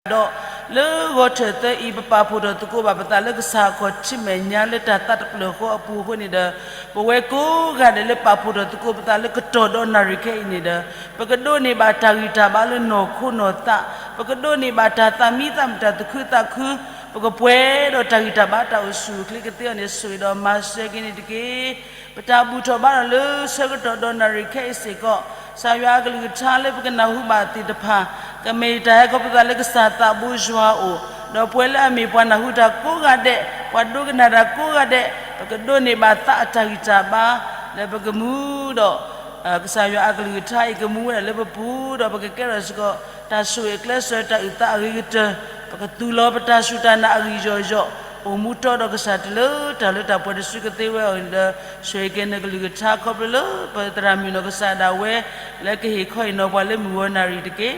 ဒီးလၢဂီၤထၢၣ်သၢအံၤ ပပာ်ဖှိၣ်ထီၣ်သကိးဘၣ်ပသးလၢကစၢ်အခီၣ်ထံးမဲာ်ညါလၢတၢ်သးတဖျၢၣ်ဃီအပူၤအဃိန့ၣ်ဒီး, ပဝဲကိးဂၤဒဲးလၢပာ်ဖှိၣ်ထီၣ်သကိးပသးလၢကတီၢ်ဒီးနၣ်ရံၣ်ခဲအံၤန့ၣ်ဒီး, ပကဒိးန့ၢ်ဘၣ်တၢ်ဂံၢ်တၢ်ဘါလၢနီၢ်ခိနီၢ်သး, ပကဒိးန့ၢ်ဘၣ်တၢ်သးမံသးမုာ်တၢ်သူၣ်ခုသးခု, ပကပှဲၤဒီးတၢ်ဂံၢ်တၢ်ဘါတၢ်အိၣ်ဆူၣ်အိၣ်ချ့ကသ့အီၤန့ၣ် ဆိၣ်ဂ့ၤဒီးမၤစၢၤက့ၤန့ၣ်တက့ၢ်. ပတၢ်ဘူၣ်ထီၣ်ဘါထီၣ်လၢဆၢကတီၢ်ဒီးနၣ်ရံၣ်ခဲအံၤစ့ၢ်ကီး, ကစၢ်ယွၤအကလုၢ်ကထါလၢပကနၢ်ဟူဘၣ်သ့ၣ်တဖၣ်, ကမ့ၢ်တၢ်ဟဲခီဖျိသးလၢကစၢ်သးဘိယွၤအအိၣ်, ဒီးပဝဲလၢအမ့ၢ်ပှၤနၢ်ဟူတၢ်ကိးဂၤဒဲး, ပှၤဒိကနၣ်တၢ်ကိးဂၤဒဲး, ပကဒိးန့ၢ်ဘၣ်သးအတၢ်ဂံၢ်တၢ်ဘါ, လၢပကမူဒီး ကစၢ်ယွၤအကလုၢ်ကထါအံၤကမူဝဲဒၣ်လၢပပူၤ, ဒီးပကကဲထီၣ်စ့ၢ်ကီး တၢ်ဆိၣ်ဂ့ၤအကျဲးစၢးတၢ်အုၣ်သးအဂ့ၤကတၢၢ်, ပကသူၣ်လီၤပတၢ်စူၢ်တၢ်နာ်အဂံၢ်ယီၢ်ယီၢ်, အိၣ်မူတီဒီးကစၢ်တုၤလၢတၢ်လၢတၢ်ပှဲၤတစုကသ့ဝဲအဂီၢ်န့ၣ်ဒီး, ဆိၣ်ဂ့ၤက့ၤနကလုၢ်ကထါခီဖျိလၢ ပသရၣ်မုၣ်နီၢ်ကစၢ်ဒၣ်ဝဲ, လၢကဟ့ၣ်ခီဟ့ၣ်နီၤပှၤလၢမုၢ်ဂီၤနၣ်ရံၣ်တက့ၢ်.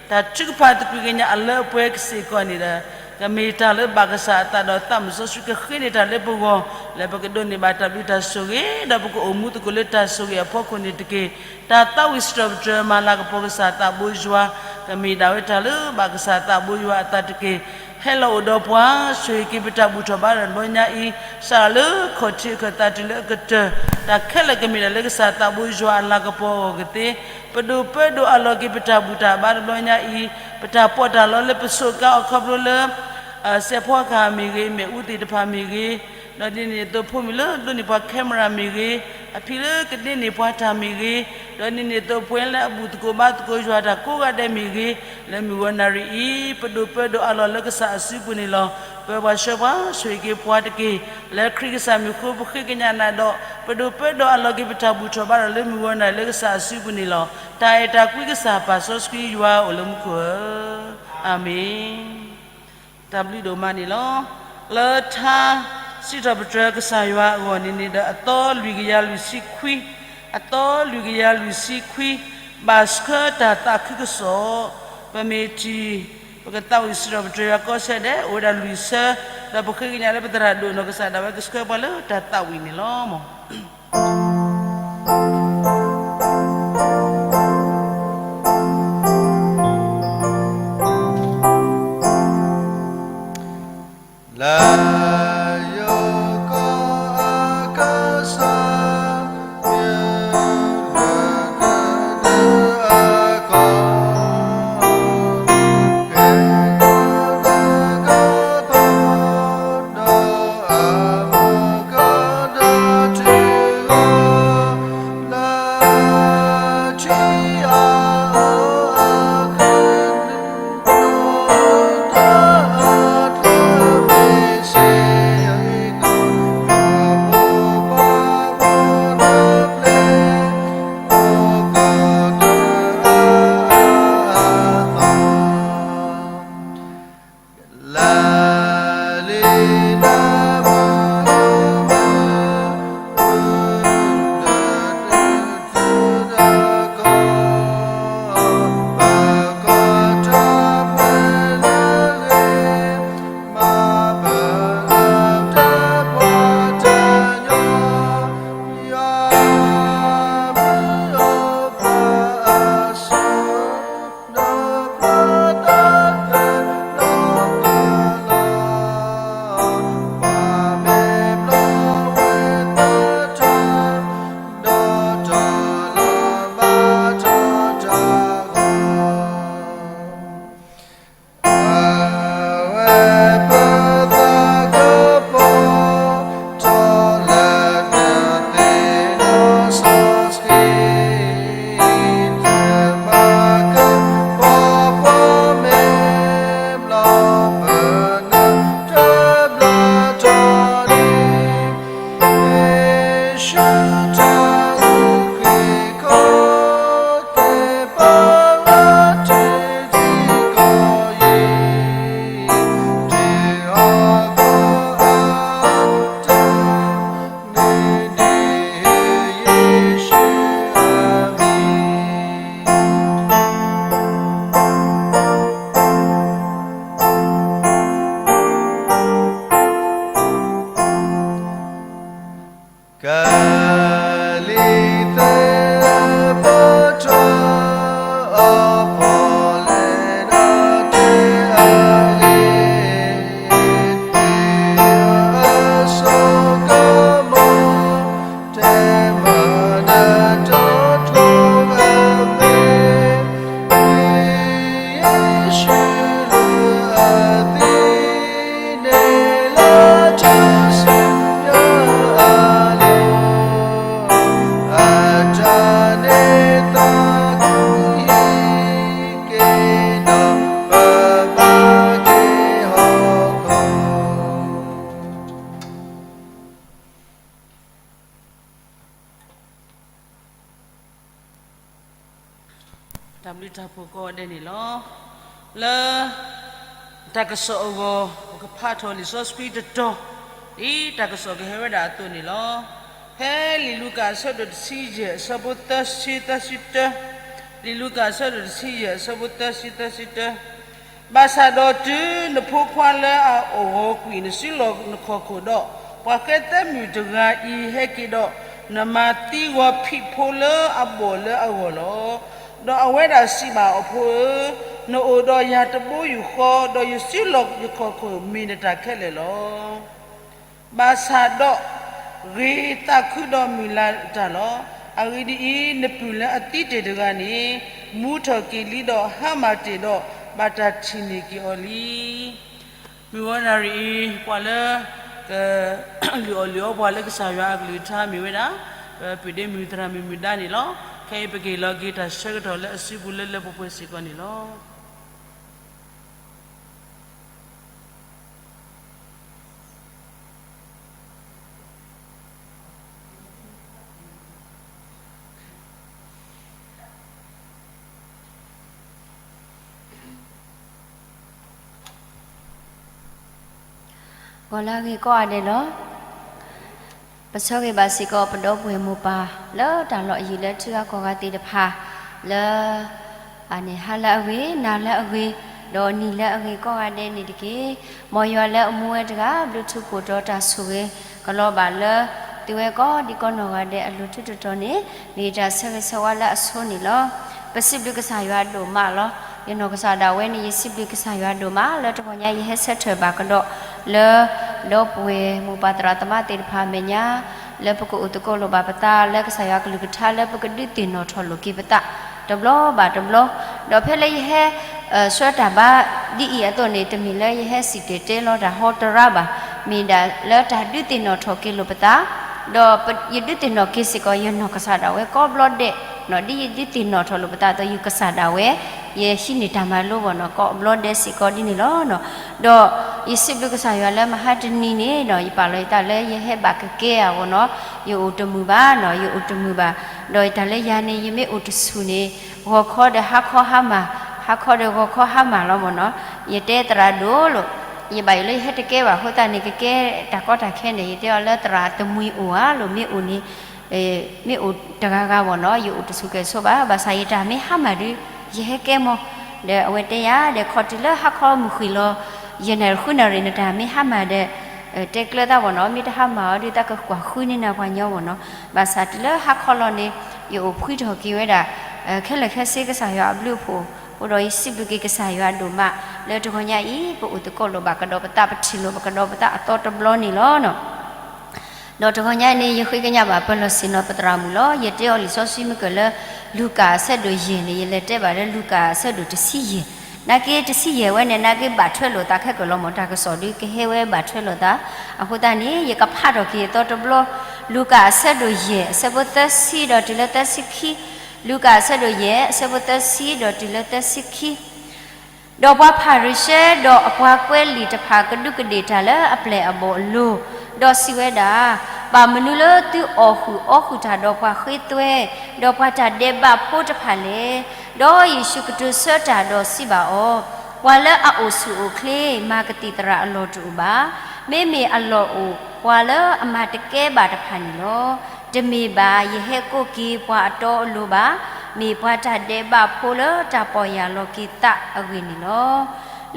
တၢ်ထုကဖၣ်သကွံာ်ကညးအလၢအပှဲၤစ့ၢ်ကီးန့ၣ်ဒီး, ကမ့ၢ်တၢ်လၢဘၣ်ကစၢ်အသးဒီးသးစီဆှံကဃ့န့ၢ်တၢ်လၢပဂီၢ်, လၢပကဒိးန့ၢ်ဘၣ်တၢ်ဘျုးတၢ်ဆိၣ်ဂ့ၤ, ဒီးပကအိၣ်မူသကိးလၢတၢ်ဆိၣ်ဂ့ၤအဖီခိၣ်န့ၣ်တက့ၢ်. တၢ်သးဝံၣ်စံးထီၣ်ပတြၢၤမၤလၤကပီၤကစၢ်သးဘိယွၤ, ကမ့ၢ်ဒၣ်ဝဲတၢ်လၢဘၣ်ကစၢ်သးဘိယွၤအသးတက့ၢ်. ဟဲလီၤအိၣ်ဒီးပှၤ, ဆိၣ်ဂ့ၤက့ၤပတၢ်ဘူၣ်ထီၣ်ဘါထီၣ်တဘျီညါအံၤ, စးထီၣ်လၢခီၣ်ထံးအခၢၣ်သးတုၤလၢအကတၢၢ်, တၢ်ခဲလၢာ်ကမ့ၢ်ဒၣ်လၢကစၢ်သးဘိယွၤအလၤကပီၤအဂီၢ်ကသ့, ပဒိၣ်ပၢဒိၣ်အးလီၤက့ၤပတၢ်ဘူၣ်တၢ်ဘါတဘျီညါအံၤ, ပတၢ်ပီးတၢ်လီလၢပဆိးကါအီၤခီဖျိလၢ စဲးဖီကဟၣ်မ့ၢ်ဂ့ၤ, မ့ၣ်အူသ့ၣ်တဖၣ်မ့ၢ်ဂ့ၤ, ဒီးဒ်န့ၣ်အသိးဖိမုၣ်လၢဒိးန့ၢ်ပှၤ camera မ့ၢ်ဂ့ၤ, အဖံလၢကဒ့န့ၢ်ပှၤတၢ်မ့ၢ်ဂ့ၤ, ဒီးဒ်န့ၣ်အသိးပဝဲလၢအဘူၣ်သကိးဘါသကိးယွၤတၢ်ကိးဂၤဒဲးမ့ၢ်ဂ့ၤ, လၢမုၢ်ဂီၤနၣ်ရံၣ်အံၤ, ပဒိၣ်ပၢဒိၣ်အးလီၤလၢကစၢ်အစုပူၤန့ၣ်လီၤ. ပၢပှၤဆှၢပှၤဆိၣ်ဂ့ၤက့ၤပှၤတက့ၢ်. လၢခရံာ်ကစၢ်မံၤအဃိပဃ့ကညးနၤဒီး, ပဒိၣ်ပၢဒိၣ်အးလီၤက့ၤပတၢ်ဘူၣ်ထီၣ်ဘါထီၣ်လၢမုၢ်ဂီၤနၣ်ရံၣ်လၢကစၢ်အစုပူၤန့ၣ်လီၤ. တၢ်အဲၣ်တၢ်ကွံကစၢ်ပာ်စီဆှံယွၤအိၣ်လၢမူခိၣ်ဧၢ, အၤမ့ၣ်. တၢ်ဘျုးဒိၣ်မးန့ၣ်လီၤ. လၢထါစံးထီၣ်ပတြၢၤကစၢ်ယွၤအဂီၢ်န့ၣ်န့ၣ်ဒီး အသီလွံၢ်ကယၤလွံၢ်ဆံခွံ, အသီလွံၢ်ကယၤလွံၢ်ဆံခွံ, ဘၣ်ဆှၢတၢ်သးခုကစီၣ်, ပမ့ၢ်ထံၣ်, ပကသးဝံၣ်စံးထီၣ်ပတြၢၤယွၤကီၢ်စဲၣ်ဒဲး အိၣ်ဝဲဒၣ်လွံၢ်ဆၢ, ဒီးပဃ့ကညးလၢပသရၣ်ဒိၣ်နီၢ်ကစၢ်ဒၣ်ဝဲကဆှၢပှၤလၢတၢ်သးဝံၣ်န့ၣ်လီၤ. လၢယိၤကီၢ်အကစၢ်, ယိၤကီၢ်အကစၢ်, တၢ်ဘျုးတၢ်ဖှိၣ်ကိးဂၤဒဲးန့ၣ်လီၤ. လၢတၢ်ကစီၣ်အဂီၢ် ပကဖးထီၣ်လံာ်စီဆှံတတီၤ, ဒ်တၢ်ကစီၣ်ကဟဲဝဲဒၣ်အသိးန့ၣ်လီၤ. ဖဲလံာ်လူၤကၣ်အဆၢဒိၣ်တဆံယဲၢ်အဆၢဖိသၢဆံသၢဆံတၢ, လံာ်လူၤကၣ်အဆၢဒိၣ်တဆံယဲၢ်အဆၢဖိသၢဆံသၢဆံတၢ ဘၣ်ဆၣ်ဒီးတုၤနဖိခွါလၢအအိၣ်ဂီၤကွံာ် နစုလီၢ်နခီၣ်ခိၣ်ဒီး, ပှၤဃဲသၢမုၢ်တဂၤအံၤဟဲက့ၤဒီး, နမၤသံဂီၤဖံးဖိလၢအဘီၣ်လၢအဂီၢ်လီၤ. ဒီးအဝဲဒၣ်စံးဘၣ်အီၤ, ဖိဧၢ, နအိၣ်ဒီးယၤတဘိယူၢ်ဃီ, ဒီးယစုလီၢ်ယခီၣ်ခိၣ်မ့ၢ်နတၢ်ခဲလၢာ်လီၤ. ဘၣ်ဆၣ်ဒီး ဂ့ၤသးခုဒီးမုၢ်လၢ်တၢ်လီၤ. အဂ့ၢ်ဒ်အံၤ, နပုၢ်လၢအသံတ့ၢ်တဂၤန့ၣ် မူထီၣ်က့ၤလံဒီးဟါမၢ်တ့ၢ်ဒီး ဘၣ်တၢ်ထံၣ်န့ၢ်က့ၤအီၤလံ. မုၢ်ဂီၤနၣ်ရံၣ်အံၤ ပှၤလၢကလုၢ်အီၣ်လုၢ်အီပှၤလၢကစၢ်ယွၤအကလုၢ်ကထါမ့ၢ်ဝဲဒၣ် ပပုၢ်ဒ့မုၣ်သရၣ်မုၣ်မုၢ်ဒါန့ၣ်လီၤ. ခဲအံၤပက့ၤလီၤက့ၤတၢ်ဆၢကတီၢ်လၢအစုပူၤလၢလၢပှဲၤပှဲၤစ့ၢ်ကီးန့ၣ်လီၤ. ဂီၤလၢအဂ့ၤကိးဂၤဒဲးလီၤ. ပဆၢဂ့ၤဘၣ်စ့ၢ်ကီးပဒီပုၢ်ဝဲၢ်မိၢ်ပၢ် လၢတၢ်လီၢ်အယံၤလၢထံဂၤကီၢ်ဂၤသ့ၣ်တဖၣ် လၢ အန့ၣ် ဟါလၢအဂ့ၤ, နၤလၢအဂ့ၤ, ဒီးနံၤလၢအဂ့ၤကိးဂၤဒဲးန့ၣ်တက့ၢ်. မ်ယွၤလၢအမူဝဲတဂၤ ဘျုးထူးဖှိၣ်တီၤတၢ်ဆိၣ်ဂ့ၤကလီၤဘၣ်လၢ သုဝဲကိးဒံကီးနီၢ်ဂၤဒဲးအလိၤထူးတတီၤန့ၣ် မ့ၢ်တၢ်ဆၢဂ့ၤဆၢဝါလၢအဆိန့ၣ်လီၤ. ပစံးဘျုးကစၢ်ယွၤဒိၣ်မးလီၤ. ယနီၢ်ကစၢ်ဒၣ်ဝဲန့ၣ် ယစံးဘျုးကစၢ်ယွၤဒိၣ်မး လၢတဂီၤညါယဟဲဆၢထၢၣ်ဘၣ်ကဒီးလၢ ဒီပုၢ်ဝဲၢ်မိၢ်ပၢ်သရၣ်သမါသ့ၣ်တဖၣ်အမဲာ်ညါ လၢပကအိၣ်သကိးလိာ်ဘၣ်ပသး လၢကစၢ်ယွၤကလုၢ်ကထါလၢပကဒုးသ့ၣ်နီၣ်ထီၣ်လိာ်က့ၤပသး တဘျီဘၣ်တဘျီ, ဒီးဖဲလၢယဟဲ ဆှၢတၢ်ဘါဒ်အံၤအသိးန့ၣ် တမ့ၢ်လၢယဟဲစံၣ်တဲၤတဲလီၤတၢ်ဟီတရါဘၣ်, မ့ၢ်ဒၣ်လၢတၢ်ဒုးသ့ၣ်နီၣ်ထီၣ်က့ၤလိာ်ပသး, ဒီးယဒုးသ့ၣ်နီၣ်က့ၤစ့ၢ်ကီးယနီၢ်ကစၢ်ဒၣ်ဝဲကိးဘျီဒဲး, ဒ်ယဒုးသ့ၣ်နီၣ်ထီၣ်လိာ်ပသးအသိး ယကစၢ်ဒၣ်ဝဲ ယဟံးန့ၢ်တၢ်မၤလိဘၣ်နီၤ ကိးဘျီဒဲးစ့ၢ်ကီးဒ်န့ၣ်လီၤ. ဒီးယစံးဘျုးကစၢ်ယွၤလၢမဟါတနံၤန့ၣ်ဒီး ယပာ်လီၤယသးလၢယဟဲဘၣ်ကကဲဧါဘၣ်နီၤ, ယအိၣ်တမုာ်ဘၣ်နီၤ, ယအိၣ်တမုာ်ဘၣ်, ဒီးယတၢ်လၢယၤန့ၣ် ယမ့ၢ်အိၣ်တဆူၣ်န့ၣ် ဂီၤခီဒီးဟါခီဟါမၢ်, ဟါခီဒီးဂီၤခီဟါမၢ်လီၤဘၣ်နီၤ, ယတဲသရၣ်ဒိၣ်လိာ်, ယဘၣ်ယိၣ်လၢယဟဲတကဲဘၣ်အဃိသတးန့ၣ် ကကဲတၢ်ကီတၢ်ခဲန့ၣ် ယတဲအီၤလၢသရၣ်တမှံၤအိၣ်ဧါလိၤ မ့ၢ်အိၣ်န့ၣ် မ့ၢ်အိၣ်တဂၤဂၤဘၣ်နီၤ ယအိၣ်တဆူၣ်ကဲၣ်ဆိးဘၣ်, ဘၣ်ဆၣ်ယတၢ်မ့ၢ်ဟါမၢ်ဒီး ယဟဲကဲမီၤ, ဒီးအဝဲတဲယၤ ဒီးခီတုၤလၢဟါခီမုၢ်ဃ့ၢ်လီၤ ယနၣ်ရံၣ်ဃုနၣ်ရံၣ် နတၢ်မ့ၢ်ဟါမၢ်ဒီး တဲကျၢၤသးဘၣ်နီၤ, မ့ၢ်တဟါမၢ်အီၤဒီး သးကကွၢ်ဃုန့ၢ်နၤပှၤညီဘၣ်နီၤ, ဘၣ်ဆၣ်တုၤလၢဟါခီလီၤန့ၣ် ယအိၣ်ဖှံထီၣ်က့ၤဝဲဒၣ် ခဲလၢာ်ခဲဆ့ကစၢ်ယွၤအဘျုးအဖှိၣ်, အဃိဒီးယစံးဘျုးက့ၤကစၢ်ယွၤဒိၣ်မး လၢတဂီၤညါအံၤ ပအိၣ်သကိးလိာ်ဘၣ်ကဒီးပသး ပထံၣ်လိာ်ဘၣ်ကဒီးပသးအသီတဘျီန့ၣ်လီၤ. ဒီးတဂီၤညါန့ၣ် ယဃ့ကညးဘၣ်ပၢၤလီၢ်ဆ့ၣ်နီၤပသရၣ်မုၣ်လီၤ. ယတဲအီၤလံာ်စီဆှံမ့ၢ်ကၢၢ်လၢ လူၤကၣ်အဆၢဒိၣ်ယဲၢ်န့ၣ် ယလဲၤတဲဘၣ်လၢလူၤကၣ်အဆၢဒိၣ်တဆံယဲၢ်, နာ်က့တဆံယဲၢ်ဝဲန့ၣ် နာ်က့ဘၣ်ထွဲလိာ်သးခဲကၢၢ်လီၤမၢ် တၢ်ကစီၣ်ဒီးကဟဲဝဲဘၣ်ထွဲလိာ်သး, အဃိသတးန့ၣ် ယကဖးထီၣ်က့ၤအသီတဘျီ, လူၤကၣ်အဆၢဒိၣ်ယဲၢ် အဆၢဖိသၢဆံဒီးတုၤလၢသၢဆံခံ, လူၤကၣ်အဆၢဒိၣ်ယဲၢ် အဆၢဖိသၢဆံဒီးတုၤလၢသၢဆံခံ ဒီးပှၤဖၤရံၤၡဲဒီးအပှၤကွဲးလံာ်တဖၣ်ကဒူးကဒ့ၣ်တၢ်လၢအပျဲၢ်အဘီၣ်အလိၤ, ဒီးစံးဝဲဒၣ်, ဘၣ်မနုၤလၢသုအီၣ်ဃုာ်အီဃုာ်တၢ်ဒီးပှၤဃ့သွဲ, ဒီးပှၤတၢ်ဒဲးဘးဖိတဖၣ်လဲၣ်. ဒီးယ့ၣ်ၡူးကတိၤဆၢတၢ်ဒီးစံးဘၣ်အီၤ, ပှၤလၢအအိၣ်ဆူၣ်အိၣ်ချ့ မၤကသံၣ်သရၣ်အလီၢ်တအိၣ်ဘၣ်, မ့မ့ၢ်အလီၢ်အိၣ်ပှၤလၢအမၤတကဲဘၣ်တဖၣ်န့ၣ်လီၤ. တမ့ၢ်ဘၣ် ယဟဲကိးက့ၤပှၤအတီအလိၤဘၣ်, မ့ၢ်ပှၤတၢ်ဒဲးဘးဖိလၢတၢ်ပီၢ်ယၢ်လီၤက့ၤသးအဂ့ၢ်န့ၣ်လီၤ.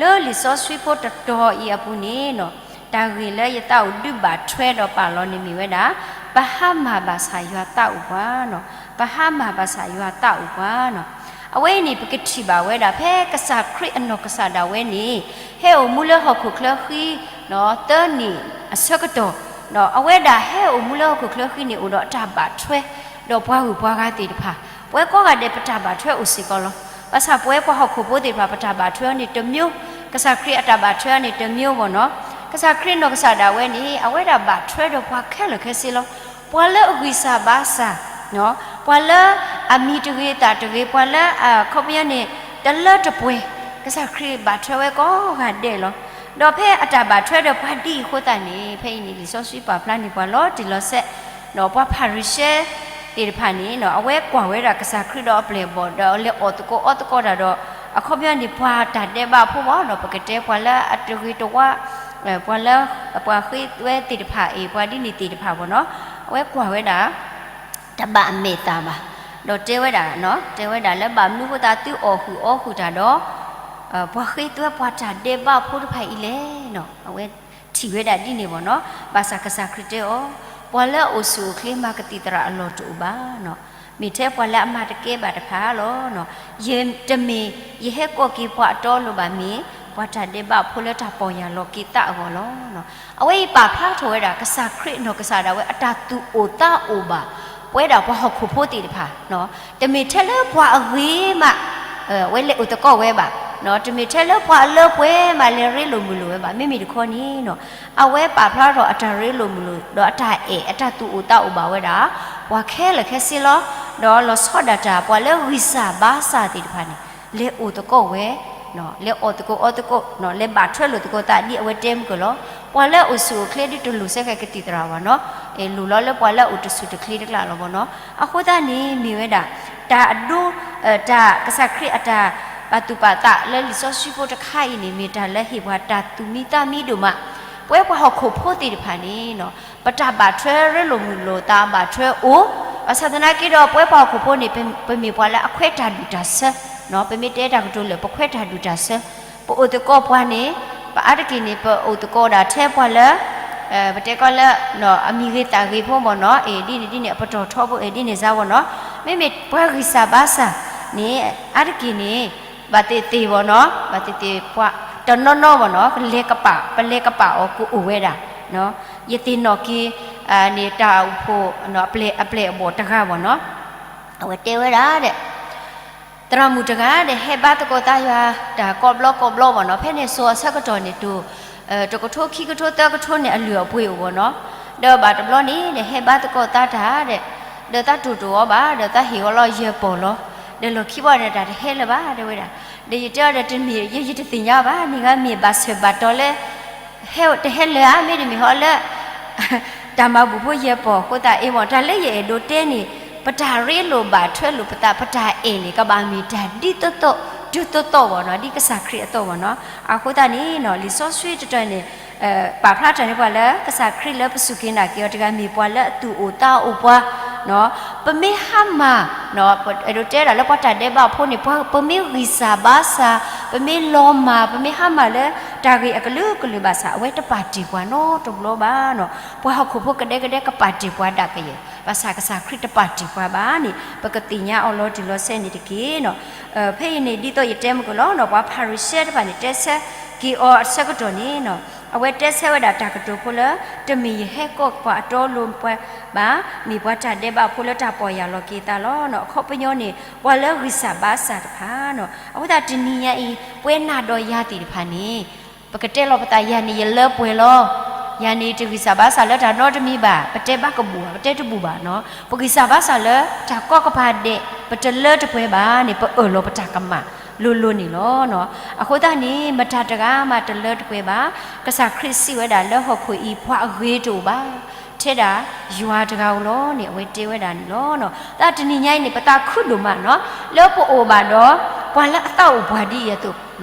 လၢလံာ်စီဆှံဖိတတီၤအံၤအပူၤန့ၣ်, တၢ်ဂ့ၢ်လၢယသးအိၣ်ဒုးဘၣ်ထွဲဒီးပာ်လီၤန့ၣ်မ့ၢ်ဝဲဒၣ်, ပဟါမၢ်ဘၣ်ဆၣ်ယွၤသးအိၣ်ပှၤ, ပဟါမၢ်ဘၣ်ဆၣ်ယွၤသးအိၣ်ပှၤ. အဝဲအံၤန့ၣ် ပကထံၣ်ဘၣ်ဝဲဒၣ် ဖဲကစၢ်ခရံာ်အနီၢ်ကစၢ်ဒၣ်ဝဲန့ၣ် ဟဲအိၣ်မူလၢဟီၣ်ခိၣ်ချၢဃံ သၢနံၣ်အဆၢကတီၢ်, အဝဲဒၣ်ဟဲအိၣ်မူလၢဟီၣ်ခိၣ်ချၢဃံန့ၣ် အိၣ်ဒီးတၢ်ဘၣ်ထွဲ ဒီးပှၤဂုၤပှၤဂၤသ့ၣ်တဖၣ်, ပဝဲကိးဂၤဒဲးပတၢ်ဘၣ်ထွဲအိၣ်စ့ၢ်ကီးလီၤ. ဘၣ်ဆၣ်ပဝဲပှၤဟီၣ်ခိၣ်ဖိသ့ၣ်တဖၣ် ပတၢ်ဘၣ်ထွဲအီၤန့ၣ်တမျိုး, ကစၢ်ခရံာ်အတၢ်ဘၣ်ထွဲအီၤန့ၣ်တမျိုးဘၣ်နီၤ. ကစၢ်ခရံာ်နီၢ်ကစၢ်ဒၣ်ဝဲန့ၣ် အဝဲဒၣ်ဘၣ်ထွဲဒီးပှၤခဲလၢာ်ခဲဆ့လီၤ. ပှၤလၢအဂံၢ်စၢ်ဘါစၢ်, ပှၤလၢအမံၤတဂ့ၤအသးတဂ့ၤ, ပှၤလၢအခီပညီန့ၣ် တလၢတပှဲၤ, ကစၢ်ခရံာ်ဘၣ်ထွဲဝဲကိးဂၤဒဲးလီၤ. ဒီးဖဲအတၢ်ဘၣ်ထွဲဒီးပှၤဒ်အံၤအဃိသတးန့ၣ် ဖဲအံၤန့ၣ် လံာ်စီဆှံပာ်ဖျါန့ၢ်ပှၤလီၤတံၢ်လီၤဆဲး, ဒီးပှၤဖၤရံၤၡဲ သ့ၣ်တဖၣ်န့ၣ် အဝဲကွၢ်ဝဲဒၣ်ကစၢ်ခရံာ်ဒီးအပျဲၢ်အဘီၣ် ဒီးလဲၤအီၣ်သကိးအီသကိးတၢ်ဒီး အခီပညီန့ၣ် ပှၤတၢ်ဒဲးဘးဖိဘၣ်ဒီး ပကတဲပှၤလၢအတဂ့ၤတဝါ, ပှၤလၢ ပှၤဃ့ဝဲသ့ၣ်တဖၣ်အံၤ ပှၤဒ်န့ၣ်သ့ၣ်တဖၣ်ဘၣ်နီၤ, အဝဲကွၢ်ဝဲဒၣ် တဘၣ်အမဲာ်သၣ်ဘၣ်, ဒီးတဲဝဲဒၣ်, တဲဝဲဒၣ်လၢ ဘၣ်မနုၤဃိသတးသုအီၣ်ဟုၣ်အီဟုၣ်တၢ်ဒီး ပှၤဃ့သွဲပှၤတၢ်ဒဲးဘးဖိတဖၣ်အံၤလဲၣ်. အဝဲထံၣ်ဝဲဒၣ်ဒ်န့ၣ်ဘၣ်နီၤ, ဘၣ်ဆၣ်ကစၢ်ခရံာ်တဲအီၤ, ပှၤလၢအအိၣ်ဆူၣ်အိၣ်ချ့မၤကသံၣ်သရၣ်အလီၢ်တအိၣ်ဘၣ်နီၤ, မ့ၢ်ထဲပှၤလၢအမၤတကဲဘၣ်တဖၣ်လီၤ. ယတမ့ၢ်ယဟဲကိးက့ၤပှၤအတီအလိၤဘၣ်, မ့ၢ်ပှၤတၢ်ဒဲးဘးဖိလၢတၢ်ပီၢ်ယၢ်လီၤက့ၤသးအဂီၢ်လီၤ. အဝဲအံၤပာ်ဖျါထီၣ်ဝဲဒၣ် ကစၢ်ခရံာ်အနီၢ်ကစၢ်ဒၣ်ဝဲအတၢ်သူၣ်အိၣ်သးအိၣ်ဘၣ် ပဝဲဒၣ်ပှၤဟီၣ်ခိၣ်ဖိသ့ၣ်တဖၣ်, တမ့ၢ်ထဲလၢပှၤအဂ့ၤမး ဝဲလဲၤအိၣ်သကိးဝဲဘၣ်, တမ့ၢ်ထဲလၢပှၤအလၢပှဲၤမးလဲၤရ့လိာ်မုာ်လိာ်ဝဲဘၣ်. မ့မ့ၢ်တခီန့ၣ် အဝဲပာ်ဖျါထီၣ်အတၢ်ရ့လိာ်မုာ်လိာ် ဒီးအတၢ်အဲၣ်အတၢ်သူၣ်အိၣ်သးအိၣ်ဘၣ်ဝဲဒၣ် ပှၤခဲလၢာ်ခဲဆ့လီၤ. ဒီးလီၤဆီဒၣ်တၢ် ပှၤလၢဂံၢ်စၢ်ဘါစၢ်သ့ၣ်တဖၣ်န့ၣ် လဲၤအိၣ်သကိးဝဲ, လဲၤအီၣ်သကိးအီသကိး, လဲၤဘၣ်ထွဲလိာ်သကိးသးဒ်အဝဲတဲမုၢ်ကလီၤ. ပှၤလၢအအိၣ်ဆူၣ်အိၣ်ချ့ဒ်တလိၣ်စဲဃဲၤကသံၣ်သရၣ်ဘၣ်နီၤ, လိၣ်လီၤလၢပှၤလၢအအိၣ်တဆူၣ်တချ့တကျါလီၤဘၣ်နီၤ. အဃိသတးန့ၣ် မ့ၢ်ဝဲဒၣ် တၢ်အဒိ တၢ်ကစၢ်ခရံာ်အတၢ်ပာ်သူၣ်ပာ်သးလၢလံာ်စီဆှံဖိတခါအံၤန့ၣ် မ့ၢ်တၢ်လၢဟ့ၣ်ပှၤတၢ်သူၣ်မံသးမံဒိၣ်မး. ပဝဲပှၤဟီၣ်ခိၣ်ဖိသ့ၣ်တဖၣ်န့ၣ် ပတၢ်ဘၣ်ထွဲရ့လိာ်မုာ်လိာ်သးဘၣ်ထွဲအိၣ်, ဘၣ်ဆၣ်သနာ်က့ဒီး ပဝဲပှၤဟီၣ်ခိၣ်ဖိန့ၣ် ပမ့ၢ်ပှၤလၢအခွဲးတၢ်ဒူၣ်တၢ်ဆၢ, ပမ့ၢ်တဲတၢ်ကတိၤလၢာ် ပခွဲးတၢ်ဒူၣ်တၢ်ဆၢ, ပအိၣ်သကိးပှၤန့ၣ် ပအါတက့ၢ်န့ၣ် ပအိၣ်သကိးဒၣ်ထဲပှၤလၢ ပတဲကီလၢ အမံၤဂ့ၤသးဂ့ၤဖိဘၣ်နီၤ, အ့ၣ်ဒ်န့ၣ်ဒ်န့ၣ် အပတီၢ်ထီဘိ အ့ၣ်ဒ်န့ၣ်စါဘၣ်နီၤ. မ့မ့ၢ်ပှၤဂံၢ်စၢ်ဘါစၢ်န့ၣ် အါတက့ၢ်န့ၣ် ဘၣ်သ့ၣ်သ့ၣ်ဘၣ်နီၤ, ဘၣ်သ့ၣ်သ့ၣ်ပှၤတနီၤနီၤဘၣ်နီၤ ကလဲၤကပာ် ပလဲၤကပာ်အီၤကအိၣ်ဝဲဒၣ်, ယသ့ၣ်နီၣ်က့ၤ န့ၣ်တၢ်အိၣ်ဖှိၣ် အပျဲၢ်အဘီၣ်တဂၤဘၣ်နီၤ, အဝဲတဲဝဲဒၣ်ဒီး သရၣ်မုၣ်တဂၤဒီး ဟဲဘါသကိးသးယွၤ တၢ်ကိးဘျီကိးဘျီဘၣ်နီၤ, ဖဲန့ၣ်စိၤအဆၢကတီၢ်န့ၣ် တိၢ် တကထိခံကထိသၢကထိန့ၣ် အလုၢ်အပှ့ၤအိၣ်ဘၣ်နီၤ, ဒီးဘၣ်တဘျီန့ၣ်ဒီး ဟဲဘါသကိးသးတၢ်ဒီး ဒီးသးတိၢ်တအိၣ်အီၤဘၣ် ဒီးသးဟ့ၣ်အီၤလီၤယဲၢ်ပီၢ်လီၤ, ဒီးလီၢ်ခံဘၣ်န့ၣ် တၢ်တဟဲလၢၤဘၣ် တဲဝဲဒၣ်, ဒီးယတဲအီၤဒီး တမ့ၢ် ယ ယတသ့ၣ်ညါဘၣ် နံၤဂၤမ့ၢ်ဘၣ်ဆၢၣ်ဘၣ်တီၤလၢ ဟဲတဟဲလၢၤဧါ မ့တမ့ၢ်ဟီလၢ တၢ်မၤဘူၣ်ဖိယဲၢ်ပီၢ်အဃိသတးအံၤမ့ၢ် တၢ်လၢယအဲၣ်ဒိးတဲန့ၣ် ပတၢ်ရ့လိာ်ဘၣ်ထွဲလိာ်ပသး ပတၢ်အဲၣ်န့ၣ် ကဘၣ်မ့ၢ်တၢ်ဒ်သိးသိး ဒ်သိးသိးဘၣ်နီၤ ဒ်ကစၢ်ခရံာ်အသိးဘၣ်နီၤ. အဃိသတးန့ၣ် လံာ်စီဆှံတတီၤန့ၣ် ပာ်ဖျါထီၣ်န့ၢ်ပှၤလၢ ကစၢ်ခရံာ်လၢပစူၢ်က့ၤနာ်က့ၤအီၤတဂၤ မ့ၢ်ပှၤလၢအသူၣ်အိၣ်သးအိၣ်ပှၤ ပမ့ၢ်ဟါမၢ် အဲၣ်ဒိးတဲဒၣ်လၢပှၤတၢ်ဒဲးဘးဖိန့ၣ် ပမ့ၢ်ဂံၢ်စၢ်ဘါစၢ် ပမ့ၢ်လီၤမၢ် ပမ့ၢ်ဟါမၢ်လၢ တၢ်ဂ့ၢ်အကလုာ်ကလုာ်ဘၣ်ဆၣ် အဝဲတပာ်တ့ၢ်ပှၤနီတဘျီဘၣ်နီၤ. ပှၤဟီၣ်ခိၣ်ဖိကဒဲကဒဲကပာ်တ့ၢ်ပှၤဒၣ်ကယဲၢ် ဘၣ်ဆၣ်ကစၢ်ခရံာ်တပာ်တ့ၢ်ပှၤဘၣ်န့ၣ် ပကသ့ၣ်ညါအီၤလီၤတံၢ်လီၤဆဲးန့ၣ်တက့ၢ်နီၤ. ဖဲအံၤန့ၣ် ဒ်သိးယတဲမုၢ်ကလီၤနီၤ ပှၤဖၤရံၤၡဲတဖၣ်န့ၣ် တဲဆၢက့ၤအီၤအဆၢကတီၢ်န့ၣ်နီၤ အဝဲတဲဆၢဝဲဒၣ်တၢ်ကတိၤဖိလၢ တမ့ၢ်ယဟဲကိးပှၤအတီအလိၤပှၤဘၣ်, မ့ၢ်ပှၤတၢ်ဒဲးဘးဖိလၢတၢ်ပီၢ်ယၢ်လီၤက့ၤသးလီၤနီၤ. အခီပညီန့ၣ် ပှၤလၢဂံၢ်စၢ်ဘါစၢ်တဖၣ်နီၤ. အဃိသတးတနံၤညါအံၤ ပဝဲနၤဒီးယၤသ့ၣ်တဖၣ်န့ၣ် ပကတဲလီၤပသး ယၤန့ၣ်ယလၢပှဲၤလီၤ. ယၤန့ၣ်တဂံၢ်စၢ်ဘါစၢ်လၢတၢ်နီတမံၤဘၣ်, ပတဲဘၣ်ကဘူၣ်ဘၣ်, ပတဲတဘူၣ်ဘၣ်နီၤ. ပဂံၢ်စၢ်ဘါစၢ်လၢတၢ်ကီကပၤဒဲး ပတလၢတပှဲၤဘၣ်န့ၣ် ပအၢၣ်လီၤပတၢ်ကမၣ်လိၤလိၤန့ၣ်လီၤနီၤ. အဃိသတးန့ၣ် မတၤတဂၤမးတလၢတပှဲၤဘၣ်. ကစၢ်ခရံာ်စံးဝဲဒၣ်လၢဟီၣ်ခိၣ်အံၤ ပှၤအဂ့ၤတအိၣ်ဘၣ် ထဲဒၣ်ယွၤတဂၤဧိၤလီၤန့ၣ် အဝဲတဲဝဲဒၣ်န့ၣ်လီၤ. သတးတနံၤညါအံၤန့ၣ် ပသးခုဒိၣ်မးနီၤ လၢပအိၣ်ဘၣ်ဒီး ပှၤလၢအသးအိၣ်ပှၤဒ်အံၤအသိး,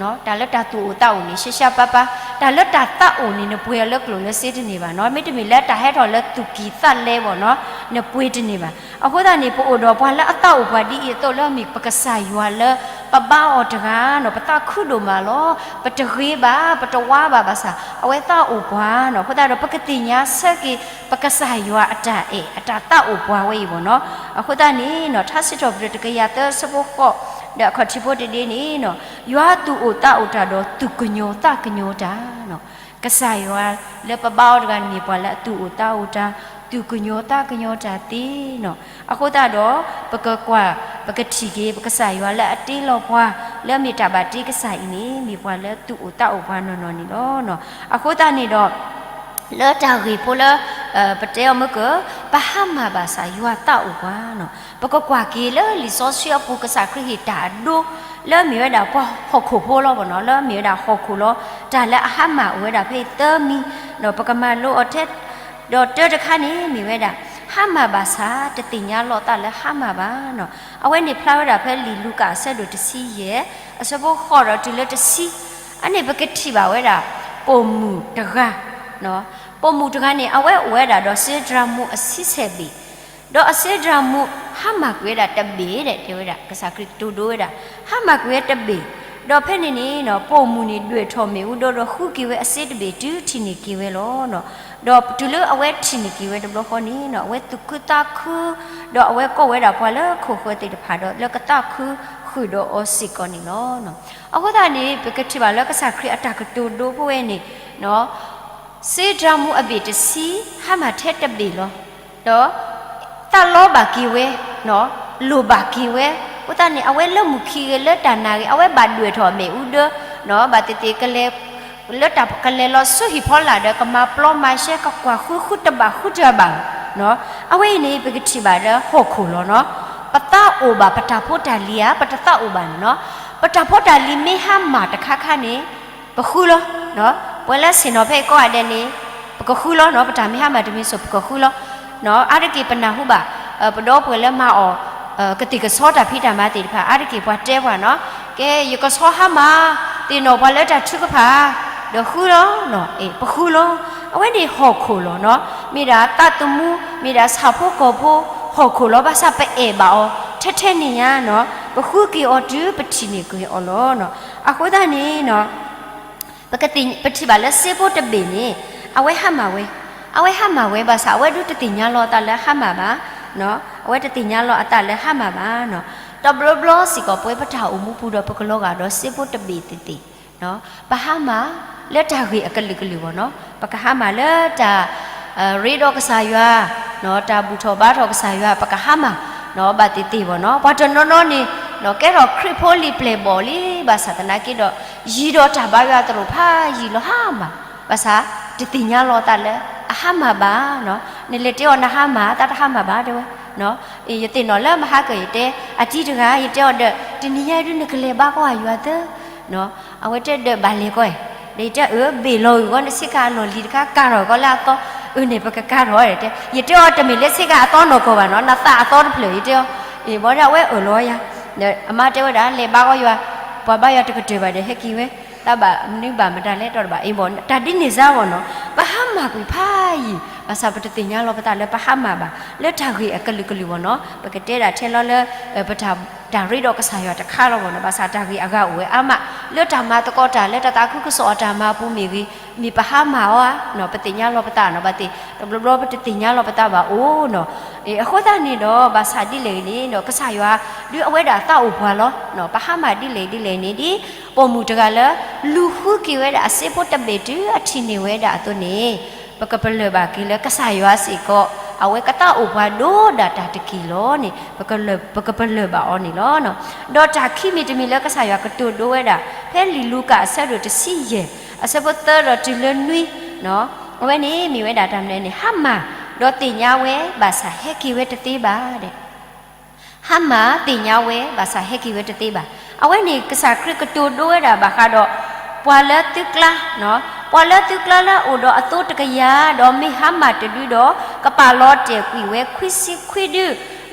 တၢ်လၢတၢ်သူၣ်အိၣ်သးအိၣ်န့ၣ် ရှဲရှဲပၢ်ပၢ်, တၢ်လၢတၢ်သးအိၣ်န့ၣ် နပှ့ၤအီၤလၢကျိၣ်လၢစ့တန့ၢ်ဘၣ်နီၤ. မ့တမ့ၢ်လၢတၢ်ဟဲထီၣ်လၢသူၣ်ကံၢ်သးလဲဘၣ်နီၤ နပှ့ၤတန့ၢ်ဘၣ်. အဃိသတးန့ၣ် ပအိၣ်ဒီးပှၤလၢအသးအိၣ်ပှၤဒ်အံၤအသိးလၢအမ့ၢ်ပကစၢ်ယွၤလၢ ပဘါအီၤတဂၤနီၤ ပသးခုဒိၣ်မးလီၤ. ပတဂ့ၤဘၣ် ပတဝါဘၣ်ဘၣ်ဆၣ် အဝဲသးအိၣ်ပှၤနီၤ. အဃိသတးဒီး ပကသ့ၣ်ညါဆၢက့ၤ ပကစၢ်ယွၤအတၢ်အဲၣ်အတၢ်သးအိၣ်ပှၤဝဲအံၤဘၣ်နီၤ. အဃိသတးန့ၣ်နီၤ ထါစံးထီၣ်ပတြၢၤတကယၤသၢဆၢဖိဃိး ဒီးအခီၣ်ထံးဖိတဒ့န့ၣ်နီၤ ယွၤသူၣ်အိၣ်သးအိၣ်တၢ်ဒီးသူၣ်ကညီၤသးကညီၤတၢ်နီၤ. ကစၢ်ယွၤလၢပဘါအီၤတဂၤန့ၣ်မ့ၢ်ပှၤလၢအသူၣ်အိၣ်သးအိၣ်တၢ် သူၣ်ကညီၤသးကညီၤတၢ်သ့နီၤ. အဃိသတးဒီး ပကကွၢ် ပကထံၣ်က့ၤ ပကစၢ်ယွၤလၢအတ့လီၤပှၤ လၢအမ့ၢ်တၢ်ဘၣ်တ့ကစၢ်အံၤန့ၣ် မ့ၢ်ပှၤလၢသူၣ်အိၣ်သးအိၣ်ပှၤနီၢ်နီၢ်န့ၣ်လီၤ. အဃိသတးန့ၣ်ဒီး လၢတၢ်ဂ့ၢ်ဖိလၢ ပတဲအီၤမ့ၢ်က ပဟါမၢ်ဘၣ်ဆၣ်ယွၤသးအိၣ်ပှၤနီၤ. ပကကွၢ်က့ၤလၢလံာ်စီဆှံအပူၤ ကစၢ်ခရံာ်ဟ့ၣ်တၢ်အဒိ လၢအမ့ၢ်ဝဲဒၣ်ပှၤဟီၣ်ခိၣ်ဖိလီၤဘၣ်နီၤ လၢအမ့ၢ်ဝဲဒၣ်ဟီၣ်ခိၣ်လီၤ. တၢ်လၢအဟါမၢ်အိၣ်ဝဲဒၣ်ဖဲအံၤသၢမံၤ ဒီးပကမၤလိအီၤထဲ ဒီးတၢတခါန့ၣ် မ့ၢ်ဝဲဒၣ် ဟါမၢ်ဘၣ်ဆၣ် တသ့ၣ်ညါလီၤအသးလၢဟါမၢ်ဘၣ်နီၤ. အဝဲန့ၣ်ဖျါဝဲဒၣ်ဖဲလံာ်လူၤကၣ်အဆၢဒိၣ်တဆံယဲၢ် အဆၢဖိဃိးဒီးတုၤလၢတဆံ, အန့ၣ်ပကထံၣ်ဘၣ်ဝဲဒၣ် ပိာ်မုၣ်တဂၤ, ပိာ်မုၣ်တဂၤန့ၣ် အဝဲအိၣ်ဝဲဒၣ်ဒီးစ့ဒြးမူးအဆံဆဲၣ်ဘ့ၣ်, ဒီးအစ့ဒြးမူးဟါမၢ်ကွံာ်ဝဲဒၣ်တဘ့ၣ်ဒီး တဲဝဲဒၣ် ကစၢ်ခရံာ်ကတိၤဒိဝဲဒၣ် ဟါမၢ်ကွံာ်ဝဲတဘ့ၣ်, ဒီးဖဲန့ၣ်န့ၣ် ပိာ်မုၣ်န့ၣ်ဒွဲၣ်ထီၣ်မ့ၣ်အူဒီဒီးဃုက့ၤဝဲအစ့တဘ့ၣ်တုၤထံၣ်န့ၢ်က့ၤဝဲလီၤ. ဒီးတုၤလၢအဝဲထံၣ်န့ၢ်က့ၤဝဲတဘျီဃီန့ၣ် အဝဲသူၣ်ခုသးခု, ဒီးအဝဲကိးဝဲဒၣ်ပှၤလၢခိၣ်ဃၢၤသ့ၣ်တဖၣ်ဒီးလၢကသးခုဃုာ်ဒီးအီၤစ့ၢ်ကီးန့ၣ်လီၤ. အဃိသတးန့ၣ် ပကထံၣ်ဘၣ်လၢကစၢ်ခရံာ်အတၢ်ကတိၤဒိဖိဝဲန့ၣ် စ့ဒြးမူးအဘ့ၣ်တဆံ ဟါမၢ်ထဲတဘ့ၣ်လီၤ. ဒီးသးလီဘၣ်က့ၤဝဲ, လိၣ်ဘၣ်က့ၤဝဲ, အဃိသတးန့ၣ် အဝဲလၢမုၢ်ခံဂ့ၤလၢတၢ်နာ်ဂ့ၤ အဝဲဘၣ်ဒွဲၣ်ထီၣ်မ့ၣ်အူဒၢ, ဘၣ်သ့ၣ်သ့ၣ် လၢတၢ်ကလဲၤလီၤဆူဟံၣ်ဖီလာ်ဒီး ကမၤပျီမၤရှဲ ကကွၢ်ဃုဃုတဘၣ်ဃုတဘၣ်, အဝဲအံၤန့ၣ် ပကထံၣ်ဘၣ်လၢဟီၣ်ခိၣ်လီၤနီၤ. ပသးအိၣ်ဘၣ်ပတၢ်ဖိတၢ်လံၤဧါ, ပတသးအိၣ်ဘၣ်န့ၣ်နီၤ. ပတၢ်ဖိတၢ်လံၤမ့ၢ်ဟါမၢ်တခါခါန့ၣ် ပဃုလီၤ. ပှၤလၢဆ့ၣ်နီၤဖဲအံၤကိးဂၤဒဲးန့ၣ် ပကဃုလီၤနီၤ. ပတၢ်မ့ၢ်ဟါမၢ်တမံၤစိၤ ပကဃုလီၤ. အါတက့ၢ်ပနၢ်ဟူဘၣ် ပဒီပုၢ်ဝဲၢ်လၢမၤအီၣ် ကသ့ၣ်ကဆီတၢ်ဖံးတၢ်မၤသ့ၣ်တဖၣ် အါတက့ၢ်ပှၤတဲပှၤနီၤ, ကဲ ယကဆီဟါမၢ် သ့ၣ်နီၣ်ပှၤလၢတၢ်ထုကဖၣ် ဒီးဃုလီၤ. ပဃုလီၤ. အဝဲန့ၣ်ဟီၣ်ခိၣ်လီၤနီၤ. မ့ၢ်ဒၣ်သးသမူ မ့ၢ်ဒၣ်ဆၣ်ဖိကီၢ်ဖိ ဟီၣ်ခိၣ်လီၤ. ဘၣ်ဆၣ်ပအဲၣ်ဘၣ်အီၤ ထဲထဲန့ၣ်ညါနီၤ. ပဃုက့ၤအီၤတုၤပထံၣ်န့ၢ်က့ၤအီၤလီၤ. အဃိသတးန့ၣ် ပထံၣ်ဘၣ်လၢစ့ဖိတဘ့ၣ်န့ၣ် အဝဲဟါမၢ်ဝဲ, အဝဲဟါမၢ်ဝဲဘၣ်ဆၣ် အဝဲဒုးတသ့ၣ်ညါလီၤအသးလၢဟါမၢ်ဘၣ်, အဝဲတသ့ၣ်ညါလီၤအသးလၢဟါမၢ်ဘၣ်နီၤ. တဘျီဘျီစ့ၢ်ကီး ပဝဲပတၢ်အိၣ်မူပူၤဒီး ပကလီၤဂာ်ဒီးစ့ဖိတဘ့ၣ်သ့ၣ်သ့ၣ်, ပဟါမၢ်လၢတၢ်ဂ့ၢ်အကလုာ်ကလုာ်ဘၣ်နီၤ. ပကဟါမၢ်လၢတၢ် ရ့ဒီးကစၢ်ယွၤ, တၢ်ဘူၣ်ထီၣ်ဘါထီၣ်ကစၢ်ယွၤ ပကဟါမၢ် ဘၣ်သ့ၣ်သ့ၣ်ဘၣ်နီၤ. ပှၤတနီၤနီၤန့ၣ် ကဲထီၣ်ခရံာ်ဖိလံာ်ပျဲၢ်ဘီၣ်လံ ဘၣ်ဆၣ်သနာ်က့ဒီး ယံၤဒီးတၢ်ဘါယွၤသရိာ်ဖးယံၤလီၤဟါမၢ်, ဘၣ်ဆၣ်တသ့ၣ်ညါလီၤအသးလၢ အဟါမၢ်ဘၣ်နီၤ. နလဲၤတဲအီၤနဟါမၢ် သးတဟါမၢ်ဘၣ်တဲဝဲ ယသ့ၣ်နီၣ်လၢမဟါကၢၢ် ယတဲအတံၤတဂၤ ယတဲအီၤဒီး တနံၤညါဒုးနကလဲၤဘါကီၢ်ယွၤသၢ, အဝဲတဲဒီးဘၣ်လဲၤကီး, ဒီးယတဲအၢ ဘ့ၣ်လီၤဂုာ်ဂီၢ် နဆ့ကၤအလီၢ်လံၤတခါ ကၤထီၣ်ကီးလၢအသီ, အၢန့ၣ် ပကကၤထီၣ်တဲ, ယတဲအီၤတမ့ၢ်လၢဆ့ကၤအသီနီၢ်ကီၢ်ဘၣ်နီၤ နသးအသီတဖျၢၣ် ယတဲအီၤ, အ့ၣ် ဘၣ်ဒီးအဝဲအၢၣ်လီၤယၤ, အမါတဲဝဲဒၣ် လဲၤဘါကီၢ်ယွၤ, ပှၤဘါယွၤတကတၢၢ်ဘၣ်ဒီး ဟဲက့ၤဝဲ, တၢ်ဘၣ်မနုၤဘၣ်မတၤလဲၣ် တီၢ်တဘၣ်အံၤဘၣ်, တၢ်ဒ်န့ၣ်စါဘၣ်နီၤ, ပဟါမၢ်ကွံာ်ဖးယံၤ, ဘၣ်ဆၣ်ပတသ့ၣ်ညါလီၤပသးလၢပဟါမၢ်ဘၣ်, လၢတၢ်ဂ့ၢ်အကလုာ်ကလုာ်ဘၣ်နီၤ, ပကတဲဒၣ်ထဲလီၤလၢ ပတၢ် တၢ်ရ့ဒီးကစၢ်ယွၤတခါလီၤဘၣ်နီၤ, ဘၣ်ဆၣ်တၢ်ဂ့ၢ်အဂၤအိၣ်ဝဲအါမး, လၢတၢ်မၤသကိးတၢ် လၢတၢ်သးခုကစီၣ်အတၢ်မၤအပူၤမ့ၢ်ဂ့ၤ, မ့ၢ်ပဟါမၢ်အီၤဧါ, ပသ့ၣ်ညါလီၤပသးနီၤ, ဘၣ်သ့ၣ် တဘျီဘျီပတသ့ၣ်ညါလီၤပသးဘၣ်အိၣ်နီၤ, အဃိသတးန့ၣ်ဒီး ဘၣ်ဆၣ်ဒ်လဲၣ်ဂ့ၤန့ၣ်ဒီး ကစၢ်ယွၤ ဒုးအဝဲဒၣ်သးအိၣ်ပှၤလီၤ, ပဟါမၢ်ဒ်လဲၣ်ဒ်လဲၣ်န့ၣ် ဒ်ပိာ်မုၣ်တဂၤလၢ လူၤဃုက့ၤဝဲဒၣ်အစ့ဖိတဘ့ၣ်တုၤအထံၣ်န့ၢ်ဝဲဒၣ်အသိးန့ၣ် ပကပလၢၢ်ဘၣ်က့ၤလၢကစၢ်ယွၤစ့ၢ်ကီး အဝဲကသးအိၣ်ပှၤဒိၣ်ဒၣ်တၢ်တက့ၢ်လီၤန့ၣ် ပကပလၢၢ်ဘၣ်အီၤန့ၣ်လီၤ. ဒီးတၢ်ခံမံၤတမံၤလၢကစၢ်ယွၤကတိၤဒိဝဲဒၣ် ဖဲလံာ်လူၤကၣ်အဆၢဒိၣ်တဆံယဲၢ် အဆၢဖိသၢဒီးတုၤလၢနွံ, အဝဲန့ၣ်မ့ၢ်ဝဲဒၣ်တၢ်မနုၤန့ၣ် ဟါမၢ်, ဒီးသ့ၣ်ညါဝဲဘၣ်ဆၣ်ဟဲက့ၤဝဲတသ့ဘၣ်ဒီး ဟါမၢ်သ့ၣ်ညါဝဲဘၣ်ဆၣ်ဟဲက့ၤဝဲတသ့ဘၣ်. အဝဲန့ၣ်ကစၢ်ခရံာ်ကတိၤဒိဝဲဒၣ်ဘၣ်ဃးဒီး ပှၤလၢသုကျါ, ပှၤလၢသုကျါလၢအအိၣ်ဒီးအသိတကယၤ ဒီးမ့ၢ်ဟါမၢ်တဒုဒီး ကပာ်လီၤတဲာ်ကွံာ်ဝဲခွံဆံခွံဒု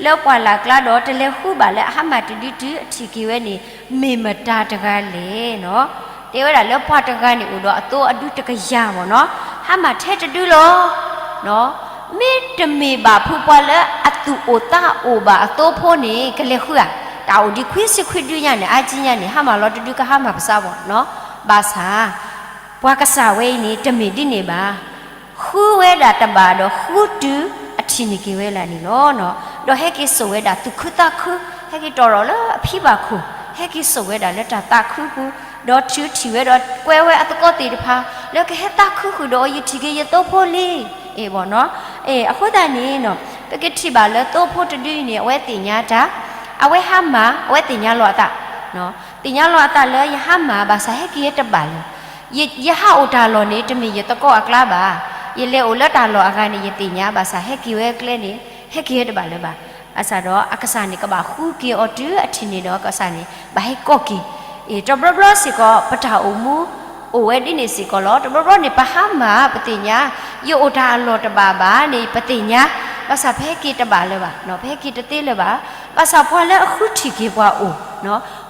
လၢပှၢ်လၢ်ကျါဒီး တလဲၤဃုဘၣ်လၢအဟါမၢ်တဒုတုၤအထံၣ်က့ၤဝဲန့ၣ် မ့ၢ်မတၤတဂၤလဲၣ်နီၤ. တဲဝဲဒၣ်လၢပှၤတဂၤန့ၣ်အိၣ်ဒီးအသိအဒုတကယၤမ့ၢ်နီၤ, ဟါမၢ်ထဲတဒုလီၤ. မ့တမ့ၢ်ဘၣ်ဖုးပှၤလၢအသူၣ်အိၣ်သးအိၣ်ဘၣ်အသိဖိန့ၣ် ကလဲၤဃုဧါ, တၢ်အိၣ်ဒံးခွံဆံခွံဒုညါန့ၣ် အါကံညါန့ၣ် ဟါမၢ်လီၤတဒုကဟါမၢ်ပစးဘၣ်နီၤ. ဘၣ်ဆၣ် ပှၤကစၢ်ဝဲအံၤန့ၣ် တမ့ၢ်ဒ်န့ၣ်ဘၣ်. ဃုဝဲဒၣ်တဘၣ်ဒီးဃုတုၤအထံၣ်န့ၢ်က့ၤဝဲလၢန့ၣ်လီၤ. ဒီးဟဲက့ၤစိာ်ဝဲဒၣ်သူၣ်ခုသးခု, ဟဲက့ၤတီၢ်ထီၣ်လၢအဖံဘၣ်ခိၣ်, ဟဲက့ၤစိာ်ဝဲဒၣ်လၢတၢ်သးခုပူၤ, ဒီးထုးထံၣ်ဝဲဒီးကွဲးဝဲအသကိးသ့ၣ်တဖၣ် လၢကဟဲသးခုဃုာ်ဒီးအီၤ ယထံၣ်က့ၤယသိဖိလံ. အ့ၣ်ဘၣ်နီၤ, အဃိသတးန့ၣ် ပကထံၣ်ဘၣ်လၢသိဖိတဒုအံၤန့ၣ် အဝဲသ့ၣ်ညါတၢ်, အဝဲဟါမၢ်, အဝဲသ့ၣ်ညါလီၤအသး, သ့ၣ်ညါလီၤအသးလၢယဟါမၢ် ဘၣ်ဆၣ်ဟဲက့ၤဝဲတဘၣ်လၢၤ ယဟးအိၣ်တၢ်လီၢ်န့ၣ် တမ့ၢ်ယသကိးအကျါဘၣ်. ယလဲၤအိၣ်လၢတၢ်လီၢ်အဂၤန့ၣ် ယသ့ၣ်ညါ ဘၣ်ဆၣ်ဟဲက့ၤဝဲကျဲန့ၣ် ဟဲက့ၤဝဲတဘၣ်လၢၤဘၣ်. ဘၣ်ဆၣ်ဒီးအကစၢ်န့ၣ် ကဘၣ်ဃုက့ၤအီၤတုၤအထံၣ်န့ၢ်ဒီးကစၢ်န့ၣ် ဘၣ်ဟဲကိးက့ၤ. အ့ၣ် တဘျီဘျီစ့ၢ်ကီး ပတၢ်အိၣ်မူ အိၣ်ဝဲဒ်န့ၣ်စ့ၢ်ကီးလီၤ. တဘျီဘျီန့ၣ် ပဟါမၢ် ပသ့ၣ်ညါ, ယအိၣ်တၢ်အလီၢ်တဘၣ်ဘၣ်န့ၣ် ပသ့ၣ်ညါ ဘၣ်ဆၣ်ပဟဲက့ၤတဘၣ်လၢၤဘၣ်, ပဟဲက့ၤတသ့လၢၤဘၣ်. ဘၣ်ဆၣ်ပှၤလၢအဃုထံၣ်က့ၤပှၤအိၣ်,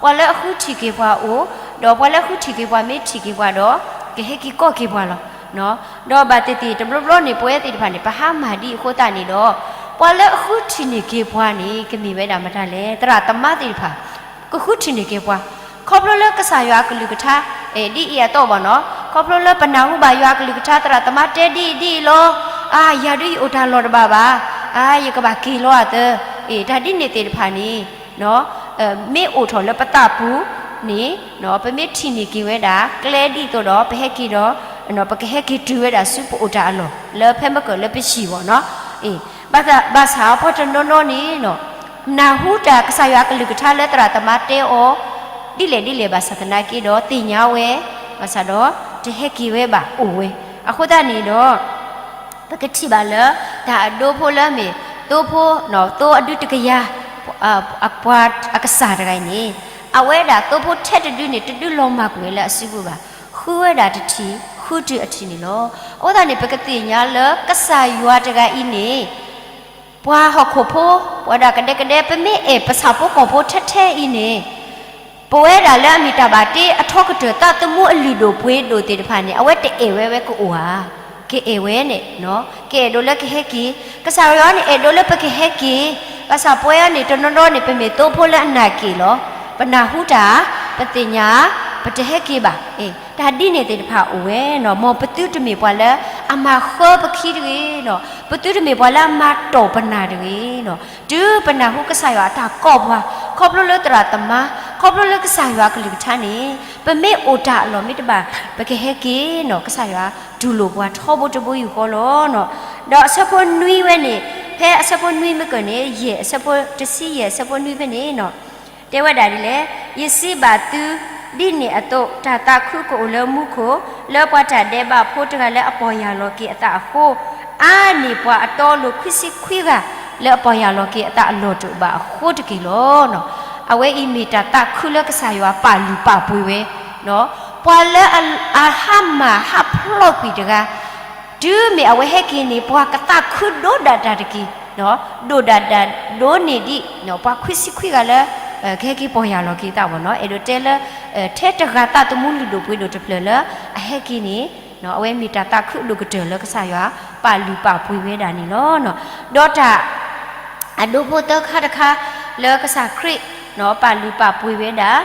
ပှၤလၢအဃုထံၣ်က့ၤပှၤအိၣ်, ဒီးပှၤလၢအဃုထံၣ်က့ၤပှၤမ့ၢ်ထံၣ်က့ၤပှၤဒီး ကဟဲက့ၤကိးက့ၤပှၤလီၤ. ဒီးဘၣ်သ့ၣ်သ့ၣ်တဘျီဘျီန့ၣ် ပဝဲသ့ၣ်တဖၣ်န့ၣ် ပဟါမၢ်ဒ်အဃိသတးန့ၣ်ဒီး ပှၤလၢအဃုထံၣ်န့ၢ်က့ၤပှၤန့ၣ် ကမ့ၢ်ဝဲဒၣ်မတၤလဲၣ်, သရၣ်သမါသ့ၣ်တဖၣ် ကဃုထံၣ်န့ၢ်က့ၤပှၤ, ခီဖျိလၢကစၢ်ယွၤအကလုၢ်ကထါ ဒ်အံၤအသိးဘၣ်နီၤ, ခီဖျိလၢပနၢ်ဟူဘၣ်ယွၤအကလုၢ်ကထါ သရၣ်သမါတဲဒ်အံၤဒ်အံၤလီၤ. အါ ယၤဒုးယအိၣ်တၢ်လီၢ်တဘၣ်ဘၣ်, အါ ယကဘၣ်က့ၤလီၤအသၢ, တၢ်ဒ်န့ၣ်သ့ၣ်တဖၣ်န့ၣ် မ့ၢ်အိၣ်ထီၣ်လၢပသးပူၤန့ၣ် ပမ့ၢ်ထံၣ်န့ၢ်က့ၤဝဲဒၣ် ကျဲဒ်သိးဒီး ပဟဲက့ၤဒီး ပကဟဲက့ၤတုၤဝဲဒၣ်ဆူပအိၣ်တၢ်အလီၢ် လၢဖဲမ့ၢ်ကၢၢ်လၢပဟံၣ်ဘၣ်နီၤ. ဘၣ်ဆၣ်ပှၤတနီၤနီၤန့ၣ် နၢ်ဟူတၢ်ကစၢ်ယွၤအကလုၢ်ကထါလၢသရၣ်သမါတဲအီၤ ဒ်လဲၣ်ဒ်လဲၣ်ဘၣ်ဆၣ်သနာ်က့ဒီး သ့ၣ်ညါဝဲ ဘၣ်ဆၣ်ဒီး တဟဲက့ၤဝဲဘၣ်အိၣ်ဝဲ. အဃိသတးန့ၣ်ဒီး ပကထံၣ်ဘၣ်လၢ တၢ်အဒိဖိလၢမ့ၢ် သိဖိ သိအဒုတကယၤ ပှၤအကစၢ်တဂၤအံၤန့ၣ် အဝဲဒၣ်သိဖိထဲတဒုန့ၣ် တဒုလီၤမၢ်ကွံာ်ဝဲလၢအစုပူၤဘၣ်, ဃုဝဲဒၣ်တထံၣ် ဃုတုၤအထံၣ်န့ၣ်လီၤ. အဃိသတးန့ၣ် ပကသ့ၣ်ညါလၢကစၢ်ယွၤတဂၤအံၤန့ၣ် ပှၤဟီၣ်ခိၣ်ဖိ ပဝဲဒၣ်ကဒဲကဒဲ ပမ့ၢ်အဲၣ်ပဆၣ်ဖိကီၢ်ဖိထဲထဲအံၤန့ၣ် ပဝဲဒၣ်လၢအမ့ၢ်တၢ်ဘၣ်တ့အထီကတၢၢ် သးသမူအလုၢ်ဒိၣ်ပှ့ၤဒိၣ်သ့ၣ်တဖၣ်န့ၣ် အဝဲတအဲၣ်ဝဲဝဲကအိၣ်ဧါ, ကအဲၣ်ဝဲန့ၣ် ကအဲၣ်ဒိးလၢကဟဲက့ၤ, ကစၢ်ယွၤန့ၣ် အဲၣ်ဒိးလၢပကဟဲက့ၤ, ဘၣ်ဆၣ်ပဝဲန့ၣ် တနီၤနီၤန့ၣ် ပမ့ၢ်သိဖိလၢအနာ်က့ၤလီၤ, ပနၢ်ဟူတၢ်, ပသ့ၣ်ညါ, ပတဟဲက့ၤဘၣ်, တၢ်ဒ်န့ၣ်သ့ၣ်တဖၣ်အိၣ်ဝဲနီၤ, မ်ပသုတမ့ၢ်ပှၤလၢအမၤဃၢပခံတဂ့ၤနီၤ, ပသုတမ့ၢ်ပှၤလၢအမၤတီၢ်ပနၢ်တဂ့ၤနီၤ, တုၤပနၢ်ဟူကစၢ်ယွၤအတၢ်ကိးပှၤ ခီဖျိလၢသရၣ်သမါ, ခီဖျိလၢကစၢ်ယွၤအကလုၢ်ကထါန့ၣ် ပမ့ၢ်အိၣ်တၢ်အလီၢ်မ့ၢ်တဘၣ် ပကဟဲက့ၤနီၤ, ကစၢ်ယွၤတူၢ်လိာ်ပှၤထီဘိတဘိယူၢ်ဃီလီၤနီၤ. ဒီးအဆၢဖိနွံဝဲန့ၣ်, ဖဲအဆၢဖိနွံမ့ၢ်ကၢၢ်န့ၣ် ယဲၢ်အဆၢဖိတဆံယဲၢ်အဆၢဖိနွံဖဲန့ၣ်နီၤ တဲဝဲဒၣ်ဒ်လဲၣ်, ယစံးဘၣ်သု, ဒ်န့ၣ်အသိး တၢ်သးခုကအိၣ်လၢမူခိၣ်, လၢပှၤတၢ်ဒဲးဘးဖိတဂၤလၢအပီၢ်ယၢ်လီၤက့ၤအသးအဃိ, အါန့ၢ်ပှၤအတီအလိၤခွံဆံခွံဂၤ လၢအပီၢ်ယၢ်လီၤက့ၤအသးအလီၢ်တအိၣ်ဘၣ်အဃိတက့ၢ်လီၤနီၤ. အဝဲအံၤမ့ၢ်တၢ်သးခုလၢကစၢ်ယွၤပာ်လုၢ်ပာ်ပှ့ၤဝဲ, ပှၤလၢအဟါမၢ်ဟးဖျိးကွံာ်တဂၤ တုၤမ့ၢ်အဝဲဟဲက့ၤန့ၣ် ပှၤကသးခုဒိၣ်ဒၣ်တၢ်တက့ၢ်, ဒိၣ်ဒၣ်ဒၣ်ဒိၣ်န့ၢ်ဒံး ပှၤခွံဆံခွံဂၤလၢ ကဟဲက့ၤပီၢ်ယၢ်လီၤက့ၤသးဘၣ်နီၤ, အဲၣ်ဒိးတဲလၢ ထဲတဂၤသးသမူလုၢ်ဒိၣ်ပှ့ၤဒိၣ်တဖျၢၣ်လၢအဟဲက့ၤန့ၣ် အဝဲမ့ၢ်တၢ်သးခုအဒိၣ်ကတၢၢ်လၢကစၢ်ယွၤ ပာ်လုၢ်ပာ်ပှ့ၤဝဲဒၣ်န့ၣ်လီၤ. ဒီးတၢ် အဒိဖိသၢခါတခါ လၢကစၢ်ခရံာ် ပာ်လုၢ်ပာ်ပှ့ၤဝဲဒၣ်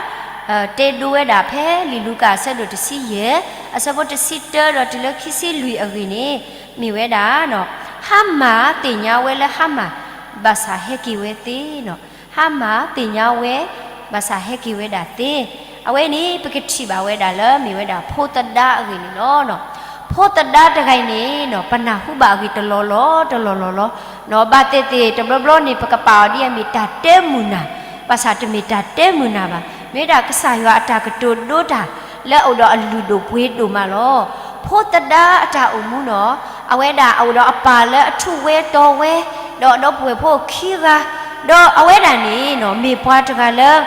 တဲဒိဝဲဒၣ်ဖဲလံာ်လူၤကၣ်အဆၢဒိၣ်တဆံယဲၢ် အဆၢဖိတဆံတၢဒီးတုၤလၢခံဆံလွံၢ်အဂ့ၢ်န့ၣ် မ့ၢ်ဝဲဒၣ် ဟါမၢ်သ့ၣ်ညါဝဲလၢဟါမၢ် ဘၣ်ဆၣ်ဟဲက့ၤဝဲသ့နီၤ, ဟါမၢ်သ့ၣ်ညါဝဲ ဘၣ်ဆၣ်ဟဲက့ၤဝဲဒၣ်သ့, အဝဲန့ၣ် ပကထံၣ်ဘၣ်ဝဲဒၣ်လၢ မ့ၢ်ဝဲဒၣ်ဖိသဒါအဂ့ၢ်န့ၣ်လီၤ. ဖိသဒါတဂၤအံၤန့ၣ် ပနၢ်ဟူဘၣ်အဂ့ၢ်တလီၢ်လီၢ် တလီၢ်လီၢ်လီၤ. ဘၣ်သ့ၣ်သ့ၣ် တဘျီဘျီန့ၣ် ပကပာ်အီၤဒ်အမ့ၢ်တၢ်တဲမုာ်နၤ, ဘၣ်ဆၣ်တမ့ၢ်တၢ်တဲမုာ်နၤဘၣ်. မ့ၢ်ဒၣ်ကစၢ်ယွၤအတၢ်ကတိၤဒိတၢ် လၢအအိၣ်ဒီးအလုၢ်ဒိၣ်ပှ့ၤဒိၣ်မးလီၤ. ဖိသဒါအတၢ်အိၣ်မူနီၤ, အဝဲဒၣ်အအိၣ်ဒီးအပၢ်လၢအထူးဝဲတီၤဝဲ, ဒီးအဒီပုၢ်ဝဲၢ်ဖိခံဂၤ, ဒီးအဝဲဒၣ်န့ၣ်နီၤ မ့ၢ်ပှၤတဂၤလၢ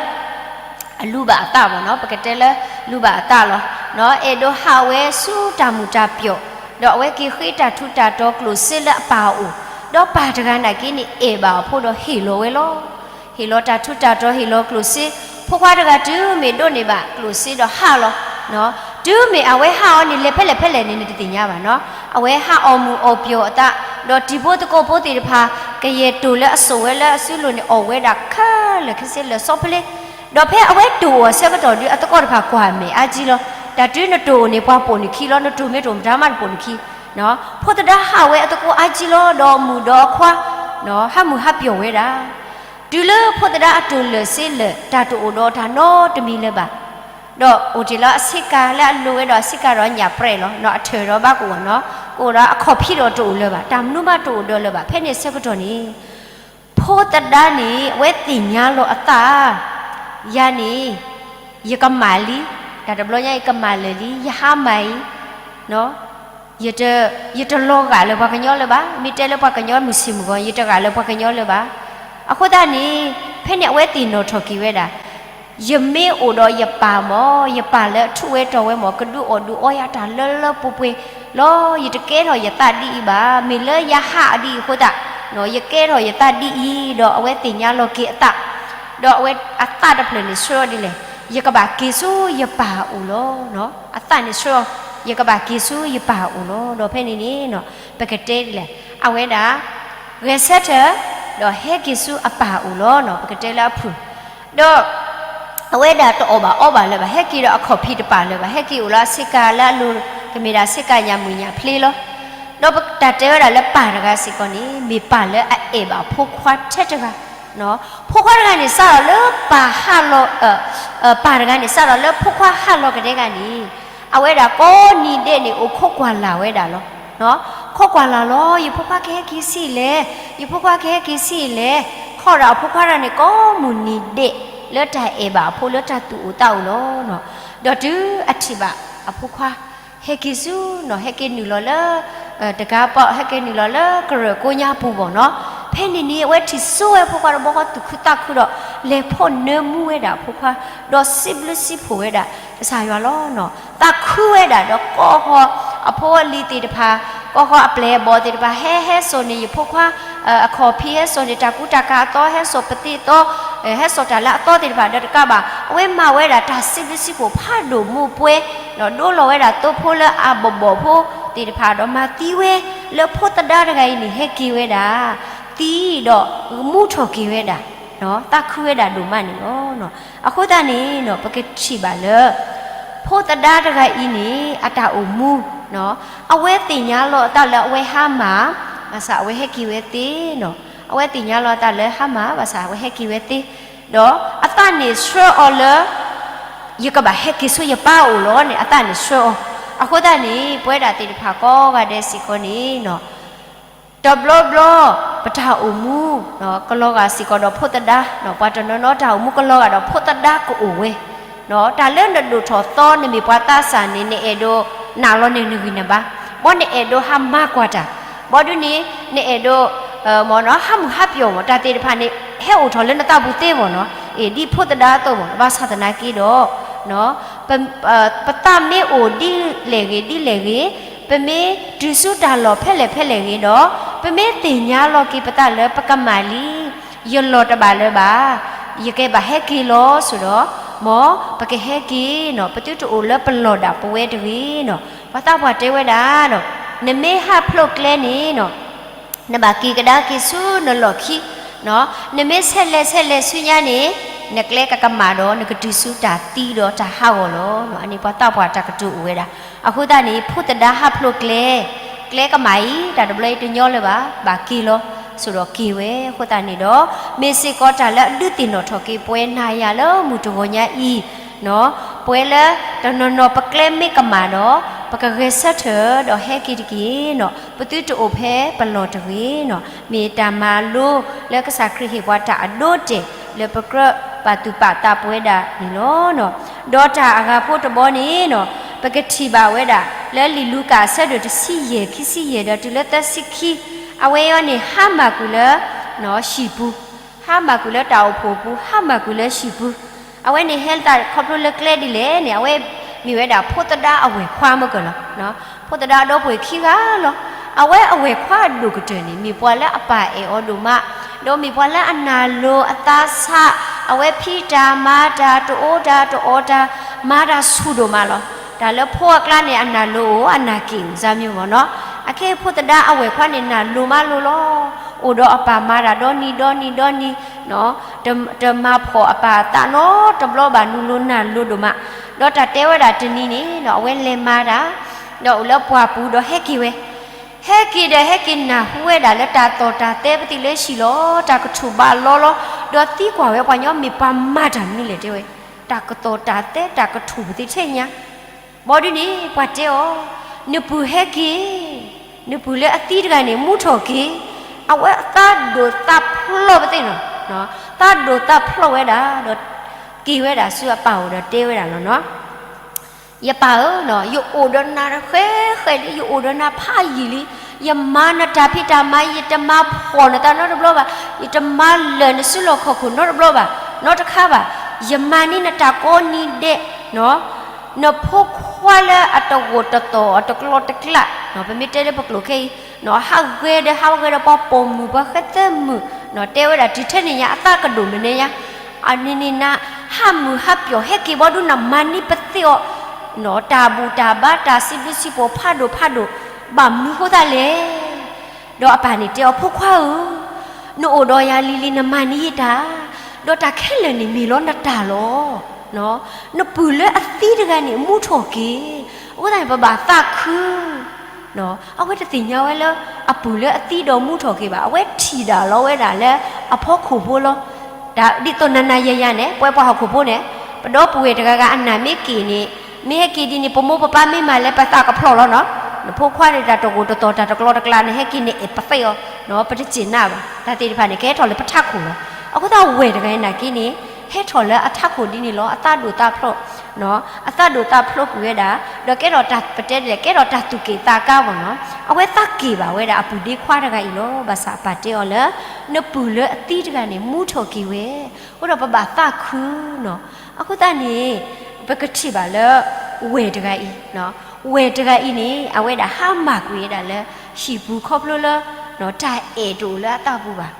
အလူၤဘၣ်အသးဘၣ်နီၤ, ပကတဲလၢလူၤဘၣ်အသးလီၤ. အဲၣ်ဒိးဟးဝဲဆူတၢ်မုာ်တၢ်ပျီၣ်, ဒီးအဝဲက့ၤဃ့တၢ်ထူးတၢ်တီၤကျိၣ်စ့လၢအပၢ်အအိၣ်, ဒီးပၢ်တဂၤနာ်က့န့ၣ် အဲၣ်ဘၣ်အဖိဒီးဟ့ၣ်လီၤဝဲလီၤ. ဟ့ၣ်လီၤတၢ်ထူးတၢ်တီၤ ဟ့ၣ်လီၤကျိၣ်စ့, ဖိခွါတဂၤတုၤမ့ၢ်ဒိးန့ၢ်ဘၣ်ကျိၣ်စ့ဒီးဟးလီၤ. တုၤမ့ၢ်အဝဲဟးအီၤန့ၣ် လဲၤဖဲလဲၣ်ဖဲလဲၣ်န့ၣ် နတသ့ၣ်ညါဘၣ်နီၤ. အဝဲဟးအီၣ်မုာ်အီၣ်ပျီၣ်အသး, ဒီးတံၤဖိသကိးဖိသ့ၣ်တဖၣ် ကယဲၢ်တိၢ်လၢအစိာ်ဝဲလၢအစုလိၤန့ၣ် အီၣ်ဝဲဒၣ်ခဲလၢာ်ခဲဆ့လၢာ်ဆီဖဲလဲၣ်. ဒီးဖဲအဝဲတိၢ်အီၤအဆၢကတီၢ်ဒုး အသကိးတဖၣ်ကွၢ်မဲာ်အါကံလီၤ. တၢ်တုၤနတိၢ်အီၤန့ၣ် ပှၤပိာ်နခံလီၤ, နတိၢ်မ့ၢ်တအိၣ်မတၤမးတပိာ်နခံ. ဖိသဒါဟးဝဲအသကိးအါကံလီၤ, ဒီးမုာ်ဒီးအခွါ ဟးမုာ်ဟးပျီၣ်ဝဲဒၣ်. တုၤလၢဖိသဒါအတိၢ်လၢာ်စ့လၢာ် တၢ်တအိၣ်ဒီးတၢ်နီတမံၤလၢၤဘၣ်. ဒီးအိၣ်တ့ၢ်လၢအဆ့ကၤလၢအလိၤဝဲဒီးအဆ့ကၤဒီးညၣ်ပြဲးလီၤ. အထၢၣ်ဒီးဘၣ်ကအိၣ်နီၤ, ကအိၣ်ဒီးအခီၣ်ဖံးဒီးတအိၣ်လၢၤဘၣ်, တၢ်မနုၤမးတအိၣ်ဒီးလၢၤဘၣ်. ဖဲန့ၣ်အဆၢကတီၢ်န့ၣ် ဖိသဒါန့ၣ် အဝဲသ့ၣ်ညါလီၤအသး, ယၤန့ၣ် ယကမၣ်လံ, တၢ်တဘျီညါအံၤကမၣ်လၢာ်လံ, ယဟါမၢ်အံၤ ယတလီၤဂာ်လၢပှၤကညီလၢၤဘၣ်, မ့ၢ်တဲလၢပှၤကညီမုၢ်ဆ့ၣ်မုၢ်ဂီၤ ယတဂာ်လၢပှၤကညီလၢၤဘၣ်. အဃိသတးန့ၣ် ဖဲန့ၣ်အဝဲသ့ၣ်နီၣ်ထီၣ်က့ၤဝဲဒၣ်, ယမ့ၢ်အိၣ်ဒီးယပၢ်မၢ်, ယပၢ်လၢအထူးဝဲတီၤဝဲမၢ် ကဒုးအီၣ်ဒုးအီယၤတၢ်လၢလၢပှဲၤပှဲၤလီၤ. ယတကဲထီၣ်ယသးဒ်အံၤဘၣ်. မ့ၢ်လၢယဟးအီၤဒ်အံၤအဃိသတး ယကဲထီၣ်ယသးဒ်အံၤ, ဒီးအဝဲသ့ၣ်ညါလီၤက့ၤအသး, ဒီးအဝဲအသးတဖျၢၣ်န့ၣ်ဆှၢအီၤဒ်လဲၣ်, ယကဘၣ်က့ၤဆူယပၢ်အအိၣ်လီၤ. အသးန့ၣ်ဆှၢအီၤ, ယကဘၣ်က့ၤဆူယပၢ်အအိၣ်လီၤ. ဒီးဖဲန့ၣ်န့ၣ် ပကတဲဒ်လဲၣ်, အဝဲဒၣ် ဂဲၤဆၢထၢၣ်, ဒီးဟဲက့ၤဆူအပၢ်အအိၣ်လီၤ. ပကတဲလၢအဖုၣ်, ဒီး အဝဲဒၣ်တအီၣ်ဘၣ်အီဘၣ်လၢၤဘၣ်, ဟဲက့ၤဒီးအခီၣ်ဖံးတပာ်လၢၤဘၣ်, ဟဲက့ၤအိၣ်လၢအဆ့ကၤလၢအလိၤ, ကမ့ၢ်ဒၣ်ဆ့ကၤညၣ်မုၢ်ညၣ်ဖျ့လီၤ. ဒီးတၢ်တဲဝဲဒၣ်လၢပၢ်တဂၤစ့ၢ်ကီးန့ၣ် မ့ၢ်ပၢ်လၢအအဲၣ်ဘၣ်ဖိခွါထဲတဂၤ, ဖိခွါတဂၤန့ၣ် စးထီၣ်လၢပၢ်ဟးလီၤ, ပၢ်တဂၤန့ၣ် စးထီၣ်လၢဖိခွါဟးလီၤကဒဲကဒၣ်န့ၣ်, အဝဲဒၣ်ကိးနံၤဒဲးန့ၣ် အိၣ်ခိးကွၢ်လၢ်ဝဲဒၣ်လီၤ. ခိးကွၢ်လၢ်လီၤ, ယဖိခွါကဟဲက့ၤဆံးလဲၣ်, ယဖိခွါကဟဲက့ၤဆံးလဲၣ်, ခီဒီးအဖိခွါတဂၤန့ၣ် ကိးမုၢ်နံၤဒဲး လၢတၢ်အဲၣ်ဘၣ်အဖိလၢတၢ်သူၣ်အိၣ်သးအိၣ်လီၤ. ဒီးတုၤအထံၣ်ဘၣ်အဖိခွါ ဟဲက့ၤဆူ, ဟဲက့ၤနုာ်လီၤလၢ တကးပီ, ဟဲက့ၤနုာ်လီၤလၢကရၢၢ်ကိးညါပူၤဘၣ်နီၤ, ဖဲန့ၣ်န့ၣ် အဝဲထံၣ်စိဝဲဖိခွါတဘျီဃီ သူၣ်ခုသးခုဒီး လဲၤဖီၣ်နၢမူဝဲဒၣ်အဖိခွါ, ဒီးစံးဘျုးစံးဖှိၣ်ဝဲဒၣ်ကစၢ်ယွၤလီၤ. သးခုဝဲဒၣ်ဒီးကိးဃီၤအဖိအလံၤသ့ၣ်တဖၣ်, ကိးဃီၤအပျဲၢ်အဘီၣ်သ့ၣ်တဖၣ် ဟဲဟဲစိာ်န့ၢ်ယဖိခွါ အခီၣ်ဖံး, ဟဲစိာ်န့ၢ်တၢ်ကူတၢ်ကၤအသီ, ဟဲစိာ်ပသံးအသီ, ဟဲစိာ်တၢ်လၢအသီသ့ၣ်တဖၣ်ဒီးတကးဘၣ် အဝဲမၤဝဲဒၣ်တၢ်စံးဘျုးစံးဖှိၣ်ဖးဒိၣ်မိၢ်ပှဲၤ, ဒိလီၤဝဲဒၣ်သိဖိလၢအဘီၣ်ဘီၣ်ဖိသ့ၣ်တဖၣ်ဒီးမၤသံဝဲ, လၢဖိသဒါတဂၤအံၤန့ၣ် ဟဲက့ၤဝဲဒၣ်, သံဒီးမူထီၣ်က့ၤဝဲဒၣ်, သးခုဝဲဒၣ်ဒိၣ်မးန့ၣ်လီၤ. အဃိသတးန့ၣ် ပကထံၣ်ဘၣ်လၢ ဖိသဒါတဂၤအံၤန့ၣ် အတၢ်အိၣ်မူ အဝဲသ့ၣ်ညါလီၤအသးလၢအဝဲဟါမၢ်, ဘၣ်ဆၣ်အဝဲဟဲက့ၤဝဲသ့နီၤ, အဝဲသ့ၣ်ညါလီၤအသးလၢဟါမၢ် ဘၣ်ဆၣ်အဝဲဟဲက့ၤဝဲသ့, ဒီးအသးန့ၣ်ဆှၢအီၤလၢ ယကဘၣ်ဟဲက့ၤဆူယပၢ်အအိၣ်လီၤန့ၣ် အသးန့ၣ်ဆှၢအီၤ, အဃိသတးန့ၣ် ပဝဲဒၣ်သ့ၣ်တဖၣ်ကိးဂၤဒဲးစ့ၢ်ကီးန့ၣ် တဘျီဘျီ ပတၢ်အိၣ်မူ ကလီၤဂာ်စ့ၢ်ကီးဒီးဖိသဒါ, ပှၤတနီၤနီၤတၢ်အိၣ်မူကလီၤဂာ်ဒီးဖိသဒါကအိၣ်ဝဲ, တၢ်လၢနဒိၣ်ထီၣ်သီ နမ့ၢ်ပှၤသးစၢ်န့ၣ် နအဲၣ်ဒိးနာ်လီၤန့ၢ်နဂံၢ်နဘါ, ဘီနအဲၣ်ဒိးဟးမၤကွၢ်တၢ်, ဘီဒုန့ၣ် နအဲၣ်ဒိး မ့ၢ်နီၤ ဟးမုာ်ဟးပျီၢ်မ့ၢ် တၢ်သ့ၣ်တဖၣ်န့ၣ် ဟဲအိၣ်ထီၣ်လၢနသးပူၤသ့မ့ၢ်နီၤ, အ့ၣ် ဒ်ဖိသဒါအသိးမ့ၢ်နီၤ, ဘၣ်ဆၣ်သနာ်က့ဒီး ပသးမ့ၢ်အိၣ်ဒ်လဲၣ်ဂ့ၤဒ်လဲၣ်ဂ့ၤ, ပမ့ၢ်တုၤဆူတၢ်လီၢ်ဖဲလဲၣ်ဖဲလဲၣ်ဂ့ၤဒီး, ပမ့ၢ်သ့ၣ်ညါလီၤက့ၤပသးလၢပကမၣ်လံ, ယလီၢ်တဘၣ်လၢၤဘၣ်, ယကဘၣ်ဟဲက့ၤလီၤဆိဒီး, မ်ပကဟဲက့ၤနီၤ, ပသုတအိၣ်လၢပလီၢ်ဒၣ်ပဝဲတဂ့ၤနီၤ, ပှၤသးပှၢ်တဲဝဲဒၣ်နီၤ, နမ့ၢ်ဟးဖျိးကျဲန့ၣ်နီၤ နဘၣ်က့ၤကဒါက့ၤဆူနလီၢ်ခံ, နမ့ၢ်ဆဲးလဲၤဆဲးလဲၤဆူညါန့ၣ် နကျဲကကမၣ်ဒီး နကတုၤဆူတၢ်သံဒီးတၢ်ဟးဂီၤလီၤ. အန့ၣ်ပှၤသးပှၢ်တၢ်ကတိၤအိၣ်ဝဲဒၣ်, အဃိသတးန့ၣ် ဖိသဒါဟးဖျိးကျဲ, ကျဲကမၣ်အံၤ တၢ်တဘျီအံၤတညီလၢၤဘၣ်, ဘၣ်က့ၤလီၤ, ဆိဒီးက့ၤဝဲ, အဃိသတးန့ၣ်ဒီး မ့ၢ်စ့ၢ်ကီးတၢ်လၢအဒုးသ့ၣ်နီၣ်ထီၣ်က့ၤပဝဲနၤယၤလၢမုၢ်တဂီၤညါအံၤ ပဝဲလၢတနီၤနီၤပကျဲမ့ၢ်ကမၣ်ဒီး ပကဂဲၤဆၢထၢၣ်ဒီးဟဲက့ၤတက့ၢ်နီၤ, ပသုတအိၣ်ဖဲပလီၢ်တဂ့ၤနီၤ, မ့ၢ်တၢ်မၤလိလၢကစၢ်ခရံာ်ဟ့ၣ်ပှၤတၢ်အဒိအတဲာ် လၢပကြၢးပာ်သူၣ်ပာ်သးပဝဲဒၣ်န့ၣ်လီၤ. ဒီးတၢ်အဂၤဖိတဘီန့ၣ်နီၤ, ပကထံၣ်ဘၣ်ဝဲဒၣ် လၢလံာ်လူၤကၣ်အဆၢဒိၣ်တဆံယဲၢ် ခံဆံယဲၢ်ဒီးတုၤလၢသၢဆံခံ, အဝဲအံၤန့ၣ် ဟါမၢ်ကွံာ်လၢ ဟံၣ်ပူၤ, ဟါမၢ်ကွံာ်လၢတၢ်အိၣ်ဖှိၣ်ပူၤ, ဟါမၢ်ကွံာ်လၢဟံၣ်ပူၤ, အဝဲန့ၣ်ဟဲသးခီဖျိလၢကျဲဒ်လဲၣ်န့ၣ် အဝဲမ့ၢ်ဝဲဒၣ်ဖိသဒါအဝဲၢ်ခွါမ့ၢ်ကလီၤ, ဖိသဒါဒီပုၢ်ဝဲၢ်ခံဂၤလီၤ. အဝဲအဝဲၢ်ခွါအဒိၣ်ကတၢၢ်န့ၣ် မ့ၢ်ပှၤလၢအပၢ်အဲၣ်အီၤဒိၣ်မး, ဒီးမ့ၢ်ပှၤလၢအနာ်လိၤအသးဆး, အဝဲဖံးတၢ်မၤတၢ်တအိၣ်တၢ်တအီတၢ်, မၤတၢ်ဆူၣ်ဒိၣ်မးလီၤ. တၢ်လၢဖိအကျါန့ၣ် အနာ်လိၤအိၣ် အနာ်က့ၣ်အိၣ်စါမံၤမ့ၢ်နီၤ, အခဲအံၤဖိသဒါအဝဲၢ်ခွါန့ၣ် နာ်လိၤမးလိၤလီၤ. အိၣ်ဒီးအပၢ်မၤတၢ်ဒီနံၤဒီနံၤဒီနံၤ, တမၤဖှီၣ်အပၢ်အသးနီတဘျီဘၣ် နုာ်လိၤနာ်လိၤဒိၣ်မး, ဒီးတၢ်တဲဝဲဒၣ်တနံၤန့ၣ် အဝဲလဲၤမၤတၢ်, ဒီးအိၣ်လၢပှၢ်ပူၤဒီးဟဲက့ၤဝဲ, ဟဲက့ၤဒီးဟဲက့ၤနၢ်ဟူဝဲဒၣ်လၢတၢ်သီၣ်တၢ်သဲပသံးလၢဟံၣ်လီၤ, တၢ်ကထူၣ်ဘးလီလီၤ, ဒီးသံကွၢ်ဝဲပှၤညီ မ့ၢ်ပှၤမၤတၢ်မနုၤလဲၣ်တဲဝဲ, တၢ်ကသီၣ်တၢ်သဲတၢ်ကထူၣ်ပသံးထဲညါ ဘီဒုန့ၣ် ပှၤတဲအီၤ, နပုၢ်ဟဲက့ၤ, နပုၢ်လၢအသံတဂၤန့ၣ် မူထီၣ်က့ၤ, အဝဲသးဒိၣ်သးဖျိးပသ့ၣ်နီၤ, သးဒိၣ်သးဖျိးဝဲဒၣ်ဒီး က့ၤဝဲဒၣ်ဆူအပၢ်အိၣ်ဒီးတဲဝဲဒၣ်လီၤနီၤ, ယပၢ်ဧၢ, ယအိၣ်ဒီးနၤဃဲဃဲလံ, ယအိၣ်ဒီးနၤဖးယံာ်လံ, ယမၤနတၢ်ဖံးတၢ်မၤ, ယတမၤဖှီၣ်နသးနီတဘျီဘၣ်, ယတမၤလၢာ်နစုလီၢ်ခီၣ်ခိၣ်နီတဘျီဘၣ်, နီတခါဘၣ်, ယမၤန့ၢ်နတၢ်ကိးနံၤဒဲးနီၤ နဖိခွါလၢအတဂိာ်တသီၣ် အတကျီတကျး, ပမ့ၢ်တဲလၢပကျိာ်ခဲအံၤ, ဟးဂဲၤဒီး ဟးဂဲၤဒီးပှၤပိာ်မုၣ် ပှၤဃဲသဲမုၣ်, တဲဝဲဒၣ်တုၤထဲန့ၣ်ညါ အသးကဒိၣ်မနုၤညါ, အန့ၣ်န့ၣ်နဟးမုာ်ဟးပျီၣ် ဟဲက့ၤဘီဒုး နမၤန့ၢ်ပသ့အီၤ, တၢ်ဘူၣ်တၢ်ဘါ တၢ်စံးဘျုးစံးဖှိၣ်ဖးဒိၣ်ဖးဒိၣ်, ဘၣ်မနုၤဃိသတးလဲၣ်. ဒီးအပၢ်န့ၣ်တဲအီၤ, ဖိခွါဧၢ, နအိၣ်ဒီးယၤလံၤလံၤ နမၤန့ၢ်ယတၢ်, ဒီးတၢ်ခဲလၢာ်န့ၣ်မ့ၢ်လီၤနတၢ်လီၤ. နပုၢ်လၢအသံတဂၤန့ၣ် မူထီၣ်က့ၤ, အဃိသတးန့ၣ် ပဘၣ်သးခု အဝဲတသ့ၣ်ညါဝဲလၢ အပုၢ်လၢအသံဒီးမူထီၣ်က့ၤဘၣ်, အဝဲထံၣ်ဒၣ်လီၤဝဲဒၣ်လၢအဖီခိၣ်ဖိလီၤ. ဒ်သိးနၤနၤယၤယၤန့ၣ် ပဝဲပှၤဟီၣ်ခိၣ်ဖိန့ၣ်, ပဒီပုၢ်ဝဲၢ်တဂၤဂၤအနၢ်မ့ၢ်က့ၤန့ၣ်, မ့ၢ်ဟဲက့ၤဒ်န့ၣ် ပမိၢ်ပပၢ်မ့ၢ်မၤလဲၤ ပသးကဖျီၣ်လီၤနီၤ. နဖိခွါန့ၣ် တၢ်တဂိာ်တသီၣ် တၢ်တကျီတကျးန့ၣ် ဟဲက့ၤန့ၣ် အဲၣ်ပသ့အီၤ, ပတစ့ၣ်နးဘၣ်. တၢ်သ့ၣ်တဖၣ်န့ၣ် ကဟဲထီၣ်လၢပထးခိၣ်လီၤ. အဃိသတးဝဲၢ်တဂၤအံၤနာ်က့န့ၣ် ဟဲထီၣ်လၢအထးခိၣ်ဒ်န့ၣ်လီၤ. အသးဒိၣ်သးဖျိး အသးဒိၣ်သးဖျိးကွံာ်ဝဲဒၣ်, ဒီးကဲထီၣ်တၢ်ပတဲဒ်လဲၣ် ကဲထီၣ်တၢ်သူၣ်က့ၣ်သးကါဘၣ်နီၤ. အဝဲသးက့ၣ်ဘၣ်ဝဲဒၣ်အပုၢ်ဒ့ခွါတဂၤအံၤလီၤ. ဘၣ်ဆၣ်အပၢ်တဲအီၤလၢ နပုၢ်လၢအသံတဂၤန့ၣ် မူထီၣ်က့ၤဝဲ, အဃိဒီးပဘၣ်သးခုနီၤ. အဃိသတးန့ၣ် ပကထံၣ်ဘၣ်လၢ ဝဲၢ်တဂၤအံၤ, ဝဲၢ်တဂၤအံၤန့ၣ် အဝဲဒၣ်ဟါမၢ်ကွံာ်ဝဲဒၣ်လၢ ဟံၣ်ပူၤခီဖျိလၢ တၢ်အဲၣ်တအိၣ်လၢအသးပူၤဘၣ်,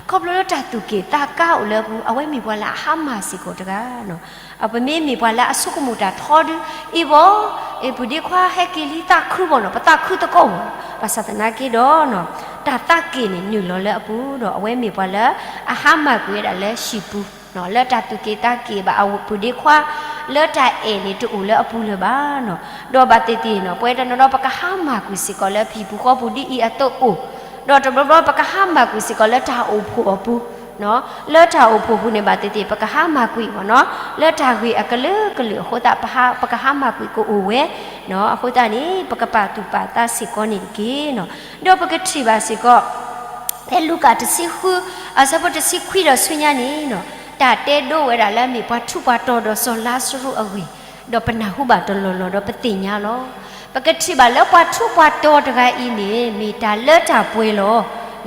ခီဖျိလၢတၢ်သူၣ်က့ၣ်သးကါအိၣ်လၢအပူၤ, အဝဲမ့ၢ်ပှၤလၢအဟါမၢ်စ့ၢ်ကီးတဂၤ ပမ့ၢ်မ့ၢ်ပှၤလၢအဆိကမိၣ်တၢ်ထီဒု အံၤဘီ, ပုၢ်ဒ့ခွါဟဲက့ၤလံသးခုဘၣ်နီၤ, ပသးခုသကိးဘၣ်. ဘၣ်ဆၣ်သနာ်က့ဒီး တၢ်သးက့ၣ်န့ၣ်နုာ်လီၤလၢအပူၤဒီး အဝဲမ့ၢ်ပှၤလၢအဟါမၢ်ကွံာ်ဝဲဒၣ်လၢဟံၣ်ပူၤ, လၢတၢ်သူၣ်က့ၣ်သးက့ၣ်ဘၣ်အပုၢ်ဒ့ခွါ လၢတၢ်အဲၣ်န့ၣ်တအိၣ်လၢအပူၤလၢၤဘၣ်နီၤ. ဒီးဘၣ်သ့ၣ်သ့ၣ်နီၤ ပဝဲတနီၤဒီး ပကဟါမၢ်ကွံာ်စ့ၢ်ကီးလၢဟံၣ်ပူၤဃီပူၤဒ်အံၤအသိးအိၣ်, ဒီးတဘျီဘျီပကဟါမၢ်ကွံာ်စ့ၢ်ကီးလၢတၢ်အိၣ်ဖှိၣ်အပူၤ လၢတၢ်အိၣ်ဖှိၣ်ပူၤန့ၣ် ဘၣ်သ့ၣ်သ့ၣ် ပကဟါမၢ်ကွံာ်မ့ၢ်နီၤ, လၢတၢ်ဂ့ၢ်အကလုာ်ကလုာ်အဃိသတး ပကဟါမၢ်ကွံာ်ကအိၣ်ဝဲ, အဃိသတးန့ၣ် ပကပာ်သူၣ်ပာ်သးစ့ၢ်ကီးန့ၣ်တက့ၢ်နီၤ. ဒီးပကထံၣ်ဘၣ်စ့ၢ်ကီး ဖဲလူၤကၣ်တဆံဃု အဆၢဖိတဆံခွံဒီးဆူညါန့ၣ်နီၤ, တၢ်တဲဒိဝဲဒၣ်လၢအမ့ၢ်ပှၤထူးပှၤတီၤဒီးစီၤလါစရူးအဂ့ၢ်, ဒီးပနၢ်ဟူဘၣ်တလီၢ်လီၢ်ဒီးပသ့ၣ်ညါလီၤ. ပကထံၣ်ဘၣ်လၢပှၤထူးပှၤတီၤတဂၤအံၤန့ၣ် မ့ၢ်တၢ်လၢတၢ်ပှဲၤလီ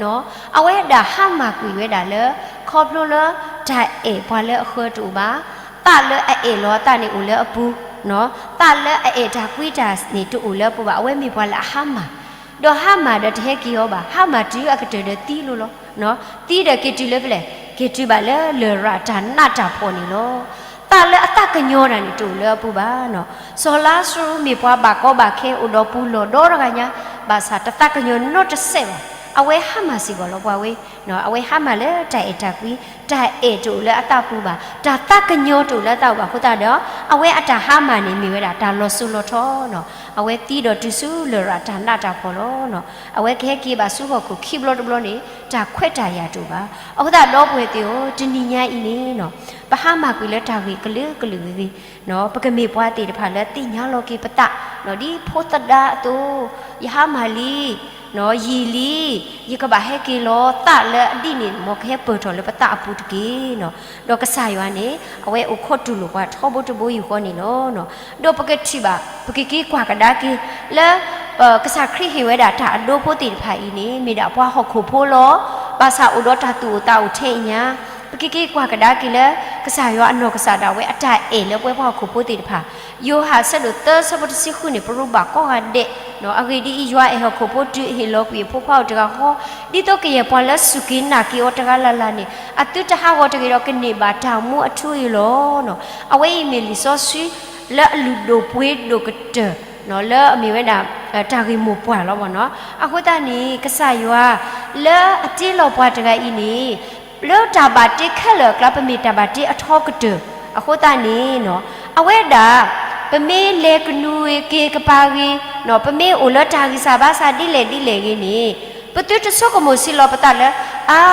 ၤ. အဝဲဒၣ်ဟါမၢ်ကွံာ်ဝဲဒၣ်လၢ ခီဖျိလၢတၢ်အဲၣ်ပှၤလၢအဃၢတအိၣ်ဘၣ်, သးလၢအအဲၣ်လီၤအသးန့ၣ်အိၣ်လၢအပူၤ, သးလၢအအဲၣ်တၢ်ကွံတၢ်န့ၣ်တအိၣ်လၢအပူၤဘၣ်. အဝဲမ့ၢ်ပှၤလၢအဟါမၢ် ဒီးဟါမၢ်ဒီးတဟဲက့ၤအီၤဘၣ်, ဟါမၢ်တုၤအကတၢၢ်ဒီးသံလိၤလီၤ. သံဒီးက့ၤတုၤလၢဖဲလဲၣ်, က့ၤတုၤဘၣ်လၢလရာ်တၢ်နးတၢ်ဖှီၣ်န့ၣ်လီၤ. သးလၢအသးကညီၤတၢ်န့ၣ်တအိၣ်လၢအပူၤဘၣ်နီၤ. စီၤလါစရူးမ့ၢ်ပှၤဘၣ်ကီဘၣ်ခဲ အိၣ်ဒီးပူၤလီၢ်ဒီတဂၤညါ, ဘၣ်ဆၣ်တသးကညီၤနီတစဲးဘၣ်. အဝဲဟါမၢ်စ့ၢ်ကီးလီၤပှၤဝဲ, အဝဲဟါမၢ်လၢတၢ်အဲၣ်တၢ်ကွံ, တၢ်အဲၣ်တအိၣ်လၢအသးပူၤဘၣ်, တၢ်သးကညီၤတအိၣ်လၢအသးပူၤဘၣ်အဃိသတးဒီး အဝဲအတၢ်ဟါမၢ်န့ၣ်မ့ၢ်ဝဲဒၣ်တၢ်လီၤစိၤလီၤထီနီၤ. အဝဲသံဒီးတုၤဆူလရာ်တၢ်နးတၢ်ဖှီၣ်လီၤ. အဝဲကဟဲက့ၤဘၣ်ဆူဟီၣ်ခိၣ်ခံဘျီတဘျီန့ၣ် တၢ်ခွဲးတၢ်ယာ်တအိၣ်ဘၣ်. အဃိသတးဒီပုၢ်ဝဲၢ်သ့ၣ်ဧၢ, တနံၤညါအံၤန့ၣ်နီၤ, ပဟါမၢ်ကွံာ်လၢတၢ်ဂ့ၢ်ကလုာ်ကလုာ်ဂ့ၤဂ့ၤ, ပကမ့ၢ်ပှၤသ့ၣ်တဖၣ်လၢသ့ၣ်ညါလီၤက့ၤပသး, ဒ်ဖိသဒါအသိး, ယဟါမၢ်လံ, ယံာ်လံ, ယကဘၣ်ဟဲက့ၤလီၤ. သးလၢအဒ်န့ၣ် မ်ကဟဲပၢၢ်ထီၣ်လၢပသးအပူၤတက့ၢ်နီၤ. ဒီးကစၢ်ယွၤန့ၣ် အဝဲအိၣ်ခိးတူၢ်လိာ်ပှၤထီဘိတဘိယူၢ်ဃီန့ၣ်လီၤ. ဒီးပကထံၣ်ဘၣ် ပကက့ၤကွၢ်ကဒါက့ၤ လၢ ကစၢ်ခရံာ်ဟ့ၣ်ဝဲဒၣ်တၢ်အဒိဖိသ့ၣ်တဖၣ်အံၤန့ၣ် မ့ၢ်ဒၣ်ပှၤဟီၣ်ခိၣ်ဖိလီၤ. ဘၣ်ဆၣ်အိၣ်ဒီးတၢ်သူၣ်အိၣ်သးအိၣ်ထဲအံၤညါ, ပကက့ၤကွၢ်ကဒါက့ၤလၢ ကစၢ်ယွၤအနီၢ်ကစၢ်ဒၣ်ဝဲအတၢ်အဲၣ်လၢပဝဲပှၤဟီၣ်ခိၣ်ဖိသ့ၣ်တဖၣ်, ယိၤဟၣ်ဆၢဒိၣ်သၢဆၢဖိတဆံဃုန့ၣ် ပရူးဘၣ်ကိးဂၤဒဲး, အဂ့ၢ်ဒ်အံၤ, ယွၤအဲၣ်ဟီၣ်ခိၣ်ဖိတုၤအဟ့ၣ်လီၤကွံာ်အဖိခွါအိၣ်တဂၤဃီ, ဒ်သိးကယဲၢ်ပှၤလၢစူၢ်က့ၤနာ်က့ၤအီၤတဂၤလၢ်လၢ်န့ၣ် အသုတဟးဂီၤတဂ့ၤဒီးကန့ၢ်ဘၣ်တၢ်မူအထူအယိာ်လီၤ. အဝဲအံၤမ့ၢ်လံာ်စီဆှံ လၢအလုၢ်ဒိၣ်ပှ့ၤဒိၣ်ကတၢၢ် လၢအမ့ၢ်ဝဲဒၣ် တၢ်ဂ့ၢ်မိၢ်ပှၢ်လီၤနီၤ. အဃိသတးန့ၣ် ကစၢ်ယွၤ လၢအတ့လီၤပှၤတဂၤအံၤန့ၣ် လၢတၢ်ဘၣ်တ့ခဲလၢာ်အကျါ ပမ့ၢ်တၢ်ဘၣ်တ့အထီကတၢၢ်. အဃိသတးန့ၣ် အဝဲဒၣ် ပမ့ၢ်လဲၤကနူၤဂ့ၤက့ၤကပၤဂ့ၤ, ပမ့ၢ်အိၣ်လၢတၢ်ဂံၢ်စၢ်ဘါစၢ်ဒ်လဲၣ်ဒ်လဲၣ်ဂ့ၤန့ၣ် ပသုတဆိကမိၣ်ဆံးလီၤပသးလၢ အါ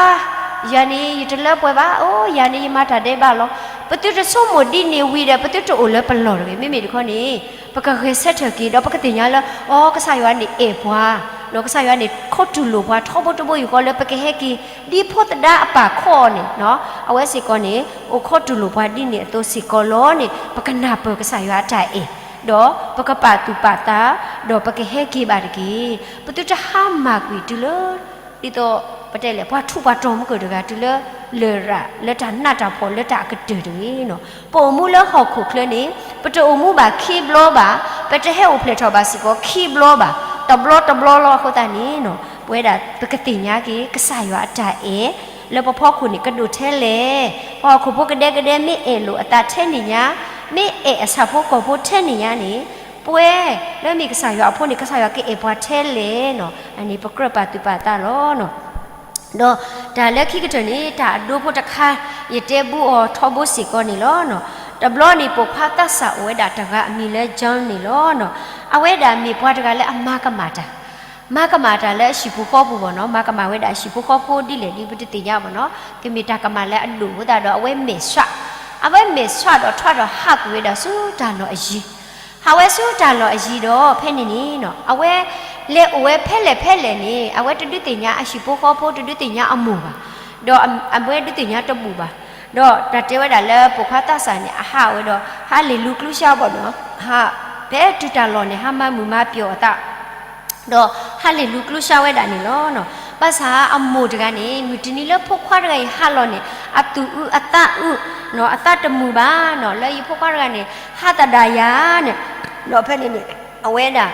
ယၤန့ၣ် ယတလၢပှဲၤဘၣ်, အိ ယၤန့ၣ် ယမၤတၢ်ဒဲးဘးလီၤ. ပသုတဆိကမိၣ်ဒ်န့ၣ်ဝံၤဒီး ပသုတအိၣ်လၢပလီၢ်တဂ့ၤ. မ့မ့ၢ်တခီန့ၣ် ပကဂဲၤဆၢထၢၣ်က့ၤ ဒီးပကသ့ၣ်ညါလၢ အိ ကစၢ်ယွၤန့ၣ်အဲၣ်ပှၤ, ဒီးကစၢ်ယွၤန့ၣ် ခိးတူၢ်လိာ်ပှၤထီဘိတဘိယူၢ်ဃီလၢပကဟဲက့ၤ ဒ်ဖိသဒါအပၢ်ခိးအီၤန့ၣ်, အဝဲစ့ၢ်ကီးန့ၣ် အိၣ်ခိးတူၢ်လိာ်ပှၤဒ်န့ၣ်အသိးစ့ၢ်ကီးလီၤန့ၣ် ပကနၢ်ပၢၢ်ကစၢ်ယွၤအတၢ်အဲၣ်, ဒီးပကပာ်သူၣ်ပာ်သး, ဒီးပကဟဲက့ၤဘၣ်တက့ၢ်. ပသုတဟါမၢ်ကွံာ်တုၤလၢ ဒ်သိးပ ပတဲလဲၣ် ပှၤထူးပှၤတီၤမုၢ်ကၢၢ်တဂၤ တုၤလၢလရာ်လၢတၢ်နးတၢ်ဖှီၣ်လၢတၢ်အကတၢၢ်တဂ့ၤနီၤ. ပအိၣ်မူလၢဟီၣ်ခိၣ်ချၢန့ၣ် ပတအိၣ်မူဘၣ်ခံဘျီဘၣ်, ပတဟဲအိၣ်ဖျဲၣ်ထီၣ်ဘၣ်စ့ၢ်ကီးခံဘျီဘၣ်, တဘျီတဘျီလီၤ. အဃိသတးန့ၣ်နီၤ ပဝဲဒၣ်ပကသ့ၣ်ညါက့ၤ ကစၢ်ယွၤအတၢ်အဲၣ် လၢပဖီခိၣ်န့ၣ် ကဒိၣ်ထဲလဲၣ်. ပှၤဟီၣ်ခိၣ်ဖိကဒဲကဒဲ မ့ၢ်အဲၣ်လိာ်အသးထဲန့ၣ်ညါ, မ့ၢ်အဲၣ်အဆၣ်ဖိကီၢ်ဖိထဲန့ၣ်ညါန့ၣ် ပဝဲလၢမ့ၢ်ကစၢ်ယွၤအဖိန့ၣ် ကစၢ်ယွၤကအဲၣ်ပှၤထဲလဲၣ်နီၤ. အန့ၣ်ပကြၢးပာ်သူၣ်ပာ်သးလီၤ. ဒီးတၢ်လၢခံကတၢၢ်န့ၣ် တၢ်အဒိဖိတခါ ယတဲဘူးအီၤထီဘိစ့ၢ်ကီးန့ၣ်လီၤ. တဘျီန့ၣ် ပိာ်ခွါသးစၢ်အိၣ်ဝဲဒၣ်တဂၤအမံၤလၢ John န့ၣ်လီၤ. အဝဲဒၣ်မ့ၢ်ပှၤတဂၤလၢအမၤကမၣ်တၢ် မၤကမၣ်တၢ်လၢအဟံၣ်ဖိဃီဖိဘၣ်နီၤ, မၤကမၣ်ဝဲဒၣ်အဟံၣ်ဖိဃီဖိဒ်လဲၣ်ဒ်ပတသ့ၣ်ညါဘၣ်နီၤ, ကမ့ၢ်တၢ်ကမၣ်လၢအဒိၣ်အဃိသတးဒီး အဝဲမဲာ်ဆှး, အဝဲမဲာ်ဆှးဒီးထွဲဒီးဟးကွံာ်ဝဲဒၣ်ဆူတၢ်လီၢ်အယံၤ, ဟးဝဲဆူတၢ်လီၢ်အယံၤဒီး ဖဲန့ၣ်န့ၣ်နီၤ အဝဲလဲၤအိၣ်ဝဲဖဲလဲၣ်ဖဲလဲၣ်န့ၣ် အဝဲတဒုးသ့ၣ်ညါအဟံၣ်ဖိဃီဖိ တဒုးသ့ၣ်ညါအမိၢ်ဘၣ်, ဒီးအဝဲဒုးသ့ၣ်ညါတဘူၣ်ဘၣ်, ဒီးတၢ်တဲဝဲဒၣ်လၢပိာ်ခွါသးစၢ်န့ၣ် အဟးဝဲဒီး ဟးလ့ၣ်လူၤကျူစါဘၣ်နီၤ, ဟး ဖဲတုၤတၢ်လီၢ်န့ၣ် ဟးမၤမုာ်မၤပျီၣ်အသး ဒီးဟးလ့ၣ်လူၤကျူစါဝဲဒၣ်န့ၣ်လီၤ. ဘၣ်ဆၣ်အမိၢ်တဂၤန့ၣ် မုၢ်တနံၤလၢဖိခွါတဂၤအံၤဟးလီၤန့ၣ် အသူၣ်အုးအသးအုး, အသးတမုာ်ဘၣ်နီၤ, လၢယဖိခွါတဂၤန့ၣ် ဟးသဒၣ်ယၤန့ၣ်, ဒီးဖဲန့ၣ်န့ၣ် အဝဲဒၣ်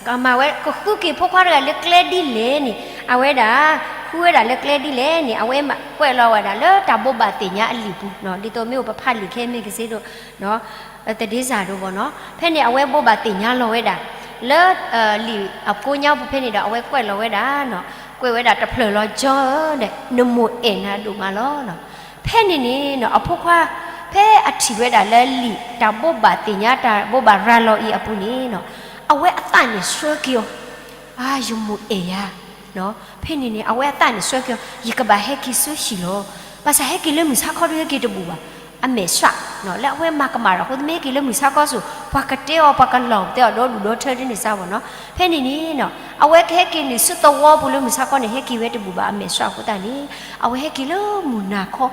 ကမၤဝဲ ကဃုက့ၤဖိခွါတဂၤလၢကျဲဒ်လဲၣ်န့ၣ် အဝဲဒၣ် ဃုဝဲဒၣ်လၢကျဲဒ်လဲၣ်န့ၣ် အဝဲကွဲးလီၤဝဲဒၣ်လၢတၢ်ဘိးဘၣ်သ့ၣ်ညါအလံာ်ပူၤ, ဒ်သိးမ့ၢ်အိၣ်ပဖးလံာ်ခဲမ့ၢ်ကစ့ဒိၣ် သဒ့စၢ်ဒိၣ်ဘၣ်နီၤ, ဖဲန့ၣ်အဝဲဘိးဘၣ်သ့ၣ်ညါလီၤဝဲဒၣ် လၢလံာ်အကိးညါပူၤဖဲန့ၣ်ဒီး အဝဲကွဲးလီၤဝဲဒၣ်နီၤ, ကွဲးဝဲဒၣ်တဖျၢၣ်လီၤ ကၠီဧၢ, နမိၢ်အဲၣ်နၤဒိၣ်မးလီၤ. ဖဲန့ၣ်န့ၣ်နီၤ အဖိခွါ ဖဲအထံၣ်ဝဲဒၣ်လၢလံာ်တၢ်ဘိးဘၣ်သ့ၣ်ညါ တၢ်ဘိးဘၣ်ရၤလီၤအံၤအပူၤန့ၣ်နီၤ, အဝဲအသးန့ၣ်ဆှၢက့ၤအီၤ, အါ ယမိၢ်အဲၣ်ယၤ ဖဲန့ၣ်န့ၣ် အဝဲအသးန့ၣ်ဆှၢက့ၤအီၤ, ယကဘၣ်ဟဲက့ၤဆူဟံၣ်လီၤ. ဘၣ်ဆၣ်ဟဲက့ၤလၢမုၢ်ဆါခီဒီးဟဲက့ၤတဘူၣ်ဘၣ်, အမဲာ်ဆှး, လၢအဝဲမၤကမၣ်တၢ်အဃိ မ့ၢ်ဟဲက့ၤလၢမုၢ်ဆါခီဆူ ပှၤကတဲအီၤ ပှၤကလီၤပသဲအီၤဒီဒူၣ်ဒီထၢဒ်န့ၣ်စါဘၣ်နီၤ. ဖဲန့ၣ်န့ၣ်နီၤ အဝဲကဟဲက့ၤနုာ်ဆူသဝီပူၤလၢမုၢ်ဆါခီန့ၣ် ဟဲက့ၤဝဲတဘူၣ်ဘၣ် အမဲာ်ဆှးအဃိသတးန့ၣ် အဝဲဟဲက့ၤလၢမုၢ်နၤခီ,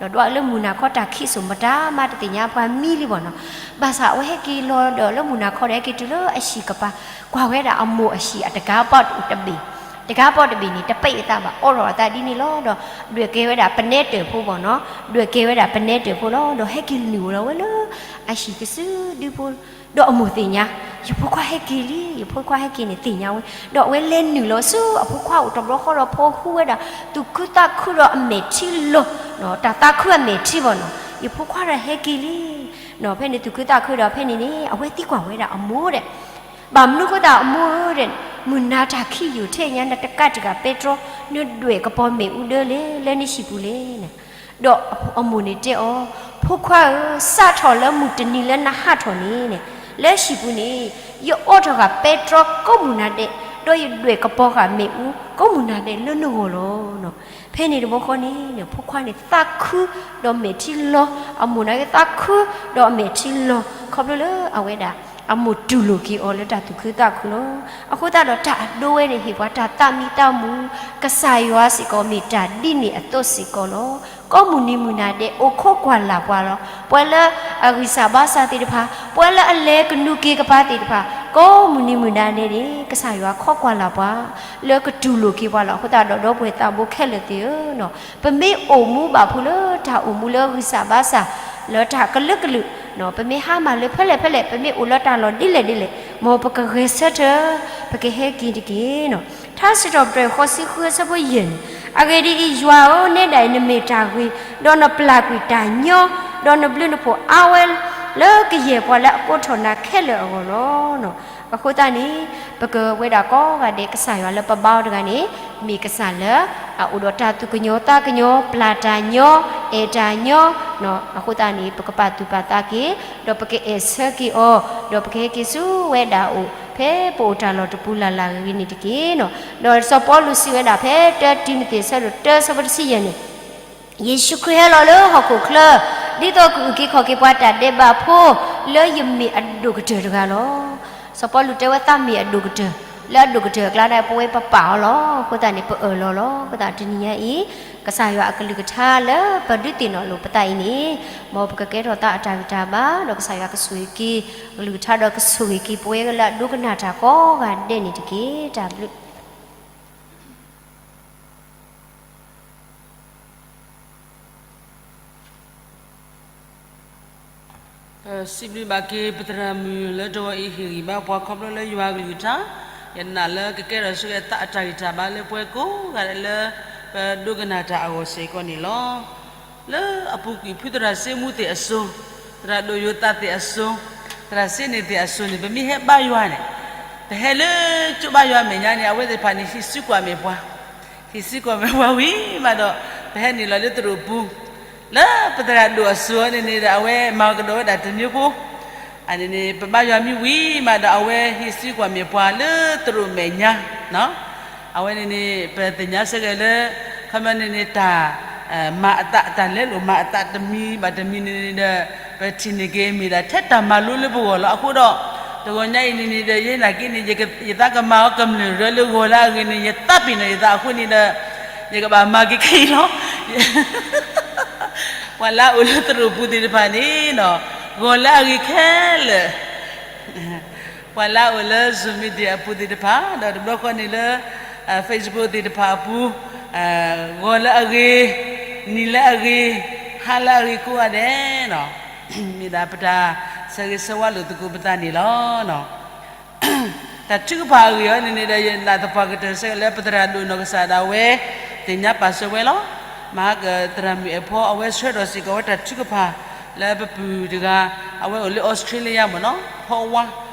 ဒီးဒွးလၢမုၢ်နၤခီတၢ်ခံးစိၣ်မတၤမးတသ့ၣ်ညါ ပှၤမံလံဘၣ်နီၤ. ဘၣ်ဆၣ်အဝဲဟဲက့ၤလီၤဒီးလၢမုၢ်နၤခီဒီး ဟဲက့ၤတုၤလၢအဟံၣ်ကပၤ, ကွၢ်ဝဲဒၣ်အမိၢ်အဟံၣ်အတကါပီၣ်တဘ့ၣ်, တကါပီၣ်တဘ့ၣ်န့ၣ် တပ့ၢ်အသးဘၣ် အိးထီၣ်အသးဒ်န့ၣ်လီၤ. ဒီးဒွဲၣ်ကဲဝဲဒၣ်ပနဲတၢၢ်ဖိဘၣ်နီၤ, ဒွဲၣ်ကဲဝဲဒၣ်ပနဲတၢၢ်ဖိလီၤ. ဒီးဟဲက့ၤနုာ်လီၤဝဲလၢအဟံၣ်ကစုဒုဖိ, ဒီးအမိၢ်သ့ၣ်ညါ, ယဖိခွါဟဲက့ၤလံ, ယဖိခွါဟဲက့ၤန့ၣ်သ့ၣ်ညါဝဲ, ဒီးအဝဲလဲၤနုာ်လီၤဆူအဖိခွါအိၣ်တဘျီဃီဒီး ဖိဃူဝဲဒၣ်သူၣ်ခုသးခုဒီးအမဲာ်ထံလီၤ, တၢ်သးခုအမဲာ်ထံဘၣ်နီၤ, ယဖိခွါဒီးဟဲက့ၤလံ. ဖဲန့ၣ်သူၣ်ခုသးခုဒီး ဖဲန့ၣ်န့ၣ် အဝဲသံကွၢ်ဝဲဒၣ်အမိၢ်ဒီး ဘၣ်မနုၤအဃိသတးအမိၢ်ဧၢဒီး မုၢ်နၤတၢ်ခံးယိာ်ထဲညါ နတကးတံာ်ဃာ်ပဲတြီ, နဒွဲၣ်ကပီၤမ့ၣ်အူဒၢလဲၣ် လၢနဟံၣ်ပူၤလဲၣ်န့ၣ်. ဒီးအမိၢ်န့ၣ်တဲအီၤ, ဖိခွါဧၢ, စးထီၣ်လၢမုၢ်တနံၤလၢနဟးထီၣ်န့ၣ်န့ၣ်, လၢဟံၣ်ပူၤန့ၣ် ယအိးထီၣ်ဃာ်ပဲတြီကိးမုၢ်နၤဒဲး, ဒီးယဒွဲၣ်ကပီၤဃာ်မ့ၣ်အူကိးမုၢ်နၤဒဲးလၢနဂီၢ်လီၤ. ဖဲန့ၣ်တဘျီဃီန့ၣ် ဖိခွါန့ၣ်သးခုဒီးမဲာ်ထံလီၤ, အမိၢ်န့ၣ်က့ၤသးခုဒီးအမဲာ်ထံလီၤ ခီဖျိလၢအဝဲဒၣ် အမိၢ်တူၢ်လိာ်က့ၤအီၤလၢတၢ်သူၣ်ခုသးခုလီၤ. အဃိသတးဒီးတၢ်အဒိဝဲန့ၣ် ဟ့ၣ်ပှၤတၢ်သးမံသးမုာ်, ကစၢ်ယွၤစ့ၢ်ကီးမ့ၢ်တၢ်ဒ်န့ၣ်အသိးစ့ၢ်ကီးလီၤ. ကိးမုၢ်နံၤမုၢ်နၤဒဲး အိၣ်ခိးကွၢ်လၢ်ပှၤလီၤ. ပှၤလၢအဂံၢ်စၢ်ဘါစၢ်သ့ၣ်တဖၣ်, ပှၤလၢအလဲၤကနူၤက့ၤကပၤသ့ၣ်တဖၣ်, ကိးမုၢ်နံၤမုၢ်နၤဒဲးန့ၣ် ကစၢ်ယွၤခိးကွၢ်လၢ်ပှၤ လၢကတူၢ်လိာ်က့ၤပှၤလီၤ. အဃိသတးဒီး ဒီပုၢ်ဝဲၢ်သးဘိခဲလၢာ်သ့ၣ်ဧၢ, ပမ့ၢ်အိၣ်မူဘၣ်ဖိလၢတၢ်အိၣ်မူလၢဂံၢ်စၢ်ဘါစၢ် လၢတၢ်ကလုာ်ကလုာ်, ပမ့ၢ်ဟါမၢ်လၢဖဲလဲၣ်ဖဲလဲၣ်, ပမ့ၢ်အိၣ်လၢတၢ်လီၢ်ဒ်လဲၣ်ဒ်လဲၣ်, မ်ပကဂဲၤဆၢထၢၣ်, ပကဟဲက့ၤတက့ၢ်. ထါစံးထီၣ်ပတြၢၤ ဃိးဆံဃုအဆၢဖိယဲၢ်န့ၣ်, အဂ့ၢ်ဒ်အံၤ, ယွၤဧၢ, နဲဒၣ်အံၤ နမ့ၢ်တၢ်ဂ့ၤ, ဒီးနပျၢ်ကွံာ်တၢ်ညီ, ဒီးနဘျုးနဖှိၣ်အါဝဲလၢကယဲၢ်ပှၤလၢအကိးထီၣ်နၤခဲလၢာ်အဂီၢ်လီၤ. အဃိသတးန့ၣ် ပကဝဲဒၣ်ကိးဂၤဒဲး ကစၢ်ယွၤလၢပဘါအီၤတဂၤန့ၣ် မ့ၢ်ကစၢ်လၢအအိၣ်ဒီးတၢ်သူၣ်ကညီၤသးကညီၤ, ပျၢ်တၢ်ညီ, အဲၣ်တၢ်ညီ, အဃိသတးန့ၣ် ပကပာ်သူၣ်ပာ်သးက့ၤ, ဒီးပကအဲၣ်ဆၢက့ၤအီၤ, ဒီးပကဟဲက့ၤဆူဝဲဒၣ်အအိၣ် ဖဲပအိၣ်တၢ်လီၢ်တပူၤလၢ်လၢ်ဂ့ၤဂ့ၤန့ၣ်တက့ၢ်. ဒီးစီၤပီလူးစံးဝဲဒၣ်ဖဲ တၢတံၤမသ့း အဆၢဒိၣ်တၢ အဆၢဖိတဆံယဲၢ်န့ၣ်, ယ့ၣ်ၡူးခရံာ်ဟဲလီၤလၢဟီၣ်ခိၣ်ချၢ ဒ်သိးကအုၣ်က့ၤခီၣ်က့ၤပှၤတၢ်ဒဲးဘးဖိ လၢယမ့ၢ်အဒိၣ်ကတၢၢ်တဂၤလီၤ. စီၤပီလူးတဲဝဲသးမ့ၢ်အဒိၣ်ကတၢၢ်, လၢအဒိၣ်ကတၢၢ်အကျါဒၣ် ပဝဲပပာ်အီၤလီၤ. အဃိသတးန့ၣ် ပအၢၣ်လီၤလီၤ. အဃိသတးတနံၤညါအံၤ ကစၢ်ယွၤအကလုၢ်ကထါလၢပဒုးသ့ၣ်နီၣ်လိာ်ပသးအံၤန့ၣ်, မ်ပကကဲထီၣ်သးအတၢ်ဂံၢ်တၢ်ဘါ, ဒီးကစၢ်ယွၤကဆိၣ်ဂ့ၤက့ၤ ကလုၢ်ကထါဒီးကဆိၣ်ဂ့ၤက့ၤပဝဲလၢအဒိကနၣ်တၢ်ကိးဂၤဒဲးန့ၣ်တက့ၢ်. တၢ်ဘျုး ပစံးဘျုးဘၣ်က့ၤပသရၣ်မုၣ်လၢတဂီၤအံၤ ဟ့ၣ်ဂံၢ်ဘါပှၤခီဖျိလၢယွၤအကလုၢ်ကထါ, ယနာ်လၢကကဲထီၣ်ဆူအသးအတၢ်ဂံၢ်တၢ်ဘါလၢပှၤကိးဂၤဒဲးလၢ ပဒိကနၣ်တၢ်အဂီၢ်စ့ၢ်ကီးန့ၣ်လီၤ. လၢအပူၤကွံာ်ဖုသရၣ်စ့မူသ့ၣ်အစိၤ, သရၣ်ဒိၣ်ယိၤသးသ့ၣ်အစိၤ, သရၣ်စ့န့ၣ်သ့ၣ်အစိၤန့ၣ် ပမ့ၢ်ဟဲဘါယွၤန့ၣ်, ပဟဲလၢကၠိဘါယွၤအမဲာ်ညါန့ၣ် အဝဲသ့ၣ်တဖၣ်န့ၣ် ဟံးစုကွၢ်မဲာ်ပှၤ ဟံးစုကွၢ်မဲာ်ပှၤဝံၤမးဒီး ပဟဲနုာ်လီၤလၢသရိာ်ပူၤ, လၢပသရၣ်ဒိၣ်အစိၤန့ၣ်န့ၣ်ဒီး အဝဲမၤကဒီးဝဲဒၣ်တမံၤဖိ, အန့ၣ်န့ၣ် ပဘါယွၤမံဝံၤမးဒီး အဝဲဟံးစုကွၢ်မဲာ်ပှၤလၢသရိာ်မဲာ်ညါ, အဝဲန့ၣ်န့ၣ် ပသ့ၣ်ညါဆၢက့ၤလၢ ခီမီန့ၣ်န့ၣ် တၢ် မၤအသး တၢ်လဲလိာ်မၤအသးတမံၤဘၣ်တမံၤန့ၣ်န့ၣ်ဒီး ပထံၣ်န့ၢ်က့ၤမ့ၢ်ဒၣ်ထဲတၢ်မၤလိလၢပဂီၢ်လီၤ. အဃိဒီး တဂီၤညါအံၤန့ၣ်န့ၣ်ဒီး ယဲနာ်က့န့ၣ် ယသးကမၤအီၤကမျၢၢ်ရၢလၢဂီၤလၢအဂ့ၤန့ၣ် ယသးပ့ၤနီၣ်ယသးအဃိန့ၣ်ဒီး ယကဘၣ်မၤက့ၤခဲအံၤလီၤ. ပှၤလၢအအိၣ်လၢသရိာ်ပူၤသ့ၣ်တဖၣ်န့ၣ် ဂီၤလၢအဂ့ၤခဲလၢာ် ပှၤလၢအအိၣ်လၢ Zoom meeting အပူၤသ့ၣ်တဖၣ် ဒီးတဘျီဃီန့ၣ်လၢ Facebook သ့ၣ်တဖၣ်အပူၤ, ဂီၤလၢအဂ့ၤ, နံၤလၢအဂ့ၤ, ဟါလၢအဂ့ၤကိးဂၤဒဲး, မ့ၢ်ဒၣ်ပတၢ်ဆၢဂ့ၤဆၢဝါလိာ်သကိးပသးန့ၣ်လီၤ. တၢ်ထုကဖၣ်အဂ့ၢ်အီၤန့ၣ်န့ၣ်ဒီး ယနာ်သပှၢ်ကတၢၢ်ဆၢက့ၤလၢပသရၣ်ဒိၣ်နီၢ်ကစၢ်ဒၣ်ဝဲ သ့ၣ်ညါပာ်စၢၤဝဲလီၤ. မဟါကသရၣ်မုၣ်အဲၣ်ဖီ အဝဲဆှၢထီၣ်စ့ၢ်ကီးဝဲတၢ်ထုကဖၣ် လၢပပုၢ်တဂၤ အဝဲအိၣ်လၢ Australia မ့ၢ်နီၤ ဖီဝါ,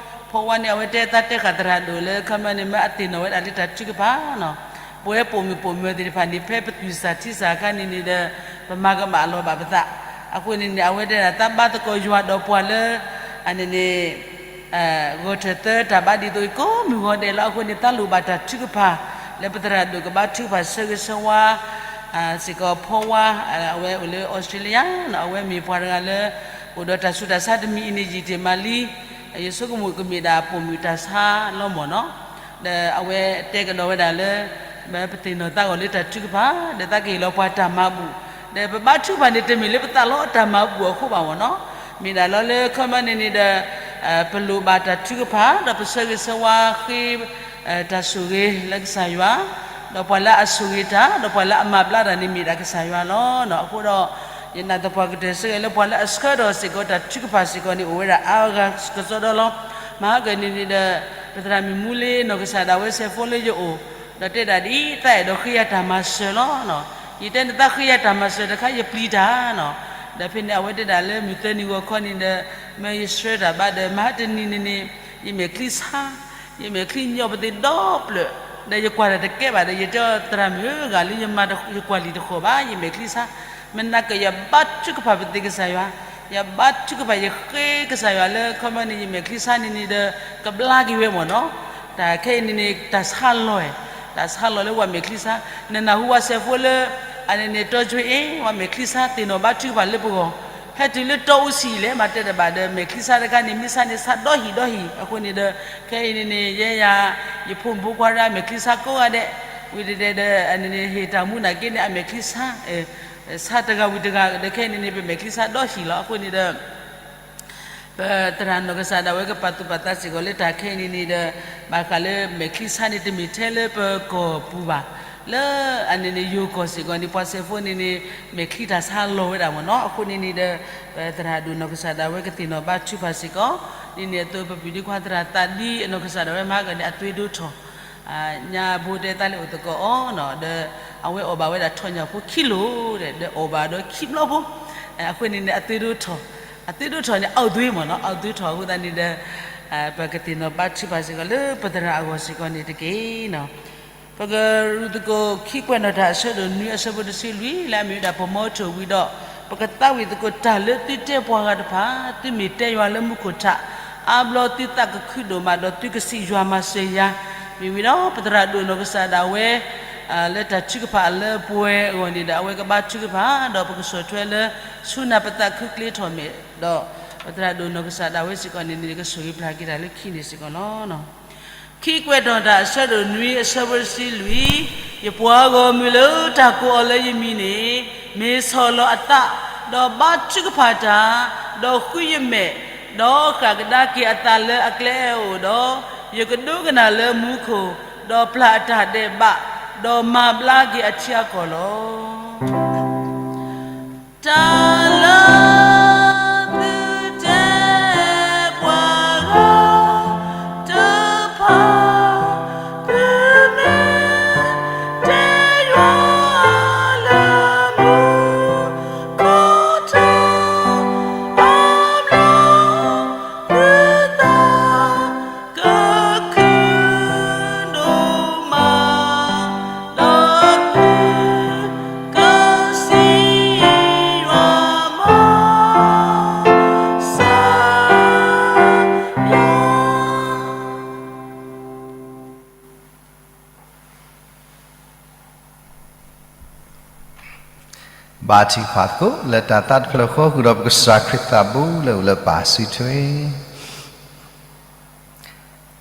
ဖီဝါန့ၣ် အဝဲတဲသးတဲဃာ်သရၣ်ဒိၣ်လၢ ခီမီန့ၣ် မ့ၢ်အသ့ၣ်နီၣ်ဝဲဒၣ်လၢတၢ်ထုကဖၣ်နီၤ, ပဝဲပိာ်မုၣ်ပိာ်မၢၤသ့ၣ်တဖၣ်န့ၣ် ဖဲပသူၣ်စၢ်ထံစၢ်အခါန့ၣ်န့ၣ်ဒီး ပမၤကမၣ်လီၤဘၣ်ပသး, အဃိန့ၣ်န့ၣ် အဝဲတဲဒၣ်သးဘါသကိးယွၤဒီးပှၤလၢ အန့ၣ်န့ၣ် ဂီၤထၢၣ်သၢတၢ်ဘါဒ်သိးအံၤ ကိးမုၢ်ဂီၤဒဲးလီၤ. အဃိန့ၣ် တၢ်လိၣ်ဘၣ်တၢ်ထုကဖၣ် လၢပသရၣ်ဒိၣ်ကဘါထုကဖၣ်ဆၢဂ့ၤဆၢဝါ စ့ၢ်ကီးဖီဝါ, အဝဲအိၣ်လၢ Australia နီၤ, အဝဲမ့ၢ်ပှၤတဂၤလၢ အိၣ်ဒီးတၢ်ဆူးတၢ်ဆါတမံၤအံၤန့ၣ် ယံာ်တ့ၢ်မးလံ, ယဆိကမိၣ်ကမ့ၢ်ဒၣ်ပိာ်မုၣ်တၢ်ဆါလီၤမ့ၢ်နီၤ, ဒီးအဝဲတဲကဒီးဝဲဒၣ်လၢ ပသ့ၣ်နီၣ်သးဂီၢ်လၢတၢ်ထုကဖၣ် ဒီးသးကဟ့ၣ်လီၤပှၤတၢ်မၤဘူၣ်, ဒီးပဘါထုကဖၣ်န့ၣ် တမ့ၢ်လၢပသးလီတၢ်မၤဘူၣ်အဃိဘၣ်မ့ၢ်နီၤ, မ့ၢ်ဒၣ်လီၤလၢခီမီန့ၣ်န့ၣ်ဒီး ပလိၣ်ဘၣ်တၢ်ထုကဖၣ် ဒီးပဆၢဂ့ၤဆၢဝါဃ့ တၢ်ဆိၣ်ဂ့ၤလၢကစၢ်ယွၤ, ဒီးပှၤလၢအဆိၣ်ဂ့ၤတၢ် ဒီးပှၤလၢအမၤဘျါတၢ်န့ၣ်မ့ၢ်ဒၣ်ကစၢ်ယွၤလီၤ. အဃိဒီး ယနာ်သပှၢ်ကတၢၢ်ဆၢက့ၤလၢပှၤလၢအဆှၢထီၣ်စ့ၢ်ကီး တၢ်ထုကဖၣ်စ့ၢ်ကီးန့ၣ် အိၣ်ဝဲဒၣ်အါဂၤကစီဒီလီၤ. မဟါကန့ၣ်န့ၣ်ဒီး ပသရၣ်မုၣ်မူလ့နီၢ်ကစၢ်ဒၣ်ဝဲစဲးဖိလၢယအိၣ်, ဒီးတဲဒၣ်ဒ်အံၤ သးအဲၣ်ဒိးဃ့ယၤတၢ်မၤစၢၤလီၤ. ယတဲန့ၣ်သးဃ့ယၤတၢ်မၤစၢၤတခါ ယပျံၤတၢ်နီၤ, ဒီးဖဲန့ၣ် အဝဲတဲဒၣ်လၢမုၢ်သၢနံၤဂီၤခီန့ၣ်ဒီး မ့ၢ်ယဆှၢတၢ်ဘၣ်ဒီး မဟါတနံၤန့ၣ်န့ၣ် ယမဲာ်ချံဆါ, ယမဲာ်ချံညီပသ့ၣ်ဒီဖျၢၣ်, ဒီးယကွၢ်တၢ်တကဲဘၣ်ဒီး ယတဲအီၤသရၣ်မုၣ်ဧၢ ဂၤလၢယမၤယကွၢ်လံာ်တဃီၣ်ဘၣ် ယမဲာ်ချံဆါ, မနၤကယဘါထုကဖၣ်ပသ့ၣ်ကစၢ်ယွၤ, ယဘါထုကဖၣ်ယဃ့ကစၢ်ယွၤလၢခီမီန့ၣ် ယမဲာ်ချံဆါန့ၣ်န့ၣ်ဒီး ကဘျါက့ၤဝဲမ့ၢ်နီၤ, တၢ်ခဲအံၤန့ၣ်န့ၣ် တၢ်ဆါလီၤ, တၢ်ဆါလီၤလၢပှၤမဲာ်ချံဆါ, နနၢ်ဟူဝဲစဲးဖိလၢ အန့ၣ်န့ၣ် တီကွ့အ့ၣ် ပှၤမဲာ်ချံဆါသ့ၣ်နီၣ်ဘါထုကဖၣ်လၢပဂီၢ်, ဟဲတုၤလၢတီအူစံလံ မၤတဲတဘၣ်ဒီး မဲာ်ချံဆါတခါန့ၣ် မ့ၢ်ဆါန့ၣ်ဆါဒီဟံၣ်ဒီဟံၣ်, အဃိန့ၣ်ဒီး ခဲအံၤန့ၣ်န့ၣ် ယဲယၤ ယဖိမုၣ်ဖိခွါတဂၤ မဲာ်ချံဆါကိးဂၤဒဲး, ဝံၤတဒဲးဒီး အန့ၣ်န့ၣ် ဟ့ၣ်တၢ်မူနာ်က့န့ၣ် အမဲာ်ချံဆါ ဆါတဂၤဝံၤတဂၤဒီး ခဲအံၤန့ၣ်န့ၣ် ပမဲာ်ချံဆါဒီဟံၣ်လီၤ. အဃိန့ၣ်ဒီး ပသရၣ်နီၢ်ကစၢ်ဒၣ်ဝဲကပာ်သူၣ်ပာ်သးစ့ၢ်ကီးလၢတၢ်ခဲအံၤန့ၣ်န့ၣ်ဒီး ဘၣ်ဃးလၢမဲာ်ချံဆါန့ၣ် တမ့ၢ်ထဲလၢပကီၢ်ပူၤဘၣ်, လၢအန့ၣ်န့ၣ် ယိၤကီၢ်စ့ၢ်ကီးန့ၣ် ပှၤစဲးဖိန့ၣ်န့ၣ် မဲာ်ချံတၢ်ဆါလီၤဝဲဒၣ်မ့ၢ်နီၤ. အဃိန့ၣ်န့ၣ်ဒီး ပသရၣ်ဒိၣ်နီၢ်ကစၢ်ဒၣ်ဝဲကသ့ၣ်နီၣ်ဘါထုကဖၣ်စ့ၢ်ကီး, ဒ်န့ၣ်အသိး ပပုၢ်ဒ့ခွါသရၣ်သးဒံအနီၢ်ကစၢ်ဒၣ်ဝဲမဟါကန့ၣ် အသွ့ဒိထီၣ် ညါဘိတဲသးလၢအိၣ်သကိးအီၤနီၤ, ဒီးအဝဲအီၣ်ဘၣ်ဝဲဒၣ်ထီၣ်ညၣ်ဖိခံလိၤဒီး ဒီးအီၣ်ဘၣ်ဒီးခံဘျီဖိ, အဃိန့ၣ်န့ၣ် အသွ့ဒိထီၣ်, အသွ့ဒိထီၣ်န့ၣ် အီၣ်သွ့မ့ၢ်နီၤ, အီၣ်သွ့ထီၣ်အဃိသတးန့ၣ်ဒီး ပကသ့ၣ်နီၣ်ဘါထုကဖၣ်စ့ၢ်ကီးလၢပသရၣ်အဂီၢ်စ့ၢ်ကီးန့ၣ်တက့ၢ်နီၤ. ပကရူၢ်သကိးခံကွဲးနီၣ်တၢ်အဆၢဒိၣ်နွံ အဆၢဖိတဆံလွံၢ် လၢအမ့ၢ်ဝဲဒၣ်ပမီထိၣ်ဝံၤဒီး ပကသးဝံၣ်သကိးတၢ်လၢသုတဲပှၤဂၤတဖၣ်, သုမ့ၢ်တဲယွၤလၢမူခိၣ်ထး, အါဘျီသုသးကခုဒိၣ်မးဒီးသုကစံးယွၤမၤစၢၤယၤ, မ့ၢ်ဝံၤဒီးပသရၣ်ဒိၣ်နီၢ်ကစၢ်ဒၣ်ဝဲ လၢတၢ်ထုကဖၣ်လၢပဝဲအဂီၢ်န့ၣ်ဒီး အဝဲကဘါထုကဖၣ် ဒီးပကဆီၣ်ထွဲလၢ ဆူနၢ်ပသးခုကျ့ထီၣ်မဲာ်ဒီး ပသရၣ်ဒိၣ်နီၢ်ကစၢ်ဒၣ်ဝဲစ့ၢ်ကီးန့ၣ်န့ၣ် ကဆိၣ်ဂ့ၤပျၢ်က့ၤတၢ်လၢခံန့ၣ်စ့ၢ်ကီးလီၤ. ခံကွဲးနီၣ်တၢ်အဆၢဒိၣ်နွံ အဆၢဖိတဆံလွံၢ်, ယပှၤဂီၢ်မုၢ်လၢတၢ်ကိးအီၤလၢယမံၤန့ၣ် မ့ၢ်ဆီၣ်လီၤအသး, ဒီးဘါထုကဖၣ်တၢ်, ဒီးဃုယမဲာ်, ဒီးဃၣ်ကဒါက့ၤအသးလၢအကျဲအအိၣ်ဒီး, ယကဒိကနၣ်လၢမူခိၣ်, ဒီးပျၢ်အတၢ်ဒဲးဘး, ဒီးမၤဘျါက့ၤအထံအကီၢ်လီၤ. တၢ်လၢသုတဲ ဘါထုကဖၣ်သကိးလၢတၢ်သးတဖျၢၣ်ဃီ ဃုာ်ဒီးပကစၢ်ခရံာ်သးဘိလၢအိၣ်လၢပၢ်စုထွဲ.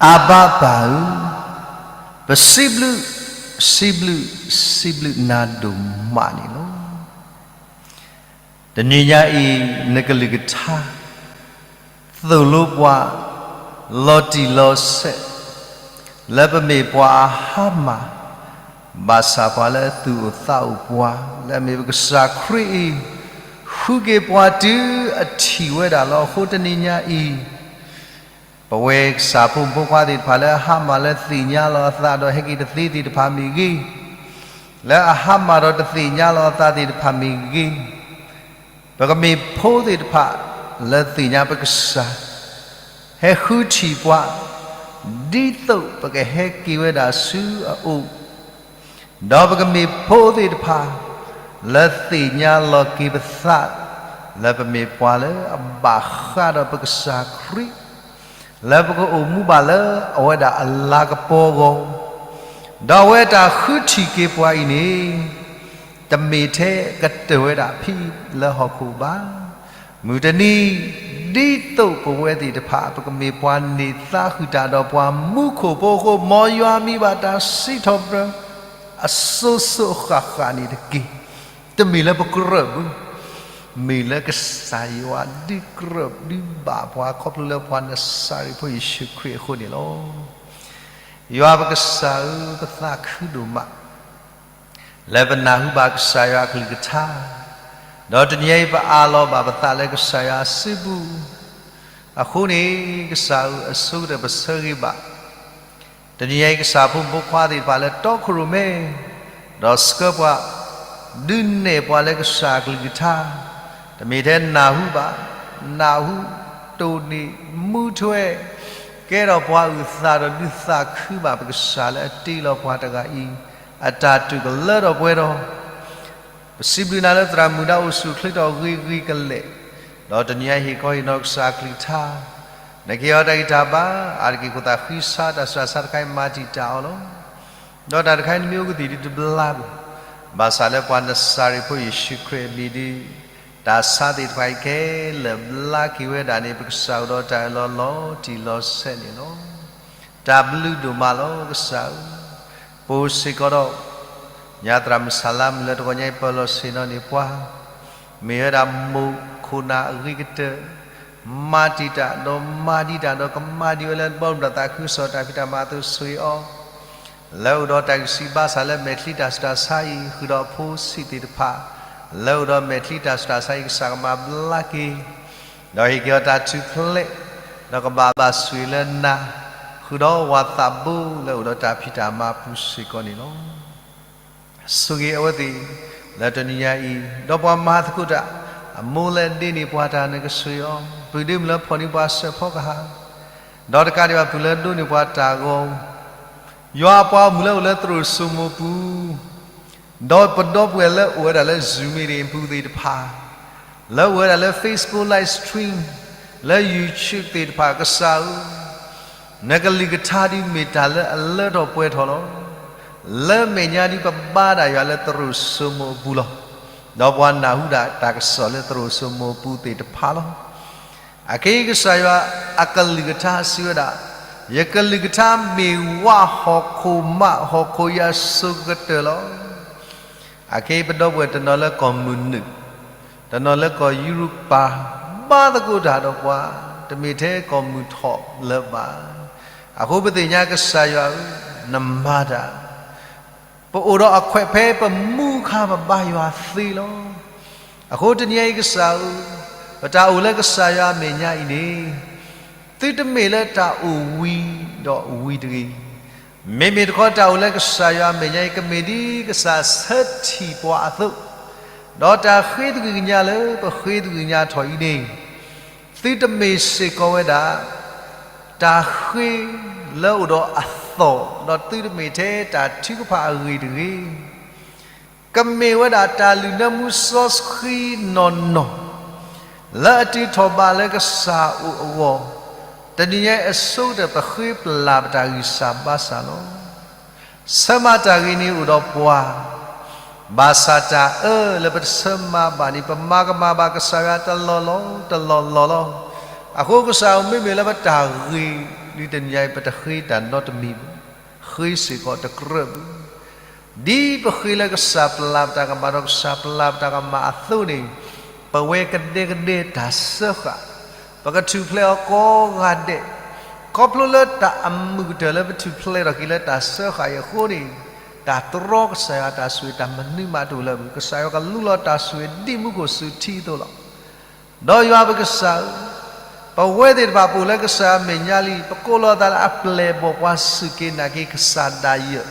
အဘၤပၢ်ဧၢ, ပစံးဘျုး, စံးဘျုး, စံးဘျုးနၤဒိၣ်မးန့ၣ်လီၤ. တနံၤညါအံၤ နကလုၢ်ကထါ သိၣ်လိပှၤ လီၤတံၢ်လီၤဆဲး လၢပမ့ၢ်ပှၤအဟါမၢ်, ဘၣ်ဆၣ်ပှၤလၢအသူၣ်အိၣ်သးအိၣ်ပှၤ လၢအမ့ၢ်ပကစၢ်ခရံာ်အံၤ ဃုက့ၤပှၤတုၤအထံၣ်ဝဲဒၣ်လီၤ. အဃိတနံၤညါအံၤ ပဝဲကစၢ်ဖိမုၣ်ဖိခွါသ့ၣ်တဖၣ် လၢအဟါမၢ်လၢသ့ၣ်ညါလီၤအသးဒီးဟဲက့ၤတသ့သ့ၣ်တဖၣ်မ့ၢ်ဂ့ၤ, လၢအဟါမၢ်ဒီးတသ့ၣ်ညါလီၤအသးသ့ၣ်တဖၣ်မ့ၢ်ဂ့ၤ, ပကမ့ၢ်ဖိသ့ၣ်တဖၣ် လၢသ့ၣ်ညါပကစၢ် ဟဲဃုထံၣ်ပှၤ ဒ်သိးပကဟဲက့ၤဝဲဒၣ်ဆူအအိၣ်, ဒီးပကမ့ၢ်ဖိသ့ၣ်တဖၣ် လၢသ့ၣ်ညါလီၤက့ၤပသး လၢပမ့ၢ်ပှၤလၢအဘၣ်ဃးဒီးပကစၢ်ခရံာ် လၢပကအိၣ်မူဘၣ်လၢအဝဲဒၣ်အလၤကပီၤအဂီၢ်, ဒီးအဝဲတၢ်ဃုထံၣ်က့ၤပှၤအံၤန့ၣ် တမ့ၢ်ထဲကတၢၢ်ဝဲဒၣ်ဖဲလၢဟီၣ်ခိၣ်ဘၣ်. မုၢ်တနံၤ ဒ်သိးပဝဲသ့ၣ်တဖၣ် ပကမ့ၢ်ပှၤန့ၢ်သါဃုာ်တၢ်ဒီးပှၤမူခိၣ်ဖိအဃိ, မ်ယွၤမံဘၣ်တၢ်စံးထီၣ်ပတြၢၤ အစိၤစိၤဃၣ်ဃၣ်န့ၣ်တက့ၢ်. တမ့ၢ်လၢပကြၢးဘၣ်, မ့ၢ်လၢကစၢ်ယွၤဒုးကြၢးဒုးဘၣ်ပှၤ ခီဖျိလၢပှၤနစၤရ့းဖိယ့ၣ်ၡူးခရံာ်အဃိန့ၣ်လီၤ. ယွၤပကစၢ်ဧၢ, ပသးခုဒိၣ်မး လၢပနၢ်ဟူဘၣ်ကစၢ်ယွၤအကလုၢ်ကထါ, ဒီးတနံၤအံၤပအးလီၤဘၣ်ပသးလၢကစၢ်ယွၤအစုပူၤ, အဃိန့ၣ် ကစၢ်ဧၢ, အဆိကတၢၢ်ပဆၢဂ့ၤဘၣ် တနံၤအံၤကစၢ်ဖိမုၣ်ဖိခွါသ့ၣ်တဖၣ်လၢတီခိၣ်ရိၣ်မဲ, ဒီးဆှၢပှၤ ဒုးနဲၣ်ပှၤလၢကစၢ်အကလုၢ်ကထါ, တမ့ၢ်ထဲနၢ်ဟူဘၣ်, နၢ်ဟူ, တိၢ်န့ၢ်, မူထွဲ, ကဲထီၣ်ပှၤအုၣ်သးဒီးဒုးသးခုဘၣ် ပကစၢ်လၢအတ့လီၤပှၤတဂၤအံၤ အတၢ်တိာ်ကလၢထီၣ်ပှဲၤဒီး ပစံးဘျုးနၤလၢသရၣ်မုၣ်ဒၣ်အိၣ်ဆူၣ်ချ့ထီၣ်ဂ့ၤဂ့ၤကလဲာ်, ဒီးတနံၤအံၤဟ့ၣ်ခီဟ့ၣ်နီၤကစၢ်အကလုၢ်ကထါ, နကဟ့ၣ်အီၤတၢ်ဂံၢ်တၢ်ဘါ, အါတက့ၢ်ခိၣ်သးဃံဆါတၢ်ဆူးတၢ်ဆါတခါအံၤမၤတံာ်တာ်အီၤလီၤ. ဒီးတၢ်တခါအံၤနမ့ၢ်အိၣ်ကသံၣ်ဒုးတဘျါဘၣ်, ဘၣ်ဆၣ်လၢပှၤနစၤရ့းဖိယ့ၣ်ၡူးခရံာ်အမံၤဒုး တၢ်ဆါသ့ၣ်တဖၣ်အံၤခဲလၢာ်ဘျါက့ၤဝဲဒၣ်န့ၣ် ပကစၢ်အိၣ်ဒီးတၢ်အၢၣ်လီၤလီၤတံၢ်လီၤဆဲးန့ၣ်လီၤ. တၢ်ဘျုးဒိၣ်မးလီၤကစၢ်ဧၢ, ပအိၣ်စ့ၢ်ကီးဒီး ညါသရၣ်မုၣ်ဆၣ်လါမုၣ်လၢတဂီၤညါအံၤပၢၢ်လီၤဆ့ၣ်နီၤန့ၢ်ပှၤ, မ့ၢ်ဝဲဒၣ်မိၢ်ခိၣ်နၢ်အဂ့ၤကတၢၢ်, မၤတံာ်တာ်ဒီးမၤဒံးတၢ်ဒီးကမၤဒံးဝဲလၢဘီမုၢ်တၢ်သးခုကစီၣ်တၢ်ဖံးတၢ်မၤအသိးဆိၣ်ဂ့ၤအီၤ လၢအိၣ်ဒီးတၢ်ဂံၢ်စၢ်ဘါစၢ်လၢမဲာ်ချံတၢ်ဆူးတၢ်ဆါအံၤ ဃုာ်ဒီးအဖိဆံးသ့ၣ်တဖၣ် လၢအိၣ်ဒီးမဲာ်ချံတၢ်ဆူးတၢ်ဆါအံၤ ကစၢ်ကမၤဘျါက့ၤ ဒီးဟ့ၣ်က့ၤအီၤတၢ်ထူၣ်ဖျဲး ဒီးကဘၣ်ဘၣ်ဆိၣ်ဂ့ၤလၢနၤ ဃုာ်ဒီးဝၤသးဘိလၢအိၣ်ဒီးတၢ်ဖံးတၢ်မၤအပူၤစ့ၢ်ကီးန့ၣ်လီၤ. ဆိၣ်ဂ့ၤအဝဲသ့ၣ် လၢတနံၤညါအံၤ ဒီးပှၤမၤသကိးတၢ် အမိၢ်လၢဒ့န့ၢ်ပှၤတၢ်နကဆိၣ်ဂ့ၤအီၤ, ပုၢ်ဒ့မုၣ်လၢဖီၣ်န့ၢ်ပှၤစဲးဖီကဟၣ်, ဒီးတကးဒံးဘၣ်ပုၢ်လၢဒိးန့ၢ်ပှၤတၢ်ဂီၤ ယွၤအပှၤဂီၢ်မုၢ်လၢအိၣ်လၢသရိာ်စိမိၤပူၤ, ဒီးပဒီပုၢ်ဝဲၢ်လၢအိၣ်ဝဲဒၣ်လၢ Zoom meeting ပူၤသ့ၣ်တဖၣ်, လၢအိၣ်ဝဲဒၣ်လၢ Facebook live stream, လၢ YouTube သ့ၣ်တဖၣ် ကစၢ်ဧၢ, နကလုၢ်ကထါဒုးမ့ၢ်တၢ်လၢအလၢထီၣ်ပှဲၤထီၣ်လီၤ. လၢမဲာ်ညါဒုးပဘါဒၣ်ယွၤလၢသရိာ်စိမိၤအပူၤလီၤ. ဒီးပှၤနၢ်ဟူဒၣ်တၢ်ကစီၣ်လၢသရိာ်စိမိၤအပူၤသ့ၣ်တဖၣ်လီၤ. အခဲအံၤကစၢ်ယွၤအကလုၢ်ကထါစံးဝဲဒၣ်, ယကလုၢ်ကထါမ့ၢ်ဝးဟီၣ်ခိၣ်မးဟီၣ်ခိၣ်ယၤစိၤကတၢၢ်လီၤ. အခဲအံၤပဒီပုၢ်ဝဲၢ်တနီၤလၢကီၢ်မုၢ်နုာ်, တနီၤလၢကီၢ်ယူရပၤ, ဘါသကိးတၢ်ဒီးပှၤ, တမ့ၢ်ထဲကီၢ်မုၢ်ထီၣ်လၢၤဘၣ်. အဃိပသ့ၣ်ညါကစၢ်ယွၤဧၢ, နမၤတၢ် ပအိၣ်ဒီးအခွဲးဖဲပမူအခါပဘါယွၤသ့လီၤ. အဃိတနံၤအံၤကစၢ်ဧၢ, ပတၢ်အိၣ်လၢကစၢ်ယွၤအမဲာ်ညါအံၤန့ၣ်, သုတမ့ၢ်လၢတၢ်အိၣ်ဝံၤဒီးဝံၤတဂ့ၤ. မ့မ့ၢ်တခီတၢ်အိၣ်လၢကစၢ်ယွၤအမဲာ်ညါအံၤ ကမ့ၢ်ဒ်ကစၢ်ဆၢထံၣ်ပှၤအသိး, ဒီးတၢ်ဃ့တဂ့ၤကညးလၢပဃ့တဂ့ၤကညးထီၣ်အံၤန့ၣ်, သုတမ့ၢ်စ့ၢ်ကီးဝဲဒၣ် တၢ်ဃ့လၢအိၣ်ဒီးအသီၣ်, ဒီးသုတမ့ၢ်ထဲတၢ်ထုကဖၣ်အဂ့ၢ်တဂ့ၤ. ကမ့ၢ်ဝဲဒၣ်တၢ်လုၢ်နၢမူစီဆှံနီၢ်နီၢ်, လၢအတုၤထီၣ်ဘးလၢကစၢ်အအိၣ်အဂီၢ်, တနံၤညါအံၤအဆိကတၢၢ်ပဃ့ပလၢ်ပတၢ်ဂံၢ်စၢ်ဘါစၢ်လီၤ. ဆၢမၤတၢ်ဂ့ၤန့ၣ်အိၣ်ဒီးပှၤ, ဘၣ်ဆၣ်တၢ်အၢလၢပတဆၢမၤဘၣ်န့ၣ် ပမၤကမၣ်ဘၣ်ကစၢ်ယွၤတလီၢ်လီၢ် တလီၢ်လီၢ်လီၤ. အဃိကစၢ်ဧၢ မ့မ့ၢ်လၢပတၢ်ဂ့ၤဒ်တနံၤအံၤ ပတဃ့တၢ်နီတမံၤဘၣ်, ဃ့စ့ၢ်ကီးတကြၢးဘၣ်. ဒ်ပဃ့လၢကစၢ်ပျၢ်ပတၢ်ကမၣ်ဒီးကစၢ်ပျၢ်ပတၢ်ကမၣ်အသိးန့ၣ်, ပဝဲကဒဲကဒဲတၢ်စၢဃာ်, ပကထူၣ်ဖျဲးအီၤကိးဂၤဒဲး, ခီဖျိလၢတၢ်အမုာ်ကတၢၢ်လၢပထူၣ်ဖျဲးထီၣ်က့ၤလၢတၢ်စၢဃာ်အံၤအဃိန့ၣ်, တၢ်တြီကစၢ်ယွၤတၢ်ဆိၣ်ဂ့ၤ တၢ်မနုၤမးတအိၣ်လၢၤဘၣ်. ကစၢ်ယွၤကလူလီၤတၢ်ဆိၣ်ဂ့ၤဒ်မူခိၣ်စူၤထံအသိးလီၤ. ဒီးယွၤပကစၢ်ဧၢ, ပဝဲသ့ၣ်တဖၣ်ပအိၣ်လၢကစၢ်ယွၤအမဲာ်ညါလံ, ပကိးလီၤသးလၢအပျဲၢ်အဘီၣ် ပှၤစူၢ်က့ၤနာ်က့ၤကစၢ်ဒၣ်ယဲ,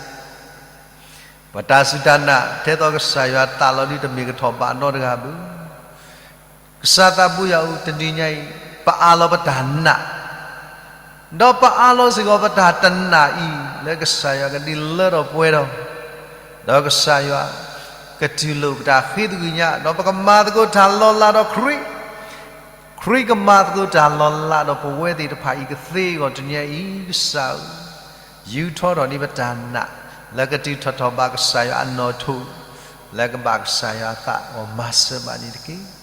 ပတၢ်စူၢ်တၢ်နာ်ထဲသိးကစၢ်ယွၤသးလီၤဒ်တမ့ၢ်ကထီၣ်ဘးနီတဂၤဘၣ်. ကစၢ်သးဘိယွၤဧၢ, တနံၤညါအံၤ ပအးလီၤပတၢ်နာ် ဒီးပအးလီၤစ့ၢ်ကီးပတၢ်တနာ်အံၤ လၢကစၢ်ယွၤကဒုးလၢထီၣ်ပှဲၤထီၣ်, ဒီးကစၢ်ယွၤကတူၢ်လိာ်ပတၢ်ဃ့သကွံာ်ညါ, ဒီးပကမၤသကိးတၢ်လီၤလးဒီးခရံာ်, ခရံာ်ကမၤသကိးတၢ်လီၤလးဒီးပဝဲသ့ၣ်တဖၣ်အံၤကသ့အဂီၢ် တနံၤညါအံၤ ကစၢ်ဧၢ, ယူၤထီထီၣ်န့ၢ်ပတၢ်နာ် လၢကတုၤထီၣ်ထီၣ်ဘၣ်ကစၢ်ယွၤအနီၣ်ထိး, လၢကဘၣ်ကစၢ်ယွၤအသးအဂီၢ် မၤစၢၤဘၣ်န့ၣ်တက့ၢ်.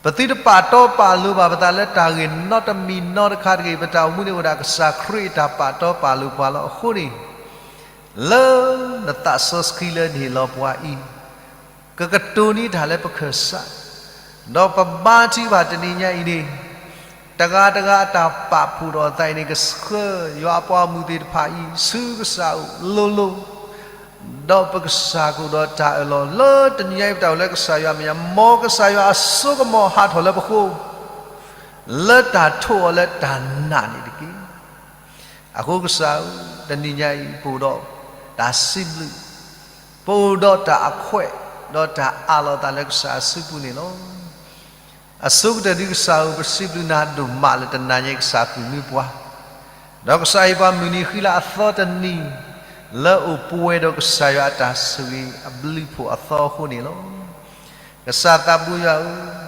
ပသုတပာ်တီပာ်လိၤဘၣ်ပသးလၢတၢ်ဂ့ၢ်နီတမံၤနီတခါတဂ့ၤ, ပတၢ်အိၣ်မူန့ၣ်အိၣ်ဒၣ်ကစၢ်ခရံာ်အတၢ်ပာ်တီပာ်လိၤပှၤလီၤ. အဃိန့ၣ်, လၢနသးစီဆှံလၢနဟ့ၣ်လီၤပှၤအံၤ, ကကတိၤန့ၢ်တၢ်လၢပခၢၣ်စး, ဒီးပဘါထုကဖၣ်တနံၤညါအံၤန့ၣ်, တဂၤတဂၤအတၢ်ပာ်ဖှိၣ်ထီၣ်အသးအံၤန့ၣ် ကဆှၢယွၤအပှၤဂီၢ်မုၢ်သ့ၣ်တဖၣ်အံၤ ဆူကစၢ်အအိၣ်လိၤလိၤ ဒီးပကစၢ်ကအိၣ်ဒီးတၢ်အၢၣ်လီၤ လၢတနံၤညါအံၤပတၢ်အိၣ်လၢကစၢ်ယွၤအမဲာ်ညါ, မ်ကစၢ်ယွၤအစိကမီၤဟးထီၣ်လၢပဃိ, လၢတၢ်ထိးအီၤလၢတၢ်နာ်န့ၣ်တက့ၢ်. အဃိကစၢ်ဧၢ, တနံၤညါအံၤ ပအိၣ်ဒီးတၢ်စံးဘျုး, ပအိၣ်ဒီးတၢ်အခွဲး, ဒီးတၢ်အးလီၤသးလၢကစၢ်အစုပူၤန့ၣ်လီၤ. အဆိကတၢၢ်ဒ်ကစၢ်ဧၢ, ပစံးဘျုးနၤဒိၣ်မးလၢတနံၤညါအံၤ ကစၢ်ဃုာ်န့ၢ်ပှၤ, ဒီးကစၢ်ဟ့ၣ်ပှၤမုၢ်နံၤဃံလၤအသီတနံၤ, လၢအိၣ်ပှဲၤဒီးကစၢ်ယွၤအတၢ်ဆိၣ်ဂ့ၤအဘျုးဖှိၣ်အသီအဃိန့ၣ်လီၤ. ကစၢ်သးဘိယွၤဧၢ,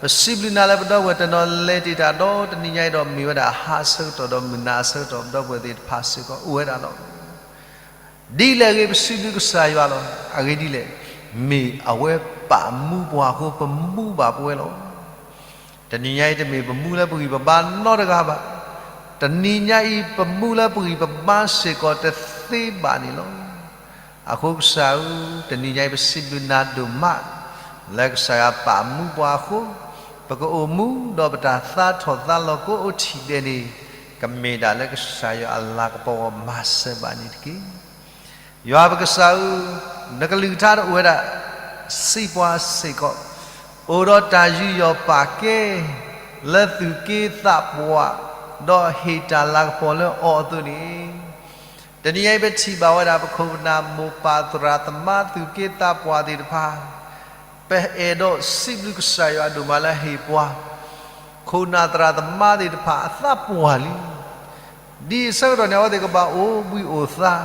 ပစံးဘျုးနၤလၢပဒီပုၢ်ဝဲၢ်တနီၤလဲၤတ့ၢ်တၢ်ဒီးတနံၤညါအံၤဒီး မ့ၢ်ဝဲဒၣ်ဟါအဆၢကတီၢ်ဒီးမုၢ်နၤအဆၢကတီၢ် ပဒီပုၢ်ဝဲၢ်သ့ၣ်တဖၣ်စ့ၢ်ကီးအိၣ်ဝဲဒၣ်လီၤ. ဒ်လဲၣ်ဂ့ၤ ပစံးဘျုးကစၢ်ယွၤလီၤ. အဂ့ၢ်ဒ်လဲၣ်, မ့ၢ်အဝဲပာ်မူပှၤအဃိ ပမူဘၣ်ပဝဲလီၤ. တနံၤညါအံၤ တမ့ၢ်ပမူလၢပဂံၢ်ပဘါနီတဂၤဘၣ်. တနံၤညါအံၤ ပမူလၢပဂံၢ်ပဘါစ့ၢ်ကီးတသ့ဘၣ်န့ၣ်လီၤ. အဃိကစၢ်ဧၢ, တနံၤညါအံၤ ပစံးဘျုးနၤဒိၣ်မး, လၢကစၢ်ယွၤပာ်မူပှၤအဃိ, ပကအိၣ်မူဒီးပတၢ်သါထီၣ်သါလီၤကိးအိၣ်ထံၣ်ဒဲးန့ၣ်, ကမ့ၢ်ဒၣ်လၢကစၢ်ယွၤအလၤကပီၤအဂီၢ် မၤစၢၤဘၣ်န့ၣ်တက့ၢ်. ယွၤပကစၢ်ဧၢ, နကလုၢ်ကထါတအိၣ်ဝဲဒၣ် စံးပှၤစ့ၢ်ကီး, အိၣ်ဒီးတၢ်ယူးယီၣ်ပာ်ကဲ လၢသူၣ်က့သးပှၢ်, ဒီးဟ့ၣ်တၢ်လၤကပီၤလၢအီၤအသိးန့ၣ်, တနံၤညါအံၤ ပထံၣ်ဘၣ်ဝဲဒၣ် ပခိၣ်ပနၢ်မိၢ်ပၢ်သရၣ်သမါသူၣ်က့သးပှၢ်သ့ၣ်တဖၣ်, ပအဲၣ်ဒိးစံးဘျုးကစၢ်ယွၤဒိၣ်မးလၢဟ့ၣ်ပှၤ ခိၣ်နၢ်သရၣ်သမါသ့ၣ်တဖၣ်အသးပှၢ်လံ. ဒ်အဆၢကတီၢ်န့ၣ် အဝဲသ့ၣ်ကဘၣ်အိၣ်ဘှံးအိၣ်သါ,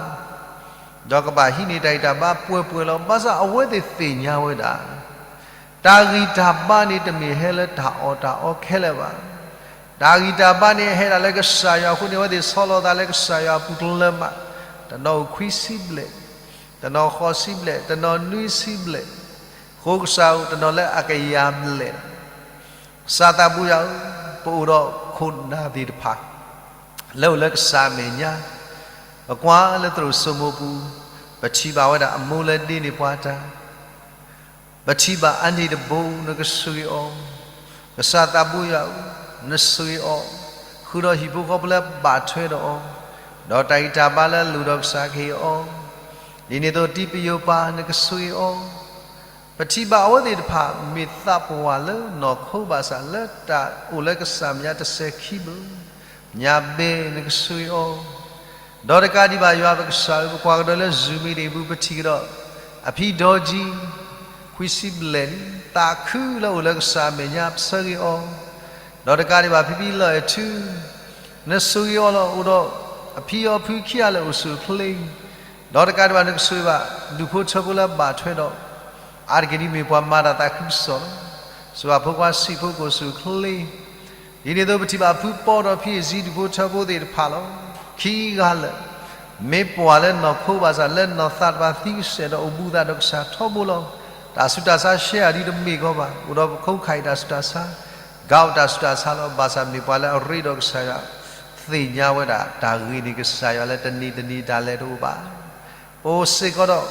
ဒီးကဘၣ်ဟံးန့ၢ်တၢ်ဂံၢ်တၢ်ဘါပှဲၤပှဲၤလီၤ. ဘၣ်ဆၣ်အဝဲသ့ၣ်သ့ၣ်ညါဝဲဒၣ် တၢ်ဂံၢ်တၢ်ဘါန့ၣ် တမ့ၢ်ဟဲလၢတၢ်အီၣ်တၢ်အီခဲလၢာ်ဘၣ်. တၢ်ဂံၢ်တၢ်ဘါန့ၣ် ဟဲဒၣ်လၢကစၢ်ယွၤအဃိန့ၣ် အဝဲသ့ၣ်ဆီလီၤသးလၢကစၢ်ယွၤအပူၤတလၢမး, တနီၤအိၣ်ခွံဆံဘျဲၣ်, တနီၤဃိးဆံဘျဲၣ်, တနီၤနွံဆံဘျဲၣ်, အဃိကစၢ်ဧၢ တနီၤလၢအကယၤဘျဲၣ် ကစၢ်သးဘိယွၤဧၢ, ပအိၣ်ဒီးခိၣ်နၢ်သ့ၣ်တဖၣ် လၢအိၣ်လၢကစၢ်အမဲာ်ညါ, ပကွၢ်လၢသရိာ်စိမိၤပူၤ, ပထံၣ်ဘၣ်ဝဲဒၣ်အမိၢ်လၢဒ့န့ၢ်ပှၤတၢ်, ပထံၣ်ဘၣ်အန့ၣ်တဘိ နကဆိၣ်ဂ့ၤအီၤ, ကစၢ်သးဘိယွၤဧၢ, နဆိၣ်ဂ့ၤအီၤ, ဃုာ်ဒီးဟံၣ်ဖိဃီဖိလၢဘၣ်ထွဲဒီးအီၤ, ဒီးတၢ်ဂံၢ်တၢ်ဘါလၢအလိၣ်ဒီးကစၢ်ကဟ့ၣ်အီၤ, ဒ်န့ၣ်အသိးတံပယိၤပၤ နကဆိၣ်ဂ့ၤအီၤ, ပထံၣ်ဘၣ်အဝဲသ့ၣ်တဖၣ် မ့ၢ်သးပှၢ်လၢနီၢ်ခိဘၣ်ဆၣ် လၢတၢ်အိၣ်လၢကစၢ်မဲာ်ညါတစဲးခံဘျီ, ညါဘဲ နကဆိၣ်ဂ့ၤအီၤ, ဒီးတကးဒံးဘၣ်ယွၤပကစၢ်ဧၢ, ပကွၢ်ကဒီးလၢ Zoom meeting ပူၤ ပထံၣ်ကဒီး အဖံဒီကံ ခွံဆံဘျဲၣ်လံ, သးခုလၢအိၣ်လၢကစၢ်အမဲာ်ညါ ပဆၢဂ့ၤအီၤ, ဒီးတကးဒံးဘၣ် ဖံဖံလီၤအဲၣ်ထူ နဆိၣ်ဂ့ၤအီၤလီၤ, အိၣ်ဒီးအဖံအီၤဖုခံဂၤလၢအိၣ်ဆူၣ်အိၣ်ချ့, ဒီးတကးဒံးဘၣ် နကဆိၣ်ဂ့ၤဘၣ် ဒူၣ်ဖိထၢဖိလၢဘၣ်ထွဲဒီး, အါတက့ၢ်ဒ်မ့ၢ်ပှၤမၤတၢ်သးခုကစီၣ်လီၤ. ဆိၣ်ဂ့ၤဘၣ်ဖိခွါဆံးဖိကအိၣ်ဆူၣ်အိၣ်ချ့, ဒ်န့ၣ်အသိးပထံၣ်ဘၣ်ဖုပီဒီးဖံအ့ၣ်စံ ဒူၣ်ဖိထၢဖိသ့ၣ်တဖၣ်လီၤ. ခံဂၤလၢာ် မ့ၢ်ပှၤလၢနီၢ်ခိဘၣ်ဆၣ် လၢနီၢ်သးတဖၣ်သံကစဲာ်ဒီးအိၣ်ဘူးသးဒီးကစၢ်ထီဘိလီၤ. တၢ်ဆူးတၢ်ဆါရှဲအီၤဒ်တမ့ၢ်ကီဘၣ်, အိၣ်ဒီးပခိၣ်ခါအံၤတၢ်ဆူးတၢ်ဆါ, ကးအိၣ်တၢ်ဆူးတၢ်ဆါလီၤ. ဘၣ်ဆၣ်မ့ၢ်ပှၤလၢအရ့ဒီးကစၢ်ယွၤ သ့ၣ်ညါဝဲဒၣ်တၢ်ဂ့ၤန့ၣ် ကစၢ်ယွၤလၢတနံၤတနံၤတၢ်လဲၤတအိၣ်ဘၣ်. ပအိၣ်စ့ၢ်ကီးဒီး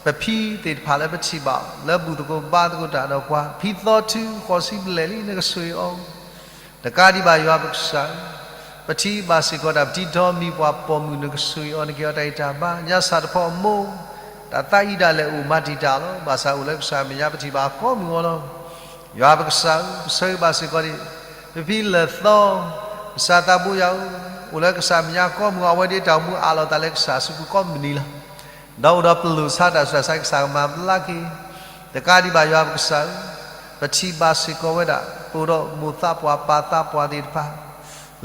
ပဖံသ့ၣ်တဖၣ်လၢပထံၣ်ဘၣ်အီၤ လၢဘူၣ်သကိးဘါသကိးတၢ်ဒီးပှၤ, ဖံသီထု ဃိးဆံဘျဲၣ်လံ နကဆိၣ်ဂ့ၤအီၤ တကးဒံးဘၣ်ယွၤပကစၢ်ဧၢ, ပထံၣ်ဘၣ်စ့ၢ်ကီးတၢ်ပတံထီမံၤပှၤပိာ်မုၣ် နကဆိၣ်ဂ့ၤအီၤ နကဟ့ၣ်အီၤတၢ်ဂံၢ်တၢ်ဘါ, ညါစၢ်တဖီအမိၢ် တၢ်သးအံၤဒၣ်လဲာ်အိၣ်မၤတံာ်တာ်လီၤ. ဘၣ်ဆၣ်အိၣ်လၢကစၢ်အမဲာ်ညါ ပထံၣ်ဘၣ်အီၤကိးမုၢ်ဂီၤလီၤ. ယွၤပကစၢ်ဧၢ, ပဆၢဂ့ၤဘၣ်စ့ၢ်ကီးဒံး ပဖံလၢၢ်သီ ကစၢ်သးဘိယွၤဧၢ, အိၣ်လၢကစၢ်အမဲာ်ညါကိးမုၢ်ဂီၤ အဝဲဒၣ်တၢ်အိၣ်မူအးလီၤသးလၢကစၢ်အစုပူၤကိးမုၢ်နံၤလီၤ. ဒီးအိၣ်ဒီးပလိာ်ဆါတၢ်ဆူးတၢ်ဆါ ကစၢ်ကမၤဘျါက့ၤ တကးဒံးဘၣ်ယွၤပကစၢ်ဧၢ, ပထံၣ်ဘၣ်စ့ၢ်ကီးဝဲဒၣ် ပအိၣ်ဒီးမိၢ်သးပှၢ်ပၢ်သးပှၢ်သ့ၣ်တဖၣ်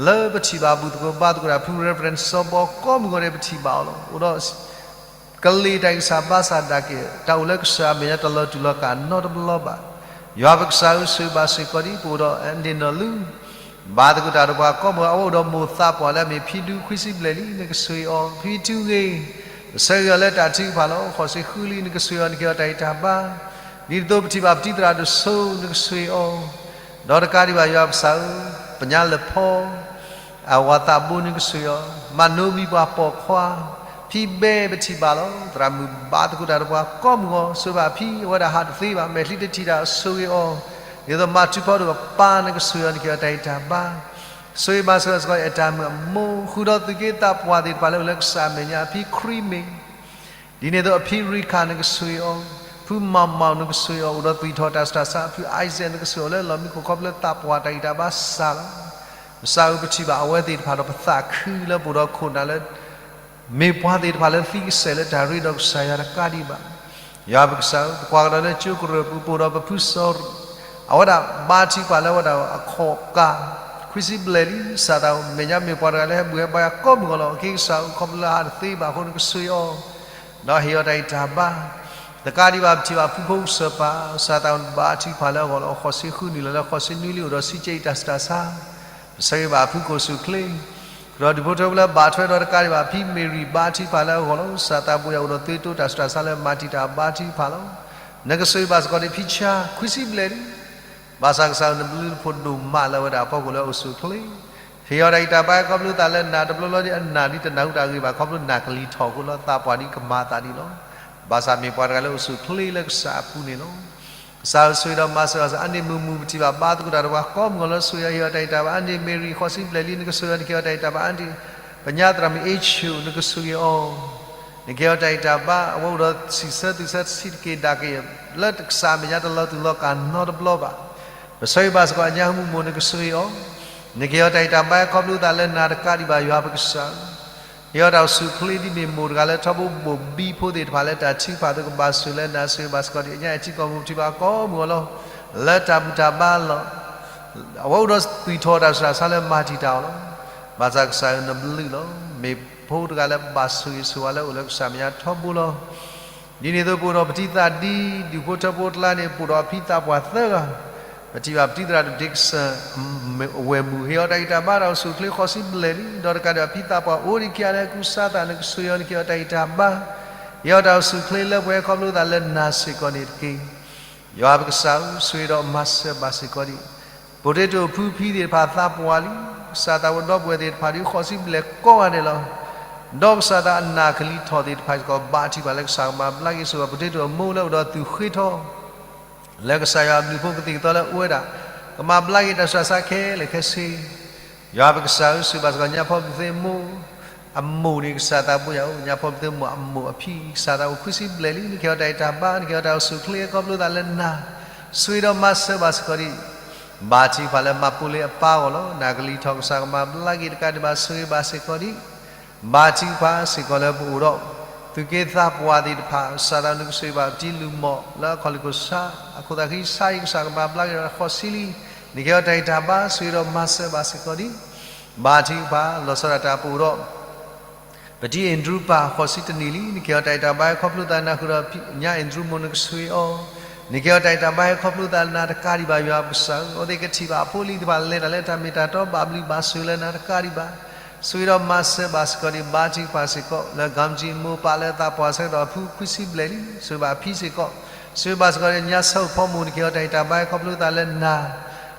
လၢပထံၣ်ဘၣ်ဘူၣ်သကိးဘါသကိးတၢ် ဖု Reverend စီၤဘီကိးမုၢ်ဂီၤန့ၣ် ပထံၣ်ဘၣ်အီၤလီၤ. အိၣ်ဒီး ကလ့ၢ်တၢ်ဂံၢ်စၢ်ဘါစၢ်ဒၣ်က့ၤ တၢ်အိၣ်လၢကစၢ်အမဲာ်ညါတလီၤတူာ်လီၤကာ်နီတဘျီဘၣ်. ယွၤပကစၢ်ဧၢ, ဆိၣ်ဂ့ၤဘၣ်စ့ၢ်ကီးဒံး ပအိၣ်ဒီးအန့ၣ်နီၢ်လူ ဘါသကိးတၢ်ဒီးပှၤကိးမုၢ်ဂီၤ အဝဲအိၣ်ဒီးမိၢ်သးပှၢ်လၢအမ့ၢ်ဖံဒူ ခွံဆံဘျဲၣ်လံ နကဆိၣ်ဂ့ၤအီၤ, ဖံထူဂ့ၤ ပဆၢဂ့ၤအီၤလၢတၢ်ထုကဖၣ်လီၤ. ဃိးဆံဃုလံ နကဆိၣ်ဂ့ၤအီၤ နကဟ့ၣ်အီၤတၢ်ဂံၢ်တၢ်ဘါ, ဒ်သိးပထံၣ်ဘၣ်ပတံၤသရၣ်ဒိၣ်စိ နကဆိၣ်ဂ့ၤအီၤ, ဒီးတကးဒံးဘၣ်ယွၤပကစၢ်ဧၢ, ပညါလၢဖီ အဝၤသးဘိ နကဆိၣ်ဂ့ၤအီၤ, မၤနိမံၤပှၤပိာ်ခွါ, ဖံဘဲ ပထံၣ်ဘၣ်လီၤ. သရၣ်မုၣ်ဘါသကိးတၢ်ဒီးပှၤကိးမုၢ်ဂီၤ ဆိၣ်ဂ့ၤဘၣ်ဖံ အဝဲဒၣ်ဟးတသ့ဘၣ် မဲာ်ချံတထံၣ်တၢ် ဆိၣ်ဂ့ၤအီၤ, ဒ်သိးမၤထူဖီဒိၣ်အပၢ် နကဆိၣ်ဂ့ၤအီၤ နကဟ့ၣ်အီၤတၢ်ဂံၢ်တၢ်ဘါ, ဆိၣ်ဂ့ၤဘၣ်စ့ၢ်ကီး အဲၣ်တၢ်မုၣ်အမိၢ် ဃုာ်ဒီးသူၣ်က့သးပှၢ်သ့ၣ်တဖၣ်လၢအိၣ်လၢကစၢ်အမဲာ်ညါ အဖံခရံာ်မ့ၢ် ဒ်န့ၣ်အသိးအဖံရံခၣ် နကဆိၣ်ဂ့ၤအီၤ, ဖုမၤမီၣ် နကဆိၣ်ဂ့ၤအီၤ အိၣ်ဒီးသွံၣ်ထီၣ်တၢ်ဆူးတၢ်ဆါ, ဖု Isaac နကဆိၣ်ဂ့ၤအီၤလၢလီၢ်မံခိၣ်ခီဖျိသးပှၢ်တၢ်ဂံၢ်တၢ်ဘါစၢ်လီၤ. ကစၢ်ဧၢ ပထံၣ်ဘၣ်အဝဲသ့ၣ်တဖၣ်ဒီးပသးခုလၢပအိၣ်ဒီးခိၣ်နၢ်လၢ မ့ၢ်ပှၤသ့ၣ်တဖၣ်လၢသံကစဲာ်လၢတၢ်ရ့ဒီးကစၢ်ယွၤတကးဒံးဘၣ်. ယွၤပကစၢ်ဧၢ ပကွၢ်ကဒီးလၢကၠိကရၢၢ်ပူၤ ပအိၣ်ဒီးပဖုစီၤရူၤ အဝဲဒၣ်ဘါထုကဖၣ်လၢအဝဲဒၣ်အခီၣ်ကၢ် ခွံဆံဘျဲၣ်လံ ကစၢ်သးအမဲာ်ညါမ့ၢ်ပှၤတဂၤလၢဟဲဘူၣ်ဟဲဘါယွၤကိးမုၢ်ဂီၤလီၤ. အက့ၢ်ကစၢ်ဧၢ ခီဖျိလၢအဟးတသ့ဘၣ်အဃိ နကဆိၣ်ဂ့ၤအီၤ ဒီးဟ့ၣ်အီၤတၢ်ဂံၢ်တၢ်ဘါ, တကးဒံးဘၣ် ပထံၣ်ဘၣ်ဖုဖိကစၢၢ်ပၢ် ကစၢ်သးဘါထုကဖၣ်လၢအဂီၢ်လီၤ. ဃိးဆံဃုနံၣ်လီၤလၢဃိးဆံနွံလံ အိၣ်ဒီးဆံးကဲအံၤတၢ်ဆူးတၢ်ဆါ, ပဆၢဂ့ၤဘၣ်ဖုကိၣ်စူၣ်ချ့ ဒီးဒူၣ်ဖိထၢဖိလၢဘၣ်ထွဲဒီးတကးဒံးဘၣ် ဖံမ့ၢ်ရံၣ်ဘါထုကဖၣ်လၢအဂီၢ်လီၤ. ကစၢ်သးဘိယွၤအိၣ်ဒီးသွံၣ်တိတၢ်ဆူးတၢ်ဆါလၢမၤတံာ်တာ်ဘါထုကဖၣ်လီၤ. နကဆိၣ်ဂ့ၤဘၣ်စ့ၢ်ကီးဒံးဖံဆါ ခွံဆံဘျဲၣ်လံ ဘၣ်ဆၣ်ကစၢ်ဧၢ နဘျုးနဖှိၣ်ဒိၣ်မးလၢအဝဲဒၣ်အဖီခိၣ်လၢအအိၣ်ဆူၣ်အိၣ်ချ့, ဟ့ၣ်အီၤတၢ်ဂံၢ်တၢ်ဘါခီဖျိသးလၢနၤ တဘျီဘျီဒ်အနၢ်ဒ်တနၢ်ဟူတၢ်ဂ့ၢ်ဘၣ် ခီဖျိနၢ်ကလံၤထီၣ်အဃိလီၤ. သးပှၢ်ဒ်ကမၤသးဒ်လီၤ. ဘၣ်ဆၣ်မ့ၢ်ပှၤတဂၤလၢအိၣ်ဆူၣ်အိၣ်ချ့လၢကစၢ်အပူၤန့ၣ်လီၤ. ကစၢ်ဧၢ ဆိၣ်ဂ့ၤဒီးမၤစၢၤဘၣ်စ့ၢ်ကီး အန့ၣ်မုၢ်မုၢ် ပထံၣ်ဘၣ်ဘါသကိးတၢ်ဒီးပှၤကိးမုၢ်ဂီၤလၢဆိၣ်ဂ့ၤအီၤ ဟ့ၣ်အီၤတၢ်ဂံၢ်တၢ်ဘါ, အန့ၣ်မ့ၢ်ရံၣ် ဃိးဆံဘျဲၣ်လံ နကဆိၣ်ဂ့ၤအီၤ နကဟ့ၣ်အီၤတၢ်ဂံၢ်တၢ်ဘါ, အန့ၣ် ပညါသရၣ်မုၣ်အ့ဆူၣ် နကဆိၣ်ဂ့ၤအီၤ နကဟ့ၣ်အီၤတၢ်ဂံၢ်တၢ်ဘါ, အဝဲအိၣ်ဒီးဆံးဆၢသူၣ်ဆၢဆံးတက့ၢ်ဒၣ်က့ၢ် လၢကစၢ်အမဲာ်ညါတလီၤတူာ်လီၤကာ်နီတဘျီဘၣ်. ပဆၢဂ့ၤဘၣ်စ့ၢ်ကီး အညါဟူမုၢ်မိၢ် နကဆိၣ်ဂ့ၤအီၤ, နကဟ့ၣ်အီၤတၢ်ဂံၢ်တၢ်ဘါ ခီဖျိသးလၢနၤတကးဒံးဘၣ် ယွၤပကစၢ်ဧၢ, ဟ့ၣ်အီၤတၢ်အိၣ်ဆူၣ်အိၣ်ချ့ဒ်မ့ၢ်မိၢ်တဂၤလၢထီဘိဘိၣ်ဘံဖိသ့ၣ်တဖၣ်လၢတၢ်ထုကဖၣ်အသိး ကဘၣ်ဆိၣ်လၢနၤ ဆိၣ်ဂ့ၤဘၣ်စ့ၢ်ကီးဒံး အညါအဲၣ်ထံကီၢ်ပူၤ ပထံၣ်ဘၣ်ကိးမုၢ်ဂီၤလီၤ လၢတၢ်ဘူၣ်တၢ်ဘါလီၤ. အဝဲအိၣ်ဒီးသွံၣ်ထီၣ်တၢ်ဆူးတၢ်ဆါလၢမၤတံာ်တာ်အီၤလီၤ. ဘၣ်ဆၣ်ကစၢ်ဧၢ နဘျုးလီၤ. မ့ၢ်ဖိတဂၤလၢဘၣ်ဆိၣ်ဂ့ၤဆိၣ်ဝါလၢအိၣ်လၢကစၢ်အမဲာ်ညါထီဘိလီၤ. ဒ်န့ၣ်အသိး ပအိၣ်ဒီးပတံၤသၣ်ဒ် ဒူၣ်ဖိထၢဖိအကျါန့ၣ် ပအိၣ်ဒီးဖံသးပှၢ်သၢဂၤ, ပထံၣ်ဘၣ်ပတံၤသရၣ်ဒိၣ်ဒ့ကစၢၢ် ဝဲၢ်မုၢ် ဟ့ၣ်အီၤတၢ်ဂံၢ်တၢ်ဘါ တၢ်အိၣ်ဆူၣ်အိၣ်ချ့ဃိးဆံဘျဲၣ်လံ, ဒီးတကးဒံးဘၣ် ဖံသးပှၢ်အိၣ်ဒံးခံဂၤလၢကူစါသး နကဆိၣ်ဂ့ၤအီၤ နကဟ့ၣ်အီၤတၢ်ဂံၢ်တၢ်ဘါ, ဟ့ၣ်အီၤတၢ်အိၣ်ဆူၣ်အိၣ်ချ့လၢပှဲၤခီဖျိသးလၢနၤစ့ၢ်ကီးန့ၣ်တက့ၢ်. ယွၤပကစၢ်ဧၢ ဆိၣ်ဂ့ၤဒီးမၤစၢၤဘၣ်စ့ၢ်ကီးဒံး ပှၤတ့တိာ်ဖုဖံသ့ၣ်တဖၣ်သးပှၢ်လံ, ကစၢ်သးအိၣ်ဒီပုၢ်ဝဲၢ်သ့ၣ်တဖၣ်ဒ်ဃိးဆံဘျဲၣ်ကိးဂၤဒဲးလီၤ. ဒီးကစၢ်သးအနၢ်ကလံၤထီၣ်သ့ၣ်တဖၣ်စ့ၢ်ကီး ဘါထုကဖၣ်လၢကစၢ်ကမၤဘျါက့ၤဆိၣ်ဂ့ၤ ပှၤတ့တိာ်အမိၢ်လၢအိၣ်ဒီးသူၣ်ဃ့ထီ လၢကစၢ်ယွၤအဘျုးအဖှိၣ်ကသံၣ်ကသီလၢအဝဲဒၣ် ကမၤဘျါက့ၤတၢ်ဆူးတၢ်ဆါခဲလၢာ်ခဲဆ့ ယွၤပကစၢ်ဧၢ ဆိၣ်ဂ့ၤဘၣ်စ့ၢ်ကီး ညါဖီဘုၣ်သ့ၣ်မိၢ် အမိၢ်န့ၣ် ကစၢ်သးဘိယွၤဧၢ, ညါဖီဘုၣ်သ့ၣ်မိၢ်အမိၢ်အဖံ ကစၢ်သးအိၣ်ခွံဆံဘျဲၣ်လံ, နကဟ့ၣ်အီၤတၢ်ဂံၢ်တၢ်ဘါ, နကဟ့ၣ်အီၤတၢ်အိၣ်ဆူၣ်အိၣ်ချ့ခီဖျိသးလၢနၤ, ဆိၣ်ဂ့ၤဒီးမၤစၢၤဘၣ်စ့ၢ်ကီးဒံး ဘါထုကဖၣ်လၢမၤပိာ်လ့အပၢ်အဂီၢ်လီၤ. နၢ်ကလံၤထီၣ် ကစၢ်ကမၤဘျါက့ၤတကးဒံးဘၣ် ဆိၣ်ဂ့ၤဘၣ်စ့ၢ်ကီးဒံး ဘါထုကဖၣ်စ့ၢ်ကီးလၢပအိၣ်ဒီး သူၣ်က့သးပှၢ်သ့ၣ်တဖၣ်, ကစၢ်သးနကဆိၣ်ဂ့ၤဘၣ်ပတံၤလုၢ်မီၢ်လၢအခီၣ်လ့ၢ်ခိၣ်ဆါ, အခိၣ်သးဃံဆါအံၤ ကစၢ်ကမၤဘျါက့ၤဒီးဃိးဆံလံ, နကဟ့ၣ်အီၤတၢ်ဂံၢ်တၢ်ဘါ ဆိၣ်ဂ့ၤဒီးမၤစၢၤဘၣ်စ့ၢ်ကီးဒံး ဘါထုကဖၣ် လီၤဆီဒၣ်တၢ်ပအိၣ်ဒီး ပတံၤအဲၣ်ဒြူပၢ် ဃိးဆံတနံၣ်လံ, နကဟ့ၣ်အီၤတၢ်ဂံၢ်တၢ်ဘါ ခီဖျိသးနၢ်ဃုာ်ဒီး ညါအဲၣ်ဒြူမိၢ်နကဆိၣ်ဂ့ၤအီၤ, နကဟ့ၣ်အီၤတၢ်ဂံၢ်တၢ်ဘါ ခီဖျိသးနၤတကးဒံးဘၣ် ယွၤပကစၢ်ဧၢ, အဝဲသ့ၣ်ကထံၣ်ဘၣ်အဖိအလံၤသ့ၣ်တဖၣ် လဲၤတၢ်လၢတၢ်မ့ၢ်တၢ်တီ ဘၣ်ဘျုးဘၣ်ဆိၣ်ဂ့ၤလၢနၤတကးဒံးဘၣ် ဆိၣ်ဂ့ၤဒီးမၤစၢၤဘၣ်စ့ၢ်ကီးဒံး ဘါထုကဖၣ်စ့ၢ်ကီး လၢ ကမ်ကၠံ မိၢ်ပၢ်လၢသးပှၢ်ဆၢကတီၢ်အဖုခွံဆံဘျဲၣ်လံ, ဆိၣ်ဂ့ၤဘၣ်အဖံစ့ၢ်ကီး, ဆိၣ်ဂ့ၤဘၣ်စ့ၢ်ကီး ညါဆၢအိၣ်ဖီမိၢ် နကဟ့ၣ်အီၣ်တၢ်အံးတၢ်ဘါဟဲခီဖျိသးလၢနၤ,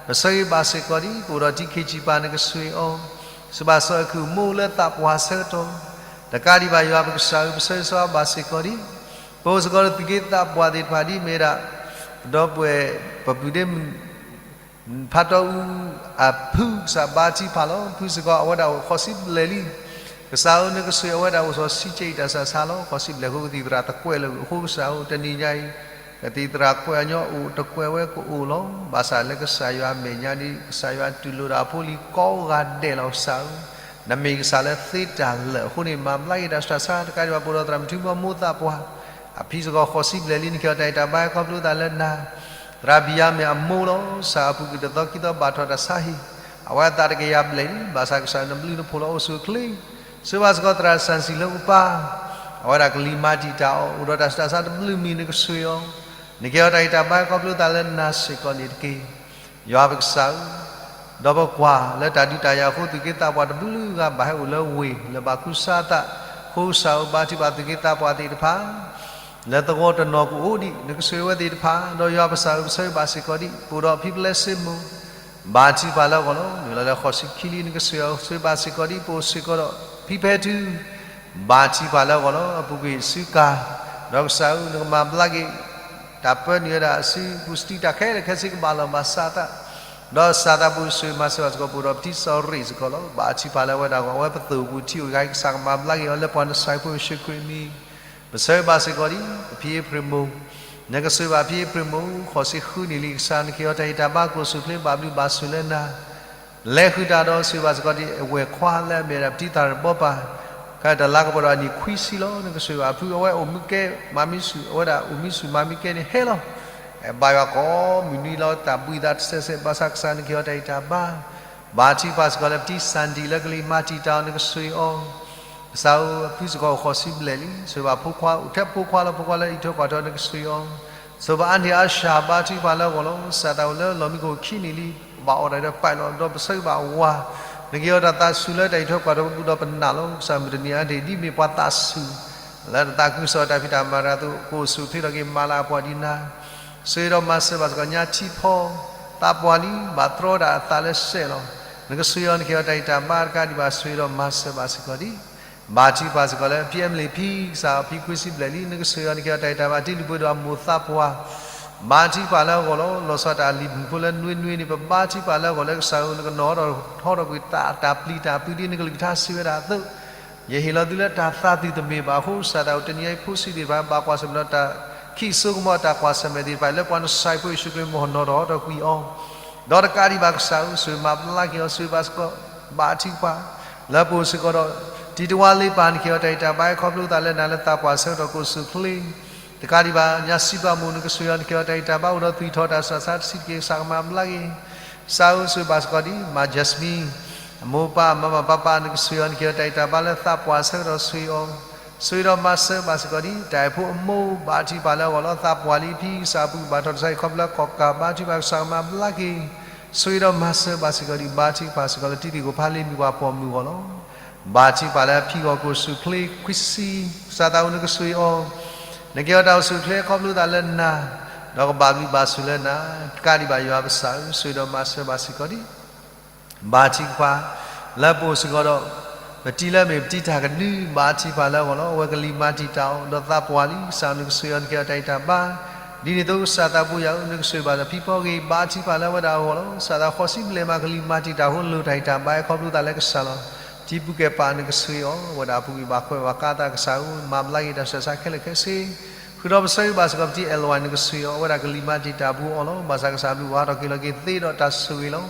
ပဆိၣ်ဂ့ၤဘၣ်စ့ၢ်ကီးဒံး ပအိၣ်ဒီးတံခံးကံးပၤ နကဆိၣ်ဂ့ၤအီၤ, ဆိၣ်ဘၣ်စီၤအဲၤခိၣ်မိၢ်လၢသးပှၢ်ဆၢကတီၢ်, တကးဒံးဘၣ်ယွၤပကစၢ်ဧၢ ပဆိၣ်ဂ့ၤဆိၣ်ဂ့ၤဘၣ်စ့ၢ်ကီးဒံး, ပအိၣ်စ့ၢ်ကီးဒီးသုးက့သးပှၢ်သ့ၣ်တဖၣ်ဒ်မ့ၢ်ဒၣ် ပဒီပုၢ်ဝဲၢ် ပပုၢ်ဒ့မုၣ် ဖးတီအူအဖုကစၢ် ဘါထုကဖၣ်လီၤ. ဖုစ့ၢ်ကီးအဝဲဒၣ်အိၣ်ဃိးဆံဘျဲၣ်လံ. ကစၢ်ဧၢ နကဆိၣ်ဂ့ၤအဝဲဒၣ်အိၣ်စီၤဆံကၠံးအံၤတၢ်ဆးဆါလီၤ. ဃိးဆံဘျဲၣ်အဃိ ကသံၣ်သရၣ်တကွဲးလၢာ်အဃိ ကစၢ်ဧၢ တနံၤညါအံၤ ကသံၣ်သရၣ်ကွဲးအညီအိၣ်တကွဲးဝဲကအိၣ်လီၤ. ဘၣ်ဆၣ်လၢကစၢ်ယွၤအမဲာ်ညါဒ် ကစၢ်ယွၤတူၢ်လိာ်တၢ်ဖိလံၤကိးဂၤဒဲးလီၤ. ကစၢ်ဧၢ နမ့ၢ်ကစၢ်လၢသ့တၢ်လၢာ်အဃိန့ၣ် မၤဘျါက့ၤတၢ်ဆးဆါ တကးဒံးဘၣ် ပအိၣ်ဒီးသရၣ်မုၣ်ထူမိၢ်မိၢ်သးပှၢ် အဖံစ့ၢ်ကီးဃိးဆံဘျဲၣ်လံ နကဟ့ၣ်အီၤတၢ်အံးတၢ်ဘါဟဲခီဖျိသးလၢနၤ, သရၣ်ဘံၣ်ယၤမ့ၣ်အမိၢ်လီၤ. ကစၢ်ဧၢ အပူၤကွံာ်တသီခံသီဘၣ်ထီၣ်တၢ်ဆါဟံၣ် အဝဲအသးတကယၤဘျဲၣ်လံ. ဘၣ်ဆၣ်ကစၢ်နဘျုးနဖှိၣ်လၢအိၣ်ဆူၣ်အိၣ်ချ့, ဆိၣ်ဂ့ၤဘၣ်စ့ၢ်ကီးသရၣ်စၣ်စံၣ်လၢအိၣ်ပၢ်, အဝဲဒၣ်ကလံၤမၤတံာ်တာ်အီၤ အိၣ်ဒီးတၢ်ဆူးတၢ်ဆါတဘျုးမံၤ နကဆိၣ်ဂ့ၤအီၤ, နကဟ့ၣ်အီၤတၢ်အံးတၢ်ဘါဟဲခီဖျိသးလၢနၤစ့ၢ်ကီးန့ၣ်တက့ၢ်. ယွၤပကစၢ်ဧၢ ဒီးပကွၢ်လၢတၢ်ဒုးတၢ်ယၤအဃိ သုးက့သးပှၢ်တဘျုးဂၤဘၣ်ဟဲအိၣ်လၢဝ့ၢ် လၢဘၣ်ခူစါအသး, အဃိကစၢ်ဧၢ ဘါထုကဖၣ်သုးက့သးပှၢ်သ့ၣ်တဖၣ် လၢသဝီတနီၤကအိၣ်ဒံး နကဆိၣ်ဂ့ၤဝဲသ့ၣ်တဖၣ်, ဒီးယွၤပကစၢ်ဧၢ ပဆိၣ်ဂ့ၤဘၣ်စ့ၢ်ကီးဒံး ပအိၣ်ဒီးဖံပလဲစ့မိၢ် ဘါထုကဖၣ်လၢအဂီၢ်လီၤ. နုာ်လီၤလၢဃိးဆံခံလံ နကဆိၣ်ဂ့ၤအီၤ ဆိၣ်ဂ့ၤဘၣ်စ့ၢ်ကီးဒံး ပအိၣ်စ့ၢ်ကီးဒီးဖံဖဲထု ဘါထုကဖၣ်လၢအဂီၢ်လီၤ. အပူၤကွံာ်စုကၤ ဒီးကစၢ်ဧၢ နကမၤဘျါက့ၤ တၢ်ပၢနုာ်ဝဲဒၣ်အစုပူၤ စတံတၢ်ခဲလၢာ်ခဲဆ့ကဘၣ်လီၤဘၣ်စးသး, ဒီးစးသးပူၤဆိၣ်ဂ့ၤမၤစၢၤဘၣ်စ့ၢ်ကီး ပအိၣ်ဒီးပတံၤစီၤရ့ၣ်စ့ၢ်ကီးလီၤ. ဘါထုကဖၣ်လၢအဝဲဒၣ်အဂီၢ် အဝဲပသိၣ်ပူၤထံအိၣ်တဂၤအံၤ ကစၢ်ကမၤဘျါက့ၤအီၤ လၢပှၤနစၢ်ဖိယ့ၣ်ၡူးခရံာ်အမံၤ ပဆိၣ်ဂ့ၤဘၣ်စ့ၢ်ကီးဒံး ပဖံအ့ဖြ့ၣ်မိၢ်, နကဆိၣ်ဂ့ၤဘၣ်ဖံအ့ဖြ့ၣ်မိၢ် ဃိးဆံဃုနံၣ်လံ ကစၢ်နကဟ့ၣ်အီၤတၢ်အံးတၢ်ဘါ ကိၣ်စူၣ်ချ့ ဘၣ်ဘျုးဘၣ်ဆိၣ်လၢနၤ, လဲၤဃုာ်တၢ်ဒီးဆိၣ်ဂ့ၤဘၣ်စ့ၢ်ကီးဒံး အဝဲၢ်ခွါလၢအမ့ၢ်ဒၣ်ပတံၤသရၣ်ဘီပၢ် ကတလါကပီၤဒီးအနံၣ်ခွံဆံလီၤ. နကဆိၣ်ဂ့ၤဘၣ်ဖု အဝဲအိၣ်မူကဲ မၤမံဆူၣ် အဝဲဒၣ်အိၣ်မံဆူၣ်မၤမံကဲန့ၣ်ဟဲလီၤ. ဘါယွၤကိးမုၢ်နွံလီၤ တၢ်ဘှံးသးတစဲးစဲး ဘၣ်ဆၣ်ကစၢ်နကဟ့ၣ်အီၤတၢ်အံးတၢ်ဘါ ဘါထုကဖၣ်စ့ၢ်ကီးလၢပတံၤစၣ်ဒံၣ်လၢကလံၤမၤတံာ်တာ်အီၤ နကဆိၣ်ဂ့ၤအီၤ, ကစၢ်ဧၢ အဖုစ့ၢ်ကီးအိၣ်ဃိးဆံဘျဲၣ်လံ ဆိၣ်ဂ့ၤဘၣ်ဖိခွါ အိၣ်ထဲဖိခွါလၢဖိခွါလၢအအံးထွဲကွၢ်ထွဲ နကဆိၣ်ဂ့ၤအီၤ, ဆိၣ်ဂ့ၤဘၣ်အါန့ၢ်အါစှၤ ဘါထုကဖၣ်လၢအဂီၢ်လီၤ. စးသးအိၣ်လၢလီၢ်မံခိၣ်ခံနံၣ်လံ ဘၣ်အီၣ်တၢ်ဒီးပာ်လီၤ ဒီးပဆိၣ်ဂ့ၤဘၣ်ဝၤ နကဟ့ၣ်အီၤတၢ်သးဆူၣ်လၢတၢ်အံးထွဲကွၢ်ထွဲပူၤဒီးပနာ်လီၤ. ကစၢ်မုၢ်တနံၤအါတ့ၢ် ဒ်မ့ၢ်ပှၤသးဆူၣ် လၢတၢ်သးခုကစီၣ်တၢ်ဖံးတၢ်မၤတဂၤအသိး ကအိၣ်ဆူၣ်အိၣ်ချ့ထီၣ်က့ၤ မၤလၤအပှၤဒ်နၤ ဆိၣ်ဂ့ၤဒီးမၤစၢၤဘၣ်စ့ၢ်ကီး ညါထံဖီ သးပှၢ်လံ ဘၣ်တြီတၢ်အသးလၢစဲးလီၤ. နကဆိၣ်ဂ့ၤအီၤ နကဟ့ၣ်အီၤတၢ်အံးတၢ်ဘါ တကးဒံးဘၣ် ဆိၣ်ဂ့ၤဒီးမၤစၢၤဘၣ်စ့ၢ်ကီးဒံး ဘါထုကဖၣ်စ့ၢ်ကီးလၢ ဖံအဲမလ့ၣ်ဖံ ကစၢ်ဖံခွံဆံဘျဲၣ်လံ နကဆိၣ်ဂ့ၤအီၤ နကဟ့ၣ်အီၤတၢ်အံးတၢ်ဘါ တ့လုၢ်ပှ့ၤဒီးအမိၢ်သးပှၢ် ဘါထုကဖၣ်လၢအဂီၢ်လီၤ. လီၤဆီတၢ်လံၤမုၣ်ဖိလၢနွ့နွ့န့ၣ် ပဘါထုကဖၣ်လၢအဂီၢ်လၢကစၢ်ဧၢ နကနီၤထီၣ်ထီထီၣ်ကွံာ် တၢ်ပျံၤတၢ်ဖုးဒ်နကလုၢ်ကထါစံးဝဲဒၣ်အသိး ယဟ့ၣ်လီၤသုလၢတၢ်သးသုတမ့ၢ်ဘၣ်အဃိ စးသးအိၣ်တနံၤအံၤဖိဆံးသ့ၣ်တဖၣ် ဘၣ်ကွၢ်ဆၢၣ်မဲာ်ဒီးတၢ်ခံးစိကမီၤတၢ်ကွၢ်ဆၢၣ်မဲာ်သ့ၣ်တဖၣ် လၢပှၤနစၢ်ဖိယ့ၣ်ၡူးခရံာ် မ့ၢ်ဟီၣ်နီၤထီၣ်ထီထီၣ်ကွံာ်အီၤ ဒီးတကးဒံးဘၣ်ကစၢ်ဧၢ ဆိၣ်ဂ့ၤမၤဘျါက့ၤအီၤ ဆိၣ်ဂ့ၤဘၣ်စ့ၢ်ကီး ဘါထုကဖၣ် လၢပအိၣ်စ့ၢ်ကီးဒီး တံၤတဝါလ့ပၢ် နကဟ့ၣ်အီၤတၢ်အံးတၢ်ဘါ ခီဖျိသးလၢနၤလၢသးပှၢ်ဆၢကတီၢ်ကအိၣ်ဆူၣ်အိၣ်ချ့ တကးဒံးဘၣ် ညါစံးပာ်မိၢ် နကဆိၣ်ဂ့ၤအီၤ နကဟ့ၣ်အီၤတၢ်အံးတၢ်ဘါ အိၣ်ဒီးသွံၣ်ထီၣ်တၢ်ဆူးတၢ်ဆါတဆံးတက့ၢ် ကစၢ်ကမၤဘျါက့ၤ ကစၢ်ဧၢ ဆိၣ်ဂ့ၤဘၣ်စ့ၢ်ကီးဒံး မၤ Jasmine အမိၢ်ပၢ်အမါမၤပၢ်ပၢ် နကဆိၣ်ဂ့ၤအီၤ နကဟ့ၣ်အီၤတၢ်အံးတၢ်ဘါလၢသးပှၢ်ဆၢကတီၢ်ဆိၣ်ဂ့ၤအီၤ ဆိၣ်ဂ့ၤဒီးမၤစၢၤဘၣ်စ့ၢ်ကီးဒံး တၢ်အဲၣ်ဖိအမိၢ် ဘါထုကဖၣ်လၢအဂီၢ်လီၤ သးပှၢ်လံဖံ ကစၢ်အပူၤဘၣ်ထီၣ်တစဲး ခီဖျိလၢကီၣ်ကး ဘါထုကဖၣ် ကစၢ်ကမၤဘျါက့ၤ ဆိၣ်ဂ့ၤဒီးမၤစၢၤဘၣ်စ့ၢ်ကီးဒံး ဘါထုကဖၣ်စ့ၢ်ကီးလၢတံၤသကိးဖးလ့ မုၢ်ပှၢ်ဖီမုၢ်အဂီၢ်လီၤ ဘါထုကဖၣ်လၢအဖံဂီၢ်ကအိၣ်ဆူၣ်အိၣ်ချ့ ခွံဆံ ကစၢ်သးအိၣ် နကဆိၣ်ဂ့ၤအီၤ နကဟ့ၣ်အီၤတၢ်အိၣ်ဆူၣ်အိၣ်ချ့ခီဖျိသးလၢနၤ ဒီးကဘၣ်ဘျုးဘၣ်ဆိၣ်လၢနၤ တကးဒံးဘၣ်ယွၤပကစၢ်ဧၢ ဆိၣ်ဂ့ၤဒီးမၤစၢၤဘၣ်စ့ၢ်ကီးဒံး ဘါထုကဖၣ် လၢပအိၣ်စ့ၢ်ကီးဒီး ပတံၤလၢအမ့ၢ်ပတံၤတၢ်ကဒု ဘါထုကဖၣ်လၢအဂီၢ်လီၤ အဝဲကလံၤမၤတံာ်တာ်အီၤ ဒီးသးပှၢ်လံ ကစၢ်ဧၢ နကဆိၣ်ဂ့ၤအီၤ နကဟ့ၣ်အီၤတၢ်အံးတၢ်ဘါ ဒ်န့ၣ်အသိးကစၢ်သးဘိယွၤဧၢ နကဆိၣ်ဂ့ၤဘၣ်ဒီးဖံဖီဂ့ၤ ဘါထုကဖၣ်လၢအဝဲဒၣ်အဂီၢ်လီၤ ကစၢ်သးဃိးဆံဘျဲၣ်မး ကလံၤမၤတံာ်တာ်အဃိ လိၣ်တၢ်အံးတၢ်ဘါဟဲခီဖျိသးလၢကစၢ်လီၤ တံၤပူၤကဲပာ်နကဆိၣ်ဂ့ၤအီၤ အဝဲဒၣ်အပူၤကွံာ်ဘၣ်ကွဲးဘၣ်ကါသး ကစၢ်ဧၢ မၤဘျါက့ၤတၢ်ဆူးတၢ်ဆါခဲလၢာ်ခဲဆ့ ဃုာ်ဒီးပဆိၣ်ဂ့ၤဘၣ်စ့ၢ်ကီးပတံၤအဲၣ်လဝါ နကဆိၣ်ဂ့ၤအီၤ အဝဲဒၣ်ကလံၤမၤတံာ်တာ်အပူၤအီၤလီၤ ဘၣ်ဆၣ်ကစၢ်ဘျုးဝဲထီၣ်က့ၤလီၤက့ၤသ့ဒီးတၢ်ဆိၣ်ဂ့ၤလီၤ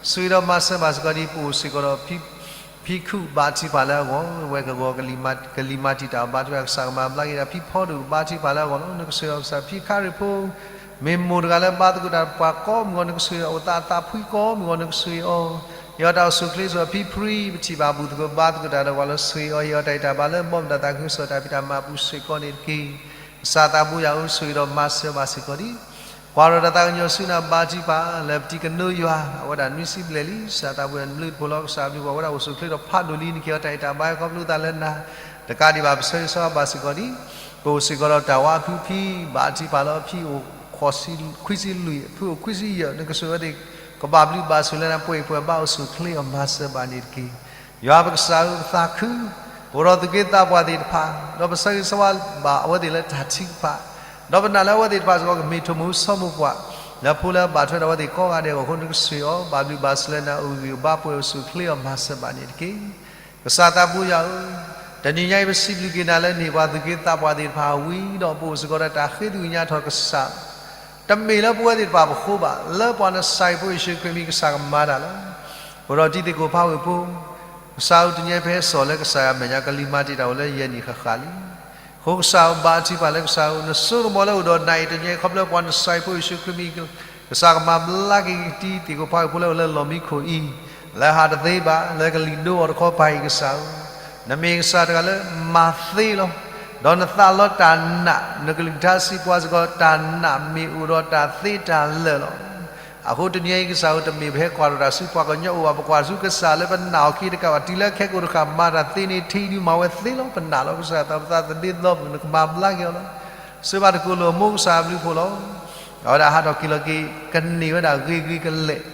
ဆိၣ်ဂ့ၤဒီးမၤစၢၤဘၣ်စ့ၢ်ကီးဒ်ပအိၣ်စ့ၢ်ကီးဒီး ဖံခုၣ်ဘါထုကဖၣ်လၢအဂီၢ် အဝဲကဂီၤ ကလံၤမၤတံာ်တာ်အီၤ ဘါထုကဖၣ် ကစၢ်ကမၤဘျါက့ၤဒၣ်ဖံဖီဒိၣ် ဘါထုကဖၣ်လၢအဂီၢ်လီၤ နကဆိၣ်ဂ့ၤအီၤ ကစၢ်ဖံခါရံၣ်ဖိ မ့ၢ်မိၢ်တဂၤလၢဘါသကိးတၢ်ဒီးပှၤကိးမုၢ်ဂီၤ နကဆိၣ်ဂ့ၤအီၤ အိၣ်သးအသးဖှံကိးမုၢ်ဂီၤ နကဆိၣ်ဂ့ၤအီၤ ဟ့ၣ်အီၤတၢ်အိၣ်ဆူၣ်အိၣ်ချ့စ့ၢ်ကီး ဖံဖရံ ပထံၣ်ဘၣ်ဘူၣ်သကိးဘါသကိးတၢ်ဒီးပှၤလၢ ဆိၣ်ဂ့ၤအီၤ ဟ့ၣ်အီၤတၢ်အံးတၢ်ဘါလၢဘီမုၢ်တၢ်သးခုကစီၣ်တၢ်ဖံးတၢ်မၤအပူၤစ့ၢ်ကီးန့ၣ်တက့ၢ် ကစၢ်သးဘိယွၤဧၢ ဆိၣ်ဂ့ၤဒီးမၤစၢၤဘၣ်စ့ၢ်ကီးဒံး ကွၢ်ထီၣ်တၢ်သးကညီၤဆူနၤ ဘါထုကဖၣ်လၢပတံၤကနိယွၤ အဝဲဒၣ်နွံဆံဘျဲၣ်လံ ကစၢ်သးပှၢ်နဘျုးတဖိလီၤ ကစၢ်ဘျုးပှၤဝဲဒၣ်အိၣ်ဆူၣ်အိၣ်ချ့ဒီးဖးဒိၣ်လံ နက့ၤအီၤတၢ်အဲၣ်တၢ်ဘါခီဖျိသးလၢနၤ တကးဒံးဘၣ် ပဆၢဂ့ၤဆၢဝါဘၣ်စ့ၢ်ကီးဒံး ပအိၣ်စ့ၢ်ကီးဒီးတၢ်ဝါအဖုဖံ ဘါထုကဖၣ်လၢအဖံအိၣ်ခွံဆံလွံၢ် အဖုအိၣ်ခွံဆံယဲၢ် နကဆိၣ်ဂ့ၤအဝဲသ့ၣ် ကဘၣ်ဘျုးဘၣ်ဆိၣ်လၢနၤ ပှဲၤအံၤပှဲၤဘါအိၣ်ဆူၣ်အိၣ်ချ့အီၤမၤစၢၤဘၣ်န့ၣ်တက့ၢ် ယွၤပကစၢ်ဧၢ ပသးခု ပအိၣ်ဒီးသူၣ်က့သးပှၢ်သ့ၣ်တဖၣ် ဒီးပဆၢဂ့ၤဆၢဝါဘၣ်အဝဲသ့ၣ်လၢတၢ်ထုကဖၣ် ဒီးပနာ်လၢအဝဲသ့ၣ်တဖၣ်စ့ၢ်ကီး ကမ့ၢ်ထိၣ်မူဆိမိၣ်ပှၢ် လၢဖိလၢအဘၣ်ထွဲဒီးအဝဲသ့ၣ်ကိးဂၤဒဲးအဂီၢ်အဃိ နကဆိၣ်ဂ့ၤအီၤ ဘၣ်ဘျုးဘၣ်ဆိၣ်လၢနၤ အိၣ်ဂံၢ်အိၣ်ဘါပှဲၤအိၣ်ဆူၣ်အိၣ်ချ့အီၤမၤစၢၤဘၣ်န့ၣ်တက့ၢ်. ကစၢ်သးပှၢ်ယွၤဧၢ, တနံၤညါအံၤ ပစံးဘျုးက့ၤနၤလၢန့ၢ်ပှၤသူၣ်က့သးပှၢ်သ့ၣ်တဖၣ်ဝံၤဒီး ပအိၣ်စ့ၢ်ကီးဒီးတၢ်ဃ့သကွံာ်ညါထီၣ်ကစၢ် တမ့ၢ်လၢပဝဲသ့ၣ်တဖၣ်ပဃိဘၣ်, လၢပှၤနစၢ်ယ့ၣ်ဖိယ့ၣ်ၡူးခရံာ်မံၤကစၢ်ကမၤတၢ်လီၤ. အိၣ်ဒီးတံၤသကိးဖးဝ့ၢ်ဖိ, ကစၢ်ဧၢ တနံၤညါအံၤ ပဟဲစိာ်လၢကစၢ်ယွၤအမဲာ်ညါ ကလံၤမၤတံာ်တာ်အိၣ်လၢယဲၢ်နံၣ်ဃၣ်ဃၣ်လံ. အဃိကစၢ်ဧၢ ဘါထုကဖၣ်လၢကစၢ်ဧၢ နစိကမီၤလၢအိၣ်ဒီးနၤအံၤ တနံၤညါအံၤ ခီဖျိပှၤနစၢ်ယ့ၣ်ဖိယ့ၣ်ၡူးခရံာ်မံၤ ကစၢ်ကမၤဘျါက့ၤတံၤသကိးဖးဝ့ၢ်ဖိလၢအိၣ်လၢလီၢ်မံခိၣ်အံၤ, လၢဟးတသ့ဘၣ်, လၢကလံၤဒိအီၤတခီပၤအံၤ ကစၢ်ဧၢ, နမ့ၢ်ကစၢ်တဂၤလၢမၤသ့လီၤ. ဒီးနသးလီတၢ်နာ်, နကလုၢ်ကထါစံးပှၤစ့ၢ်ကီး တၢ်နာ်မ့ၢ်အိၣ်ဒီးတၢ်သ့တၢ်လၢာ်လီၤ. အဃိတနံၤအံၤကစၢ်ဧၢ တမ့ၢ်ပဟဲကွၢ်ထီၣ်တၢ်ဆူပှၤကညီအိၣ်ဘၣ်, ပကွၢ်ဆူကစၢ်လၢပနာ်အီၤခံတကးဘၣ်, တုၤလၢခဲကိာ်တဃၣ်မၤတၢ်သ့န့ၣ် ထံဒုးမၤဝဲသ့လီၤ. ပနာ်လီၤကစၢ် သးပသးသဒ့သီပူၤ နကမၤဘျါက့ၤအီၤလီၤ. စၢဘၣ်တကိးလိာ်အမိၢ်ကစၢ်အဘျုးအဖှိၣ်လီၤ. အဝဲဒၣ်ဟးထီၣ်က့ၤလီၤက့ၤ ကန့ၢ်ဝဲဒၣ်ဂ့ၤဂ့ၤကလဲာ်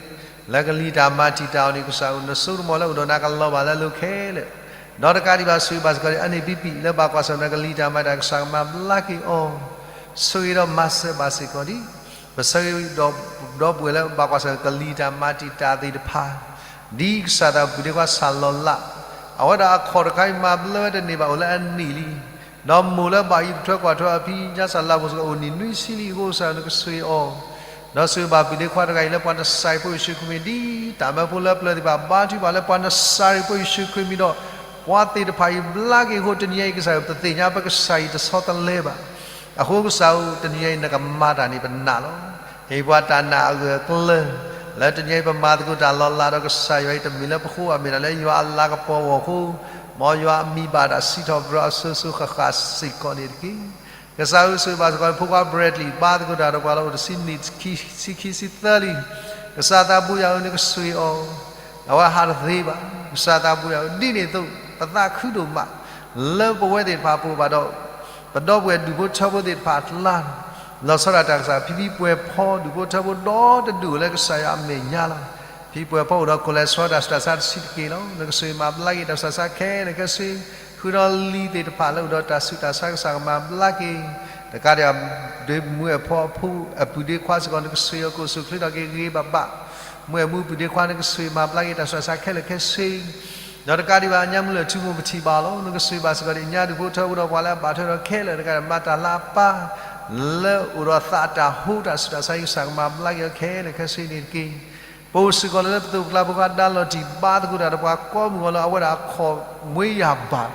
လၢကလံၤတၢ်မၤတံာ်တာ်အီၤန့ၣ် ကစၢ်ဧၢ နစိကမီၤလၢအိၣ်ဒီးနၤကလီၤဘၣ်လၢအလိၤခဲလၢာ်, ဒီးတကးဒံးဘၣ် ဆိၣ်ဂ့ၤဘၣ်စ့ၢ်ကီး အန့ၣ် ပံပံ လၢဘၣ်ကွၢ်ဆၢၣ်မဲာ်ကလံၤတၢ်မၤတံာ်တာ် ကစၢ်ကမၤဘျါက့ၤအီၤ, ဆိၣ်ဂ့ၤဒီးမၤစၢၤဘၣ်စ့ၢ်ကီးဒံး, ပဆၢဂ့ၤဒီး ဒီပုၢ်ဝဲၢ်လၢဘၣ်ကွၢ်ဆၢၣ်မဲာ်ကလံၤတၢ်မၤတံာ်တာ်သ့ၣ်တဖၣ်, ဒ်ကစၢ်သးပူၤဒ့ခွါစၢ်လီၤလး, အဝဲဒၣ်အခီၣ်တခါအံၤမၤဘျါဝဲတန့ၢ်ဘၣ်အိၣ်လၢအနံၣ်လံ ဒီးမိၢ်လၢဘၣ်အံးထွဲကွၢ်ထွဲအဖံ ညါစၢ်လါပူၤစ့ၢ်ကီး အိၣ်နံၣ်နွံဆံလံအဃိ ကစၢ်နကဆိၣ်ဂ့ၤအီၤ, ဒီးဆိၣ်ဂ့ၤဘၣ်ပုၢ်ဒ့ခွါတဂၤအံၤလၢပှၤနစၢ်ယ့ၣ်ဖိယ့ၣ်ၡူးခရံာ်မံၤ ဒ်တၢ်မၢဖိလၢပျၢၤသ့ၣ်တဖၣ် ဘါထုကဖၣ်လၢပှၤနစၢ်ယ့ၣ်ဖိယ့ၣ်ၡူးခရံာ်မံၤဒီး ပှၤသ့ၣ်တဖၣ်အံၤဘျါက့ၤအဃိ တနံၤအံၤ ကစၢ်ယွၤ ပသ့ၣ်ညါပကစၢ်အံၤတဆီတလဲဘၣ်. အဃိကစၢ်ဧၢ တနံၤအံၤနကမၤတၢ်န့ၣ်ပနာ်လီၤ. ဟ့ၣ်ပှၤတၢ်နာ်အဂၢၢ်အကျၢၤ လၢတနံၤအံၤပမၤသကိးတၢ်လီၤလးဒီးကစၢ်ယွၤအံၤ တမ့ၢ်လၢပဃိဘၣ် မ့ၢ်ဒၣ်လၢယွၤအလၤကပီၤအဂီၢ်အဃိ, မ်ယွၤအမံၤဘၣ်တၢ်စံးထီၣ်ပတြၢၤအစိၤစိၤဃၣ်ဃၣ်စ့ၢ်ကီးန့ၣ်တက့ၢ်. ကစၢ်ဧၢ ဆိၣ်ဂ့ၤဘၣ်စ့ၢ်ကီး ဖိခွါ Bradley ဘါသကိးတၢ်ဒီးပှၤလၢအိၣ်တဆံနံၣ် ခံဆံသၢလံ. ကစၢ်သးပူၤယွၤဧၢ နကဆိၣ်ဂ့ၤအီၤ, အဝဲဟးတသ့ဘၣ်. ကစၢ်သးပူၤယွၤဧၢ ဒ်န့ၣ်အသိး ပသးခုဒိၣ်မး လၢပဝဲသ့ၣ်တဖၣ်ပအိၣ်ဘၣ်ဒီး ပဒီပုၢ်ဝဲၢ်ဒူၣ်ဖိထၢဖိသ့ၣ်တဖၣ်အကျါ လီၤဆီဒၣ်တၢ်ကစၢ် ဖံဖံပှဲၤဖီဒူၣ်ဖိထၢဖိဒီတဒူၣ်လၢကစၢ်ယွၤအမဲာ်ညါလီၤ. ဖံပှဲၤဖီအိၣ်ဒီး cholesterol တၢ်ဆူးတၢ်ဆါတဆံးတက့ၢ်လီၤ. နကဆိၣ်ဂ့ၤမၤဘျါက့ၤတၢ်ဆူးတၢ်ဆါခဲလၢာ်ခဲဆ့, ဃုာ်ဒီးလံၤသ့ၣ်တဖၣ်လၢအိၣ်ဒီးတၢ်ဆူးတၢ်ဆါ ကစၢ်ကမၤဘျါက့ၤ, တကးဒံးဘၣ် ဒ့မူအဲၣ်ဖီအပုၢ်ဒ့ခွါစ့ၢ်ကီး နကဆိၣ်ဂ့ၤအီၤ ကအိၣ်ဆူၣ်အိၣ်ချ့ထီၣ်က့ၤဂ့ၤဂ့ၤဘၣ်ဘၣ်. မူအဲၣ်မူပုၢ်ဒ့ခွါ နကဆိၣ်ဂ့ၤမၤဘျါက့ၤတၢ်ဆူးတၢ်ဆါခဲလၢာ်ခဲဆ့ ဒီးတကးဒံးဘၣ် ညါမုၢ်လၢၢ်ထူမူပထံၣ်ဘၣ်လီၤ. နကဆိၣ်ဂ့ၤဘၣ်စ့ၢ်ကီး ဒညါဒူၣ်ဖိထၢဖိဒီးပှၤလၢအဘၣ်ထွဲဒီးခဲလၢာ်တကးဒံး မၤတၢ်လၢအပၢ် လၢအိၣ်ဒီးသးတၢ်ဟူတၢ်ဆူးတၢ်ဆါအံၤ ကစၢ်ကမၤဘျါက့ၤအီၤခဲလၢာ်ခဲဆ့န့ၣ်တက့ၢ်. ပအိၣ်စ့ၢ်ကီးလၢပသိးပကျါဖိခွါဒါလီၤတံၢ် ဘါသကိးတၢ်ဒီးပှၤကိးမုၢ်ဂီၤလၢအဝဲဒၣ်အခီၣ်မွ့ယၤဘၣ်,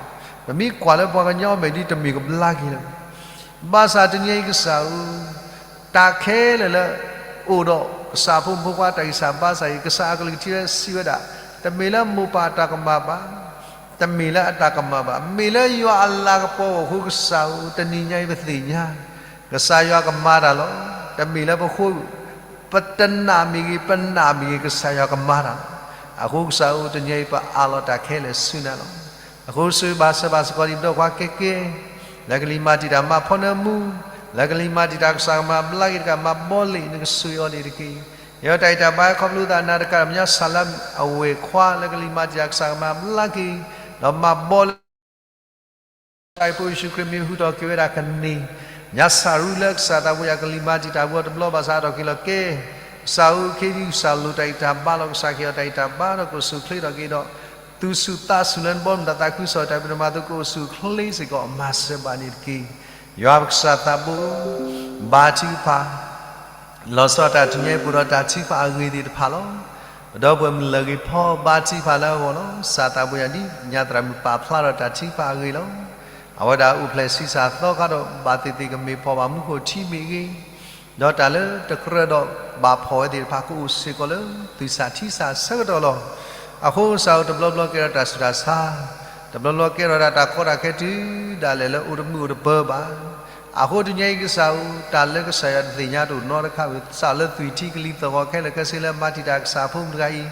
ပမ့ၢ်ကွၢ်လၢပှၤကညီအမဲာ်ဒ်တမ့ၢ်ကဘျါက့ၤလၢၤ ဘၣ်ဆၣ်တနံၤအံၤကစၢ်ဧၢ, တၢ်ခဲလၢာ်လၢ အိၣ်ဒီးကစၢ်ဖိမုၣ်ဖိခွါတၢ်ဂံၢ်စၢ်ဘါစၢ်အံၤ ကစၢ်အကလုၢ်ကထံၣ်ဝဲစံးဝဲဒၣ်, တမ့ၢ်လၢမိၢ်ပၢ်အတၢ်ကမၣ်ဘၣ်, တမ့ၢ်လၢအတၢ်ကမၣ်ဘၣ်, မ့ၢ်လၢယွၤအလၤကပီၤအဃိကစၢ်ဧၢ, တနံၤညါအံၤပသ့ၣ်ညါ, ကစၢ်ယွၤကမၤတၢ်လီၤ. တမ့ၢ်လၢပဃိ ပတနာ်မ့ၢ်ဂ့ၤ, ပနာ်မ့ၢ်ဂ့ၤ, ကစၢ်ယွၤကမၤတၢ်လီၤ. အဃိကစၢ်ဧၢ, တနံၤအံၤပအးလီၤတၢ်ခဲလၢာ်ဆူနၤလီၤ. အဃိဆိၣ်ဂ့ၤဘၣ်စၢၤဘၣ်စ့ၢ်ကီး ဒ်ပဒီပုၢ်ဝဲၢ်ခွါကဲကဲ, လၢကလံၤမၤတံာ်တာ်မၤဖီနၢမူ, လၢကလံၤမၤတံာ်တာ်ကစၢ်ကမၤဘျါက့ၤတကး မၤဘီလ့ၣ် နကဆိၣ်ဂ့ၤအီၤန့ၣ်တက့ၢ်. ယတၢ်အံၤတၢ်ဘါခီဖျိသးနၤတကး ညါစၢ်လၢအဝဲၢ်ခွါ လၢကလံၤမၤတံာ်တာ်ကစၢ်ကမၤဘျါက့ၤ, ဒီးမၤဘီလၢ ကစၢ်ဖိယ့ၣ်ၡူးခရံာ်မ့ၢ်ဟူးထီၣ်က့ၤဝဲဒၣ်ကန့ၢ်, ညါစၢ်ရူလၢကစၢ်သးပူၤယၤကလံၤမၤတံာ်တာ်ပူၤအီၤတဘျီဘၣ်ဆၣ်ဟးထီၣ်က့ၤလီၤကဲ, ကစၢ်ဧၢ ခဲအံၤဒုးစၢ်လိာ်တၢ်အံၤတၢ်ဘါလီၤ ကစၢ်က့ၤအီၤတၢ်အံၤတၢ်ဘါဒီး ကအိၣ်ဆူၣ်အိၣ်ချ့ထီၣ်က့ၤဒီး သူၣ်ဆူၣ်သးဆူၣ်လၢနဘီမုၢ်တၢ်သးခုကစီၣ်တၢ်ဖံးတၢ်မၤအသိး ကအိၣ်ဆူၣ်အိၣ်ချ့စ့ၢ်ကီး မၤစၢၤဘၣ်န့ၣ်တက့ၢ်. ယွၤပကစၢ်သးဘိ ဘါထုကဖၣ် လီၤဆီဒၣ်တၢ်တနံၤအံၤ ပအိၣ်ဒီးတၢ်ထုကဖၣ်အဂ့ၤသ့ၣ်တဖၣ်လီၤ. ပဒီပုၢ်ဝဲၢ်မုၢ်လၢ်ဂ့ၤဖီ ဘါထုကဖၣ်လၢအဂီၢ်လီၤ. ကစၢ်သးပူၤယၤဒ်ညါသရၣ်မုၣ်ပာ်ဖျါထီၣ်တၢ်ထုကဖၣ်အဂ့ၢ်လီၤ. အဝဲဒၣ်အိၣ်ဖျဲၣ်ဆံးစၢ်သီခါဒီး ဘၣ်သ့ၣ်သ့ၣ်ကမ့ၢ်ဖီၣ်ဘၣ်မူခိၣ်ထံမ့ၢ်ဂ့ၤ, ဒီးတၢ်လၢတကြၢးဒီးဘၣ်ဖီၣ်ဝဲသ့ၣ်တဖၣ် ကအိၣ်စ့ၢ်ကီးလၢ သူၣ်ဆးထံဆးဆၢကတီၢ်လီၤ. အဃိကစၢ်ဧၢ တဘျီဘျီကဲထီၣ်တၢ်ဆူးတၢ်ဆါ, တဘျီဘျီကဲထီၣ်ဒၣ်တၢ်ကီတၢ်ခဲတုၤဒၣ်လဲာ်လၢအိၣ်တမုာ်အိၣ်တပၢၤဘၣ်. အဃိတနံၤအံၤကစၢ်ဧၢ, တၢ်လၢကစၢ်ယွၤတသ့ၣ်ညါတအိၣ်နီတခါဘၣ်, စးလၢသွံၣ်ထံကလံၤသဂီၤခဲလၢာ်ခဲဆ့လၢမၤတံာ်တာ်ကစၢ်အဖိမုၣ်တဂၤအံၤ,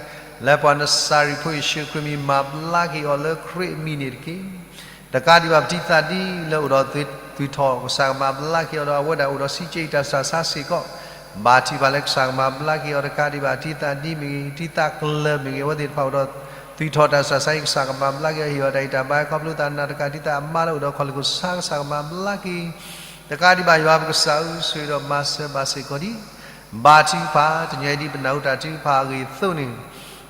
လၢပှၤနစၤရ့းဖိယ့ၣ်ၡူးခရံာ်မံၤမၤဘျါက့ၤအီၤလၢခရံာ်အမံၤန့ၣ်တက့ၢ်. တကးဒံးဘၣ်ပတံၤသကိးဒ်လၢအိၣ်ဒီးသွံၣ်ထီၣ်ကစၢ်ကမၤဘျါက့ၤအီၤဒီးအဝဲဒၣ်အိၣ်ဒီးစံးကၠံတၢ်ဆူးတၢ်ဆါစ့ၢ်ကီး, ဘၣ်ထံၣ်ဘၣ်လၢကစၢ်ကမၤဘျါက့ၤအီၤတကးဒံးဘၣ်, တံၤသၣ်ဒ်မ့ၢ်ဂ့ၤ, တံၤသၣ်ကျၢၢ်မ့ၢ်ဂ့ၤ, အဝဲသ့ၣ်တဖၣ်အိၣ်ဒီးသွံၣ်ထီၣ်တၢ်ဆူးတၢ်ဆါအံၤ ကစၢ်ကမၤဘျါက့ၤအီၤ, ဟ့ၣ်အီၤတၢ်အံးတၢ်ဘါခီဖျိသးနးတကး, တံၤသၣ်အမါလၢအိၣ်ဒီးခီၣ်လ့ၢ်ခိၣ်ဆါ ကစၢ်ကမၤဘျါက့ၤ တကးဒံးဘၣ်ယွၤပကစၢ်ဧၢ, ဆိၣ်ဂ့ၤဒီးမၤစၢၤဘၣ်စ့ၢ်ကီးဒံး ဘါထုကဖၣ်, တနံၤအံၤဒ်ပနၢ်ဟူတၢ်ထုကဖၣ်အဂ့ၢ်အသိးန့ၣ်,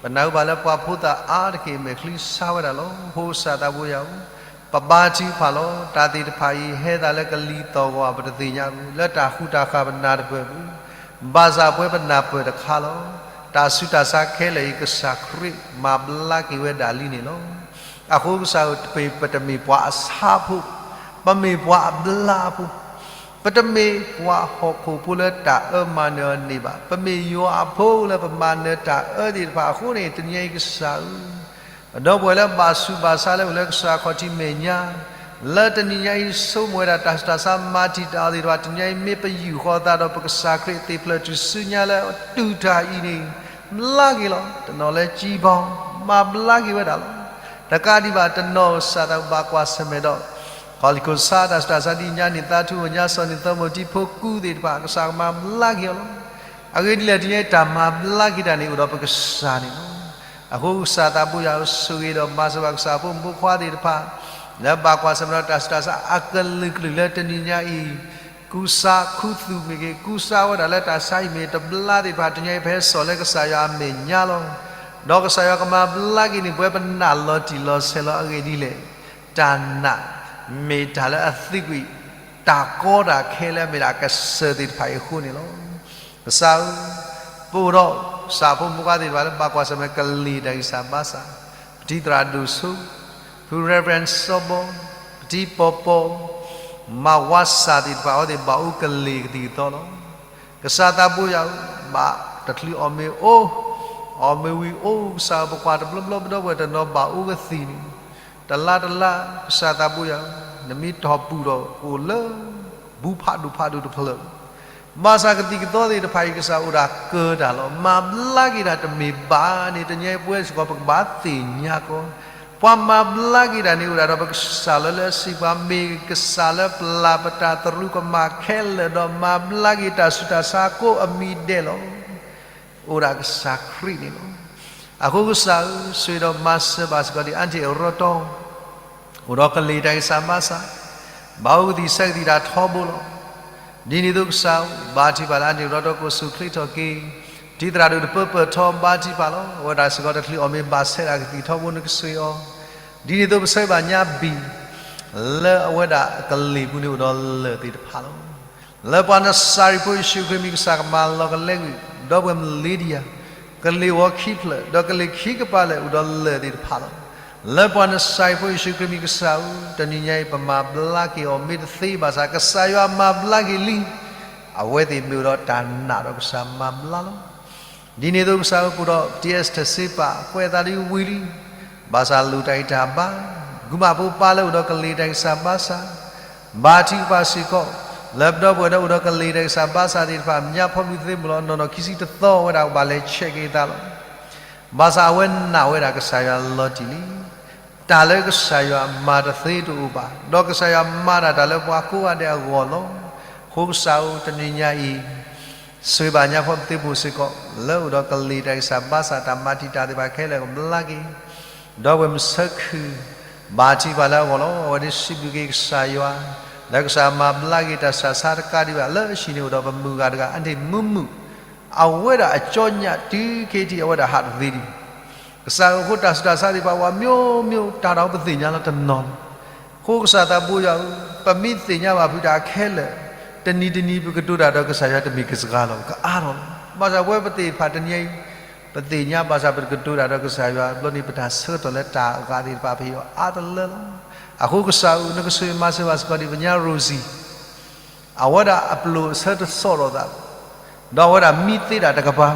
ပနၢ်ဟူဘၣ်လၢပှၤဖိသၣ်အါတက့ၢ် မဲာ်ချံဆါဝဲဒၣ်လီၤ. အဃိကစၢ်သးဘိယွၤဧၢ, ပဘါထုကဖၣ်လီၤ. တၢ်သ့ၣ်တဖၣ်အံၤ ဟဲသးလၢကလံၤသီၣ်ဂီၤ ပတသ့ၣ်ညါဘၣ်, လၢတၢ်ဃူတၢ်ဃာ်ပနၢ်တပၢၢ်ဘၣ်, ဘၣ်ဆၣ်ပဝဲပနၢ်ပၢၢ်တခါလီၤ. တၢ်ဆူးတၢ်ဆါခဲလၢာ်အံၤ ကစၢ်ခရံာ်မၤဘျါက့ၤဝဲဒၣ်လံန့ၣ်လီၤ. အဃိကစၢ်ဧၢ, ပတမ့ၢ်ပှၤအဆါဖိ, ပမ့ၢ်ပှၤအဘျါဖိ, ပတမ့ၢ်ပှၤဟီၣ်ခိၣ်ဖိလၢတၢ်အၢမၤနၢၤအီၤန့ၢ်ဘၣ်, ပမ့ၢ်ယွၤအဖိလၢပမၤနၢၤတၢ်အၢသ့ၣ်တဖၣ်အဃိန့ၣ်, တနံၤအံၤကစၢ်ဧၢ, ပဒီပုၢ်ဝဲၢ်လၢဘၣ်ဆူးဘၣ်ဆါလၢအိၣ်လၢကစၢ်ခီၣ်ထံးမဲာ်ညါ လၢတနံၤညါအံၤ ဆိကမိၣ်ဝဲဒၣ်တၢ်ဆူးတၢ်ဆါမၤတံာ်တာ်အီၤသ့ၣ်တဖၣ်, တနံၤညါအံၤ မ့ၢ်ပယူာ်ဃီသးဒီး ပကစၢ်ခရံာ်သ့ၣ်ဖျၢၣ်ထူၣ်စုညါလၢအတုၤတၢ်အံၤန့ၣ်, ဘျါက့ၤလီၤ. တနီၤလၢကံဘီ မၤဘျါက့ၤဝဲဒၣ်လီၤ. တကးဒံးဘၣ်တနီၤ ကစၢ်သးဘိယွၤ ဘၣ်ကွၢ်ဆၢၣ်မဲာ်ဒီး ခီၣ်လ့ၢ်ခိၣ်ဆါ တၢ်ဆူးတၢ်ဆါဒ်ညါန့ၣ် သးထူၣ်ညါ စီၤနံၤသီမိၢ် တံၤဖိကူသ့ၣ်တဖၣ် ကစၢ်ကမၤဘျါက့ၤအီၤလီၤ. အဂ့ၢ်ဒ်လဲၣ် တနံၤညါအံၤ တၢ်မၤဘျါက့ၤတၢ်န့ၣ် အိၣ်ဒီးပကစၢ်န့ၣ်လီၤ. အဃိကစၢ်သးဘိယွၤဧၢ, ဆိၣ်ဂ့ၤဒီးမၤစၢၤဘၣ်ကစၢ်ဖိမုၣ်ဖိခွါသ့ၣ်တဖၣ် လၢဘၣ်ကွၢ်ဆၢၣ်မဲာ်ဒီးတၢ်ဆူးတၢ်ဆါအကလုာ်ကလုာ်လၢတနံၤညါအံၤ ကူစါခူသူၣ်မ့ၢ်ဂ့ၤ, ကူစါဝဲဒၣ်လၢတၢ်ဆါဟံၣ်မ့ၢ်တဘျါသ့ၣ်တဖၣ်, တနံၤညါအံၤ ပဟဲစိာ်လၢကစၢ်ယွၤအမဲာ်ညါလီၤ. ဒီးကစၢ်ယွၤကမၤဘျါက့ၤန့ၢ်ပဝဲပနၢ်လီၤတံၢ်လီၤဆဲးလီၤ. အဂ့ၢ်ဒ်လဲၣ်, တၢ်နာ်မ့ၢ်တၢ်လၢအသံကွံာ် တၢ်ကီတၢ်ခဲလၢအမ့ၢ်ဒၣ်အကစၢၢ်သ့ၣ်တဖၣ်အံၤအဃိန့ၣ်လီၤ. ကစၢ်ဧၢ, ပအိၣ်ဒီးကစၢ်ဖိမုၣ်ဖိခွါသ့ၣ်တဖၣ်လၢဘၣ်ကွၢ်ဆၢၣ်မဲာ်ကလံၤတၢ်ဂံၢ်စၢ်ဘါစၢ်, ပတံၤသရၣ်ဒိၣ်စိ, ဖု Reverend စီၤဘီ, ပတံၤပီၤပီၤ, မၤဝါစၢ်သ့ၣ်တဖၣ် အဝဲသ့ၣ်ဘၣ်အိၣ်ကလံၤကသံၣ်ကသီလီၤ. ကစၢ်သးဘိယွၤဧၢ, ဘၣ်တချုးအီၣ်မ့ၤအိၣ်, အီၣ်မ့ၤဝံၤအိၣ်, ကစၢ်ဧၢ ပကွၢ်တဘျီဘျီ ပဒီပုၢ်ဝဲၢ်တနီၤဘၣ်အိၣ်ကသံၣ်န့ၣ်, တလါတလါ, ကစၢ်သးဘိယွၤဧၢ, နမ့ၢ်ထီၣ်ပူၤဒီးကအိၣ်လၢ ဘူးဖးဒိၣ်ဖးဒိၣ်တဖျၢၣ် ဘၣ်ဆၣ်ကသံၣ်ကသီသ့ၣ်တဖၣ်အံၤ ကစၢ်အိၣ်ဒၣ်ကၢတၢ်လီၤ. မၤဘျါက့ၤတၢ်တမ့ၢ်ဘၣ်န့ၣ် တနံၤညါအံၤပဝဲစ့ၢ်ကီး ပကဘၣ်သ့ၣ်ညါကီး, ပှၤမၤဘျါက့ၤတၢ်န့ၣ် အိၣ်ဒၣ်ဒီးပကစၢ်လီၤ. လၢအစံးပှၤ မ့ၢ်ကစၢ်လၢပျၢ်ပတၢ်သရူးကမၣ်ခဲလၢာ် ဒီးမၤဘျါက့ၤတၢ်ဆူးတၢ်ဆါကိးအမံၤဒဲးလီၤ. အိၣ်ဒၣ်ကစၢ်ခရံာ်န့ၣ်လီၤ. အဃိကစၢ်ဧၢ, ဆိၣ်ဂ့ၤဒီးမၤစၢၤဘၣ်စ့ၢ်ကီးဒံး အါတံၢ်အရီတီ အိၣ်ဒီးကလံၤတၢ်ဂံၢ်စၢ်ဘါစၢ်, ဘၣ်အိၣ်ကသံၣ်ဆၢကသံၣ်တၢ်ထီဘိလီၤ. ဒ်န့ၣ်အသိးကစၢ်ဧၢ, ဘါထုကဖၣ်လၢအါတံၢ်အရီတီ ကိးဆူၣ်ချ့ထီၣ်က့ၤ တံၤသရၣ်ဒိၣ်တပၢပၢၢ်ထီ ဘါထုကဖၣ်လီၤ. အဝဲဒၣ်စ့ၢ်ကီးတချုးအီၣ်မ့ၤဘၣ်ဆဲးဒၣ်ကသံၣ်ထီဘိ နကဆိၣ်ဂ့ၤအီၤ, ဒ်န့ၣ်အသိးပဆၢဂ့ၤဘၣ်ညါဘံၣ် လၢအဝဲဒၣ်ကလံၤပူၤန့ၣ်အိၣ်ဒီးလၢၢ်သ့ၣ်တဖၣ်လီၤ. လၢပှၤနစၤရ့းဖိယ့ၣ်ၡူးခရံာ်မံၤ ကစၢ်ကမၤလီၤကလဲကွံာ် ဒီပုၢ်ဝဲၢ်မလ့ဒံယၤ, ကလံၤဝီခံဖျၢၣ် ဒီးကလံၤခံကပၤလၢာ်အိၣ်ဒီးလၢၢ်သ့ၣ်တဖၣ်လီၤ. လၢပှၤနစၤရ့းဖိယ့ၣ်ၡူးခရံာ်မံၤကစၢ်ဧၢ, တနံၤညါအံၤပမၤဘျါက့ၤအီၤမ့ၢ်တသ့ဘၣ်ဆၣ် ကစၢ်ယွၤမၤဘျါက့ၤလံ. အဝဲသ့ၣ်မ့ၢ်အိၣ်ဒီးတၢ်နာ်ဒီးကစၢ်မၤဘျါလီၤ. ဒ်န့ၣ်အသိးကစၢ်ဧၢ, ပအိၣ်ဒီး T S တဆ့ပာ် ကွဲးသးဒ်ဝံၤလံ, ဘၣ်ဆၣ်လိၣ်တၢ်ဂံၢ်တၢ်ဘါ, ဂုၤမးဖိပၢ်လၢအိၣ်ဒီးကလံၤတၢ်ဂံၢ်စၢ်ဘါစၢ်, ဘါထုကဖၣ်စ့ၢ်ကီး လၢပဒီပုၢ်ဝဲၢ်လၢအိၣ်ဒီးကလံၤတၢ်ဂံၢ်စၢ်ဘါစၢ်သ့ၣ်တဖၣ် မၠါဖီဘျုးသ့ၣ်မုၢ်လီၤ နီၢ်နီၢ်ခံဆံတသီ အဝဲဒၣ်ကဘၣ်လဲၤဆဲးက့ၤအသးလီၤ. ဘၣ်ဆၣ်အဝဲနာ်ဝဲဒၣ်ကစၢ်ယွၤလီၤတံၢ်လံ. တၢ်လၢကစၢ်ယွၤမၤတသ့တအိၣ်ဘၣ်, ဒီးကစၢ်ယွၤမၤတၢ်တၢ်လၢပှၤကိးဂၤဒဲးအဂီၢ်လီၤ. အဃိကစၢ်ဧၢ, တနံၤညါအံၤ ဆိၣ်ဂ့ၤဘၣ်ညါဖီဘျုးသ့ၣ်မုၢ်စ့ၢ်ကီး လၢအိၣ်ဒီးကလံၤတၢ်ဂံၢ်စၢ်ဘါစၢ် တၢ်မၤတံာ်တာ်သ့ၣ်တဖၣ်ခဲလၢာ်ကဘျါက့ၤ ဒီပုၢ်ဝဲၢ်မုၢ်ဆၢခုၣ် ဘါထုကဖၣ်လၢအဂီၢ်လီၤ. အဝဲသ့ၣ်စံးဘျုးက့ၤကစၢ်ယွၤ လၢကစၢ်မၤဘျါက့ၤတၢ်ဆူးတၢ်ဆါတကးဒံးဘၣ် လၢအဟံၣ်န့ၣ်အိၣ်ဒီးပမုၢ်ဂၤတဂၤ အါတံၢ်မုာ်မုာ်, အဝဲဒၣ်အကၠီညၣ်တုၤခဲအံၤ အဝဲဒၣ်ဟးတသ့ဒံးဘၣ်. ကစၢ်ဧၢ, အဃိတၢ်ဆူးတၢ်ဆါသ့ၣ်တဖၣ် ပှၤမိၢ်မိၢ် တၢ်ဒီးပသ့ၣ်ညါလီၤတနီၤလီၤ. အဃိကစၢ်သးဘိယွၤဧၢ, ပမ့ၢ်သ့ၣ်ညါဘၣ်ဖုးတၢ်ခဲလၢာ်, တနံၤတနံၤ ပကတိၤတၢ်ဒီးကစၢ်ယွၤတမ့ၢ်ကစှၤလီၤ, ကအါထီၣ်လီၤ. ဘၣ်ဆၣ်ပဝဲပသ့ၣ်တဖၣ်တနံၤအံၤ ပသ့ၣ်ညါဘၣ်ဆၣ် ပတကတိၤတၢ်ဒီးကစၢ်ယွၤ ဘျီန့ၣ် ပတၢ်ဆၢကတီၢ်လၢတၢ်အဂၤသ့ၣ်တဖၣ် ပဟ့ၣ်အီၤအါတလၢလီၤ. အဃိကစၢ်ဧၢ, နကဆိၣ်ဂ့ၤမၤစၢၤဘၣ်စ့ၢ်ကီးဒံး ပညါ Rosie အဝဲဒၣ်အပျိၢ်အဆၢတဆီၣ်ထီၣ်သး, ဒီးအဝဲဒၣ်မံသ့ဒၣ်တကပၤ,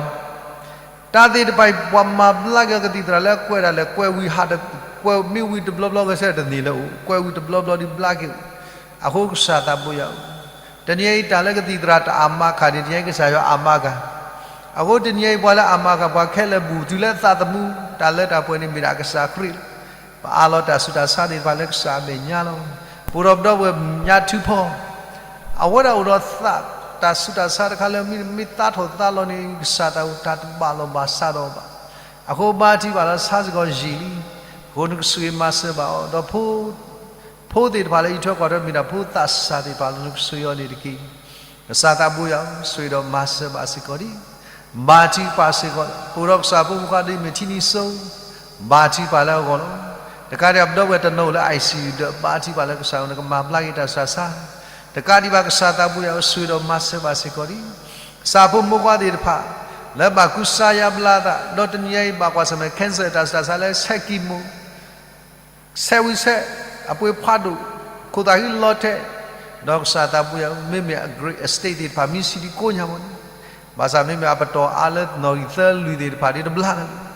တၢ်သ့ၣ်တဖၣ်အံၤ ပှၤမၤဘျါက့ၤအီၤကသံၣ်သရၣ်လၢအကွဲးဒၣ်လဲာ်, ကွဲးဝံၤဟး, ကွဲးမ့ၢ်ဝံၤတဘျီဘျီဂဲၤဆၢထၢၣ်တန့ၢ်လၢၤ, ကွဲးဝံၤတဘျီဘျီဒ်ဘျါက့ၤ, အဃိကစၢ်သးဘိယွၤဧၢ, တနံၤအံၤတၢ်လၢကသံၣ်သရၣ်တၢ်အမၤခါန့ၣ် တနံၤအံၤကစၢ်ယွၤအမၤခါ, အဃိတနံၤအံၤပှၤလၢအမၤခါ ပှၤခဲလၢာ်ဘူးတုၤလၢသးသမူ တၢ်လၢတၢ်ပှဲၤန့ၣ်မ့ၢ်ဒၣ်ကစၢ်ခရံာ်လီၤ. ပအးလီၤတၢ်ဆူးတၢ်ဆါသ့ၣ်တဖၣ်လၢကစၢ်အမဲာ်ညါလီၤ. ပအိၣ်ဒီးပဒီပုၢ်ဝဲၢ်ညါထုကဖၣ် အဝဲဒၣ်အိၣ်ဒီးသး တၢ်ဆူးတၢ်ဆါတခါလၢမ့မ့ၢ်သးထီၣ်သးလီၤန့ၣ် ကစၢ်တၢ်အိၣ်တၢ်တဘၣ်လီၤဘၣ်စးဒီးဘၣ်. အဃိဘါထုကဖၣ်လၢဆါစ့ၢ်ကီးယံာ်လံ, အဃိနကဆိၣ်ဂ့ၤမၤစၢၤဘၣ်အီၤ ဒီး ဖိသ့ၣ်တဖၣ်လၢအံးထွဲကွၢ်ထွဲမ့ၢ်ဒၣ်ဖိသးစၢ်သ့ၣ်တဖၣ်လၢ နကဆိၣ်ဂ့ၤအီၤန့ၣ်တက့ၢ်. ကစၢ်သးဘိယွၤဧၢ, ဆိၣ်ဂ့ၤဒီးမၤစၢၤဘၣ်စ့ၢ်ကီးဒံး, ဘါထုကဖၣ်စ့ၢ်ကီး, ပအိၣ်ဒီးကစၢ်ဖိမုၣ်ဖိခွါဒ်မ့ၢ်ထံနံၤစိ, ဘါထုကဖၣ်လၢအဂီၢ်လီၤ. တကးဒံးဘၣ်ပဒီပုၢ်ဝဲၢ်တနီၤအိၣ်လၢ I C U ဒီး ဘါထုကဖၣ်လၢကစၢ်ဧၢ နကမၤဘျါက့ၤတၢ်ဆူးတၢ်ဆါ, တကးဒံးဘၣ်ကစၢ်သးဘိယွၤဧၢ, ဆိၣ်ဂ့ၤဒီးမၤစၢၤဘၣ်စ့ၢ်ကီးဒံး, ကစၢ်ဖိမုၣ်ဖိခွါသ့ၣ်တဖၣ် လၢဘၣ်ကူစါယါဘျါသး ဒီးတနံၤအံၤဘၣ်ကွၢ်ဆၢၣ်မဲာ် cancer တၢ်ဆူးတၢ်ဆါလၢဆဲးကံၢ်မိၣ် ဆဲးဝံၤဆဲး အပှ့ၤဖးဒိၣ် ခိၣ်သးဟံးလီၤထဲး, ဒီးကစၢ်သးဘိယွၤဧၢ, မ့မ့ၢ်အ great estate သ့ၣ်တဖၣ် မ့ၢ်ဆံးဒံးကိးညါမးန့ၣ်, ဘၣ်ဆၣ်မ့မ့ၢ်အပတီၢ်အါလၢနီၣ်ဂံၢ်သၢလွံၢ်သ့ၣ်တဖၣ်ဒ်တဘျါလၢၤဘၣ်.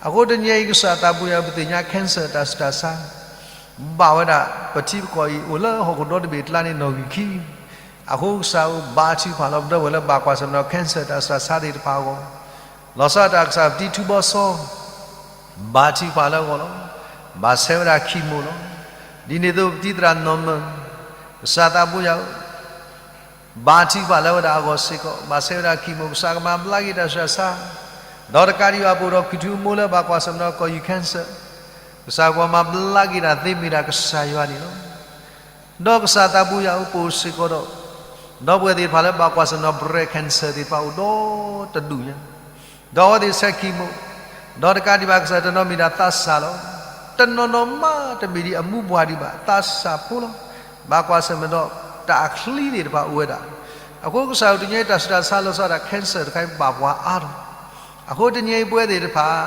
အဃိတနံၤအံၤကစၢ်သးဘိယွၤဧၢ, ပသ့ၣ်ညါ cancer တၢ်ဆူးတၢ်ဆါ ဘၣ်ဝဲဒၣ် ပထံပကီၢ်အံၤအိၣ်လၢဟီၣ်ခိၣ်ဒီတဘ့ၣ်အကျါန့ၣ်နီၣ်ဂံၢ်ခံ, အဃိကစၢ်ဧၢ ဘါထုကဖၣ်လီၤပဒီပုၢ်ဝဲၢ်လၢဘၣ်ကွၢ်ဆၢၣ်မဲာ်ဒီး cancer တၢ်ဆူးတၢ်ဆါသ့ၣ်တဖၣ်အဂီၢ်, လီၤဆီဒၣ်တၢ်ကစၢ်ပတံၤထူဘီစီ ဘါထုကဖၣ်လၢအဂီၢ်လီၤ. ဘၣ်ဆဲးဝဲဒၣ် chemo လီၤ. ဒ်န့ၣ်အသိးပတံၤသရၣ်နီၢ်မၢၢ်, ကစၢ်သးဘိယွၤဧၢ, ဘါထုကဖၣ်လၢဝဲဒၣ်အဂီၢ်စ့ၢ်ကီး, ဘၣ်ဆဲးဝဲဒၣ် chemo ကစၢ်ကမၤဘျါက့ၤတၢ်ဆူးတၢ်ဆါ, ဒီးတကးဒံးဘၣ်ပအိၣ်ဒီးခရံာ်ထူအမိၢ်လၢဘၣ်ကွၢ်ဆၢၣ်မဲာ်ဒီးကီၢ်ယူၤ cancer, ကစၢ်ပှၤမၤဘျါက့ၤတၢ်သ့မ့ၢ်ဒၣ်ကစၢ်ယွၤန့ၣ်လီၤ. ဒီးကစၢ်သးဘိယွၤဧၢ, ပအိၣ်စ့ၢ်ကီးဒီး ဒီပုၢ်ဝဲၢ်သ့ၣ်တဖၣ်လၢဘၣ်ကွၢ်ဆၢၣ်မဲာ်ဒီး breast cancer သ့ၣ်တဖၣ်အိၣ်ဒီးတဒူၣ်ညါ, ဒီးအဝဲသ့ၣ်ဆဲးကံၢ်မိၣ်, ဒီးတကးဒံးဘၣ်ကစၢ်တနီၤမ့ၢ်ဒၣ်သးစၢ်လီၤ. တနီၤနီၤမးတမ့ၢ်ဒ်အမူပှၢ်ဒံးဘၣ် သးစၢ်ဖိလီၤ. ဘၣ်ကွၢ်ဆၢၣ်မဲာ်ဒီးတၢ်အချံသ့ၣ်တဖၣ်အိၣ်ဝဲဒၣ်, အဃိကစၢ်ဧၢ တနံၤအံၤတၢ်ဆူးတၢ်ဆါလီၤဆီဒၣ်တၢ် cancer တခါအံၤဘၣ်ပှၤအါထီၣ်, အဃိတနံၤအံၤပဝဲသ့ၣ်တဖၣ်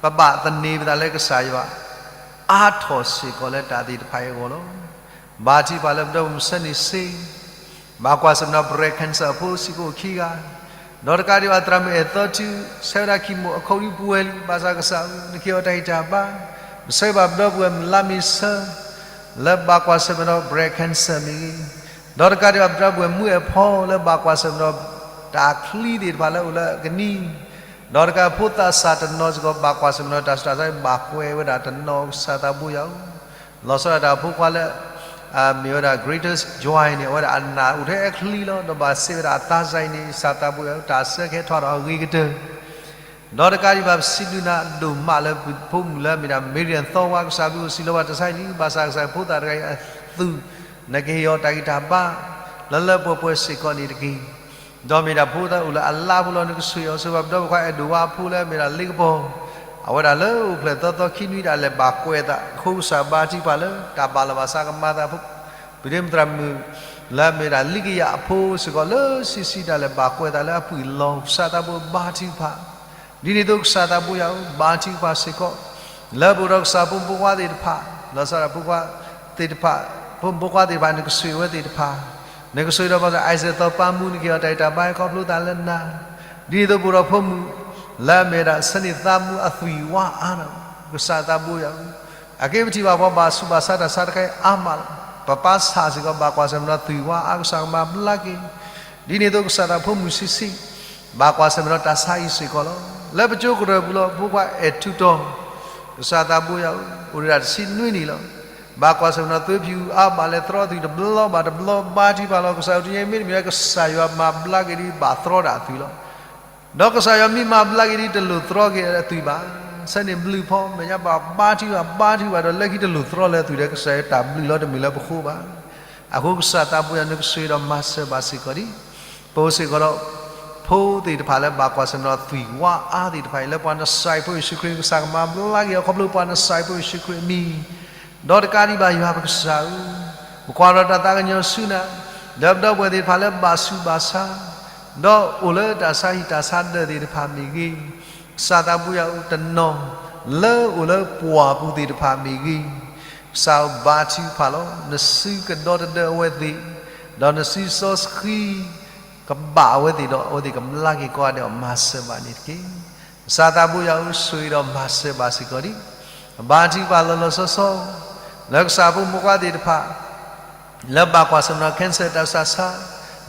ပဘၣ်သန့ၤပသးလၢကစၢ်ယွၤ အါထီၣ်စ့ၢ်ကီးလၢတၢ်သ့ၣ်တဖၣ်အံၤအဂီၢ်လီၤ. ဘါထုကဖၣ်လၢပဒီပုၢ်ဝဲၢ်မုၢ်ဆၢန့ၣ်စ့, ဘၣ်ကွၢ်ဆၢၣ်မဲာ်ဒီး breast cancer အဖိစ့ၢ်ကီးခံဂၤ, ဒီးတကးဒံးဘၣ်သရၣ်မုၣ်အဲၣ်သီထူ ဆဲးဝဲဒၣ် chemo အခိၣ်ဒံးပှဲၤလံ, ဘၣ်ဆၣ်ကစၢ်ဧၢ နကဟ့ၣ်အီၤတၢ်ဂံၢ်တၢ်ဘါ, ပဆၢဂ့ၤဘၣ်ပဒီပုၢ်ဝဲၢ်မုၢ်လါမ့ၤဆၢ လၢဘၣ်ကွၢ်ဆၢၣ်မဲာ်ဒီး breast cancer မ့ၢ်ဂ့ၤ, ဒီးတကးဒံးဘၣ်ပဒီပုၢ်ဝဲၢ်မုၢ်အဲၣ်ဖီလၢဘၣ်ကွၢ်ဆၢၣ်မဲာ်ဒီး တၢ်ချံသ့ၣ်တဖၣ်လၢအိၣ်လၢအကနံၤ, ဒီးတကးဖိသးစၢ်တနီၤစ့ၢ်ကီး ဘၣ်ကွၢ်ဆၢၣ်မဲာ်ဒီးတၢ်ဆူးတၢ်ဆါ ဘၣ်ကွဲးဝဲဒၣ်တနီၤ ကစၢ်သးဘိယွၤဧၢ, လီၤဆီဒၣ်တၢ်ဖိခွါလၢ မ့ၢ်ဝဲဒၣ် greatest joy န့ၣ် အဝဲဒၣ်အနၢ်အိၣ်ထဲအချံလီၤ, ဒီးဘၣ်စဲးဝဲဒၣ်အသးစၢ်အံၤန့ၣ် ကစၢ်သးဘိယွၤဧၢ တၢ်ဆၢကဟဲထီၣ်ဒီးအဂ့ၤကတၢၢ် ဒီးတကးဒံးဘၣ် ပစံးဘျုးနၤဒိၣ်မးလၢပဖိမုၣ်လၢအမ့ၢ်ဒၣ် Marian သီဝါ ကစၢ် ပအိၣ်စံးလီၤဘၣ်တၢ်ဆါအံၤလံ, ဘၣ်ဆၣ်ကစၢ်ဖိသၣ်တဂၤအံၤအသွံၣ် နကဟ့ၣ်အီၤတၢ်ဂံၢ်တၢ်ဘါ လၢလၢပှဲၤပှဲၤစ့ၢ်ကီးန့ၣ်တက့ၢ်. ဒီးမ့ၢ်ဒၣ်ဖိသၣ်အိၣ်လၢအလါဖိလီၤ, နကဆိၣ်ဂ့ၤအီၤ, ဆိၣ်ဂ့ၤဘၣ်ပဒီပုၢ်ဝဲၢ်ခွါအဲၣ်ဒိးဝါဖိလၢအမ့ၢ်ဒၣ်လ့ကပီၤ, အဝဲဒၣ်လၢအိၣ်ဖျဲၣ်သီသီခံနွံဒၣ်လဲာ်ဘၣ်ကွဲးအသး, အဃိကစၢ်ဘါထုကဖၣ်လၢတၢ်ဘၣ်လီၤဘၣ်စးကမၤသး ပဒ့မုၣ်သရၣ်မုၣ် လၢအမ့ၢ်ဒၣ်လံကယၤအဖိစ့ၢ်ကီးလၢဆံးဆံးဒၣ်လဲာ်ဘၣ်ကွဲးအသးလၢအပှံၢ်လီၤ, ကစၢ်သးဘိယွၤဘါထုကဖၣ် ဒ်န့ၣ်အသိးကစၢ်သးဘိယွၤဧၢ ဘါထုကဖၣ်စ့ၢ်ကီး လၢပအိၣ်ဒီးကစၢ်ဖိမုၣ်ဖိခွါသ့ၣ်တဖၣ်, လီၤဆီဒၣ်ဖိခွါသ့ၣ်တဖၣ်, ဖိမုၣ်ဖိခွါသ့ၣ်တဖၣ် နကဆိၣ်ဂ့ၤဝဲသ့ၣ်တဖၣ်, နကဆိၣ်ဂ့ၤဒီး Pastor Isaac သီပၢ်မူ နကဟ့ၣ်အီၤတၢ်ဂံၢ်တၢ်ဘါ ခီဖျိသးလၢနၤ, ဒ်န့ၣ်အသိးပအိၣ်ဒီးဖိမုၣ် လၢအမ့ၢ်ဝဲဒၣ် ဆၢန့ၢ်သးမူအသွံၣ်ဝါအါထီၣ်, ကစၢ်သးဘိယွၤဧၢ အက့ပထံၣ်ဘၣ်ပှၤဘၣ်ဆူးဘၣ်ဆါတၢ်ဆါတခါအံၤအါမးလီၤ. ပပၢ်ဆၣ်စ့ၢ်ကီး ဘၣ်ကွၢ်ဆၢၣ်မဲာ်ဒီးသွံၣ်ဝါအါ ကစၢ်ကမၤဘျါက့ၤ, ဒ်န့ၣ်အသိးကစၢ်သးဖိမုၣ်ဆံးဆံး ဘၣ်ကွၢ်ဆၢၣ်မဲာ်ဒီးတၢ်ဆါအံၤစ့ၢ်ကီးလီၤ. လၢပကၠိကရၢၢ်ပူၤလီၤ ဖိခွါအဲၣ်ထူတီၤ, ကစၢ်သးဘိယွၤဧၢ အိၣ်ဒၣ်တဆံနွံနံၣ်လီၤ. ဘၣ်ကွၢ်ဆၢၣ်မဲာ်ဒီးသွေးဖျိအါ ဘၣ်လဲၤသြီသွံၣ်တဘျီဘၣ်တဘျီ ဘါထုကဖၣ်လီၤ. ကစၢ်ဧၢ တနံၤအံၤမ့တမ့ၢ် ကစၢ်ယွၤမၤဘျါက့ၤဒ်ဘၣ်သြီဒၣ်အသွံၣ်လီၤ. ဒီးကစၢ်ယွၤမ့ၢ်မၤဘျါက့ၤဒ်တလိၣ်သြီက့ၤအသွံၣ်ဘၣ်, ဆၢန့ၣ်ဘျုးဖီ မဲာ်ညါဘၣ်ဘါထုကဖၣ် ဘါထုကဖၣ်ဒီး လၢခံတလိၣ်သြီလၢအသွံၣ်ဒီး ကစၢ်ယွၤတၢ်ဘျုးလီၤ တမ့ၢ်လၢပဃိဘၣ်. အဃိကစၢ်သးဘိယွၤ နကဆိၣ်ဂ့ၤဒီးမၤစၢၤဘၣ်စ့ၢ်ကီးဒံး, ပအိၣ်စ့ၢ်ကီးဒီး ဖိသ့ၣ်တဖၣ်လၢဘၣ်ကွၢ်ဆၢၣ်မဲာ်ဒီးသွံၣ်ဝါအါသ့ၣ်တဖၣ်အံၤ လၢပှၤနစၢ်ဖိယ့ၣ်ၡူးခရံာ် ကစၢ်ကမၤဘျါက့ၤအီၤ ခီဖျိပှၤနစၢ်ဖိယ့ၣ်ၡူးခရံာ်အမံၤ ဒီးတကးဒံးဘၣ်ယွၤပကစၢ်ဧၢ, ပကွၢ်ဒီးတၢ်သးကညီၤဆူနၤ, ဒီးပဒီပုၢ်ဝဲၢ်သ့ၣ်တဖၣ်လၢဘၣ်ဆူးဘၣ်ဆါ, ဒီးအိၣ်လၢတၢ်ဆါဟံၣ်တၢ်ဆါဒၢးသ့ၣ်တဖၣ်မ့ၢ်ဂ့ၤ, ကစၢ်သးဘိယွၤဧၢ တနီၤ လၢအိၣ်လၢပှၢ်ပူၤသ့ၣ်တဖၣ်မ့ၢ်ဂ့ၤ, ကစၢ်ဧၢ ဘါထုကဖၣ်လီၤ. နစုကဒီတဒၢအဝဲသ့ၣ်, ဒီးနစုစီဆှံ ကဘၣ်အဝဲသ့ၣ်ဒီး အဝဲသ့ၣ်ကမျါက့ၤကိးဂၤဒဲးအီၤ မၤစၢၤဘၣ်န့ၣ်တက့ၢ်. ကစၢ်သးဘိယွၤဧၢ ဆိၣ်ဂ့ၤဒီးမၤစၢၤဘၣ်စ့ၢ်ကီးဒံး, ဘါထုကဖၣ်လီၤလီၤဆီဆီ လၢကစၢ်ဖိမုၣ်ဖိခွါသ့ၣ်တဖၣ် လၢဘၣ်ကွၢ်ဆၢၣ်မဲာ်ဒီး cancer တၢ်ဆူးတၢ်ဆါ,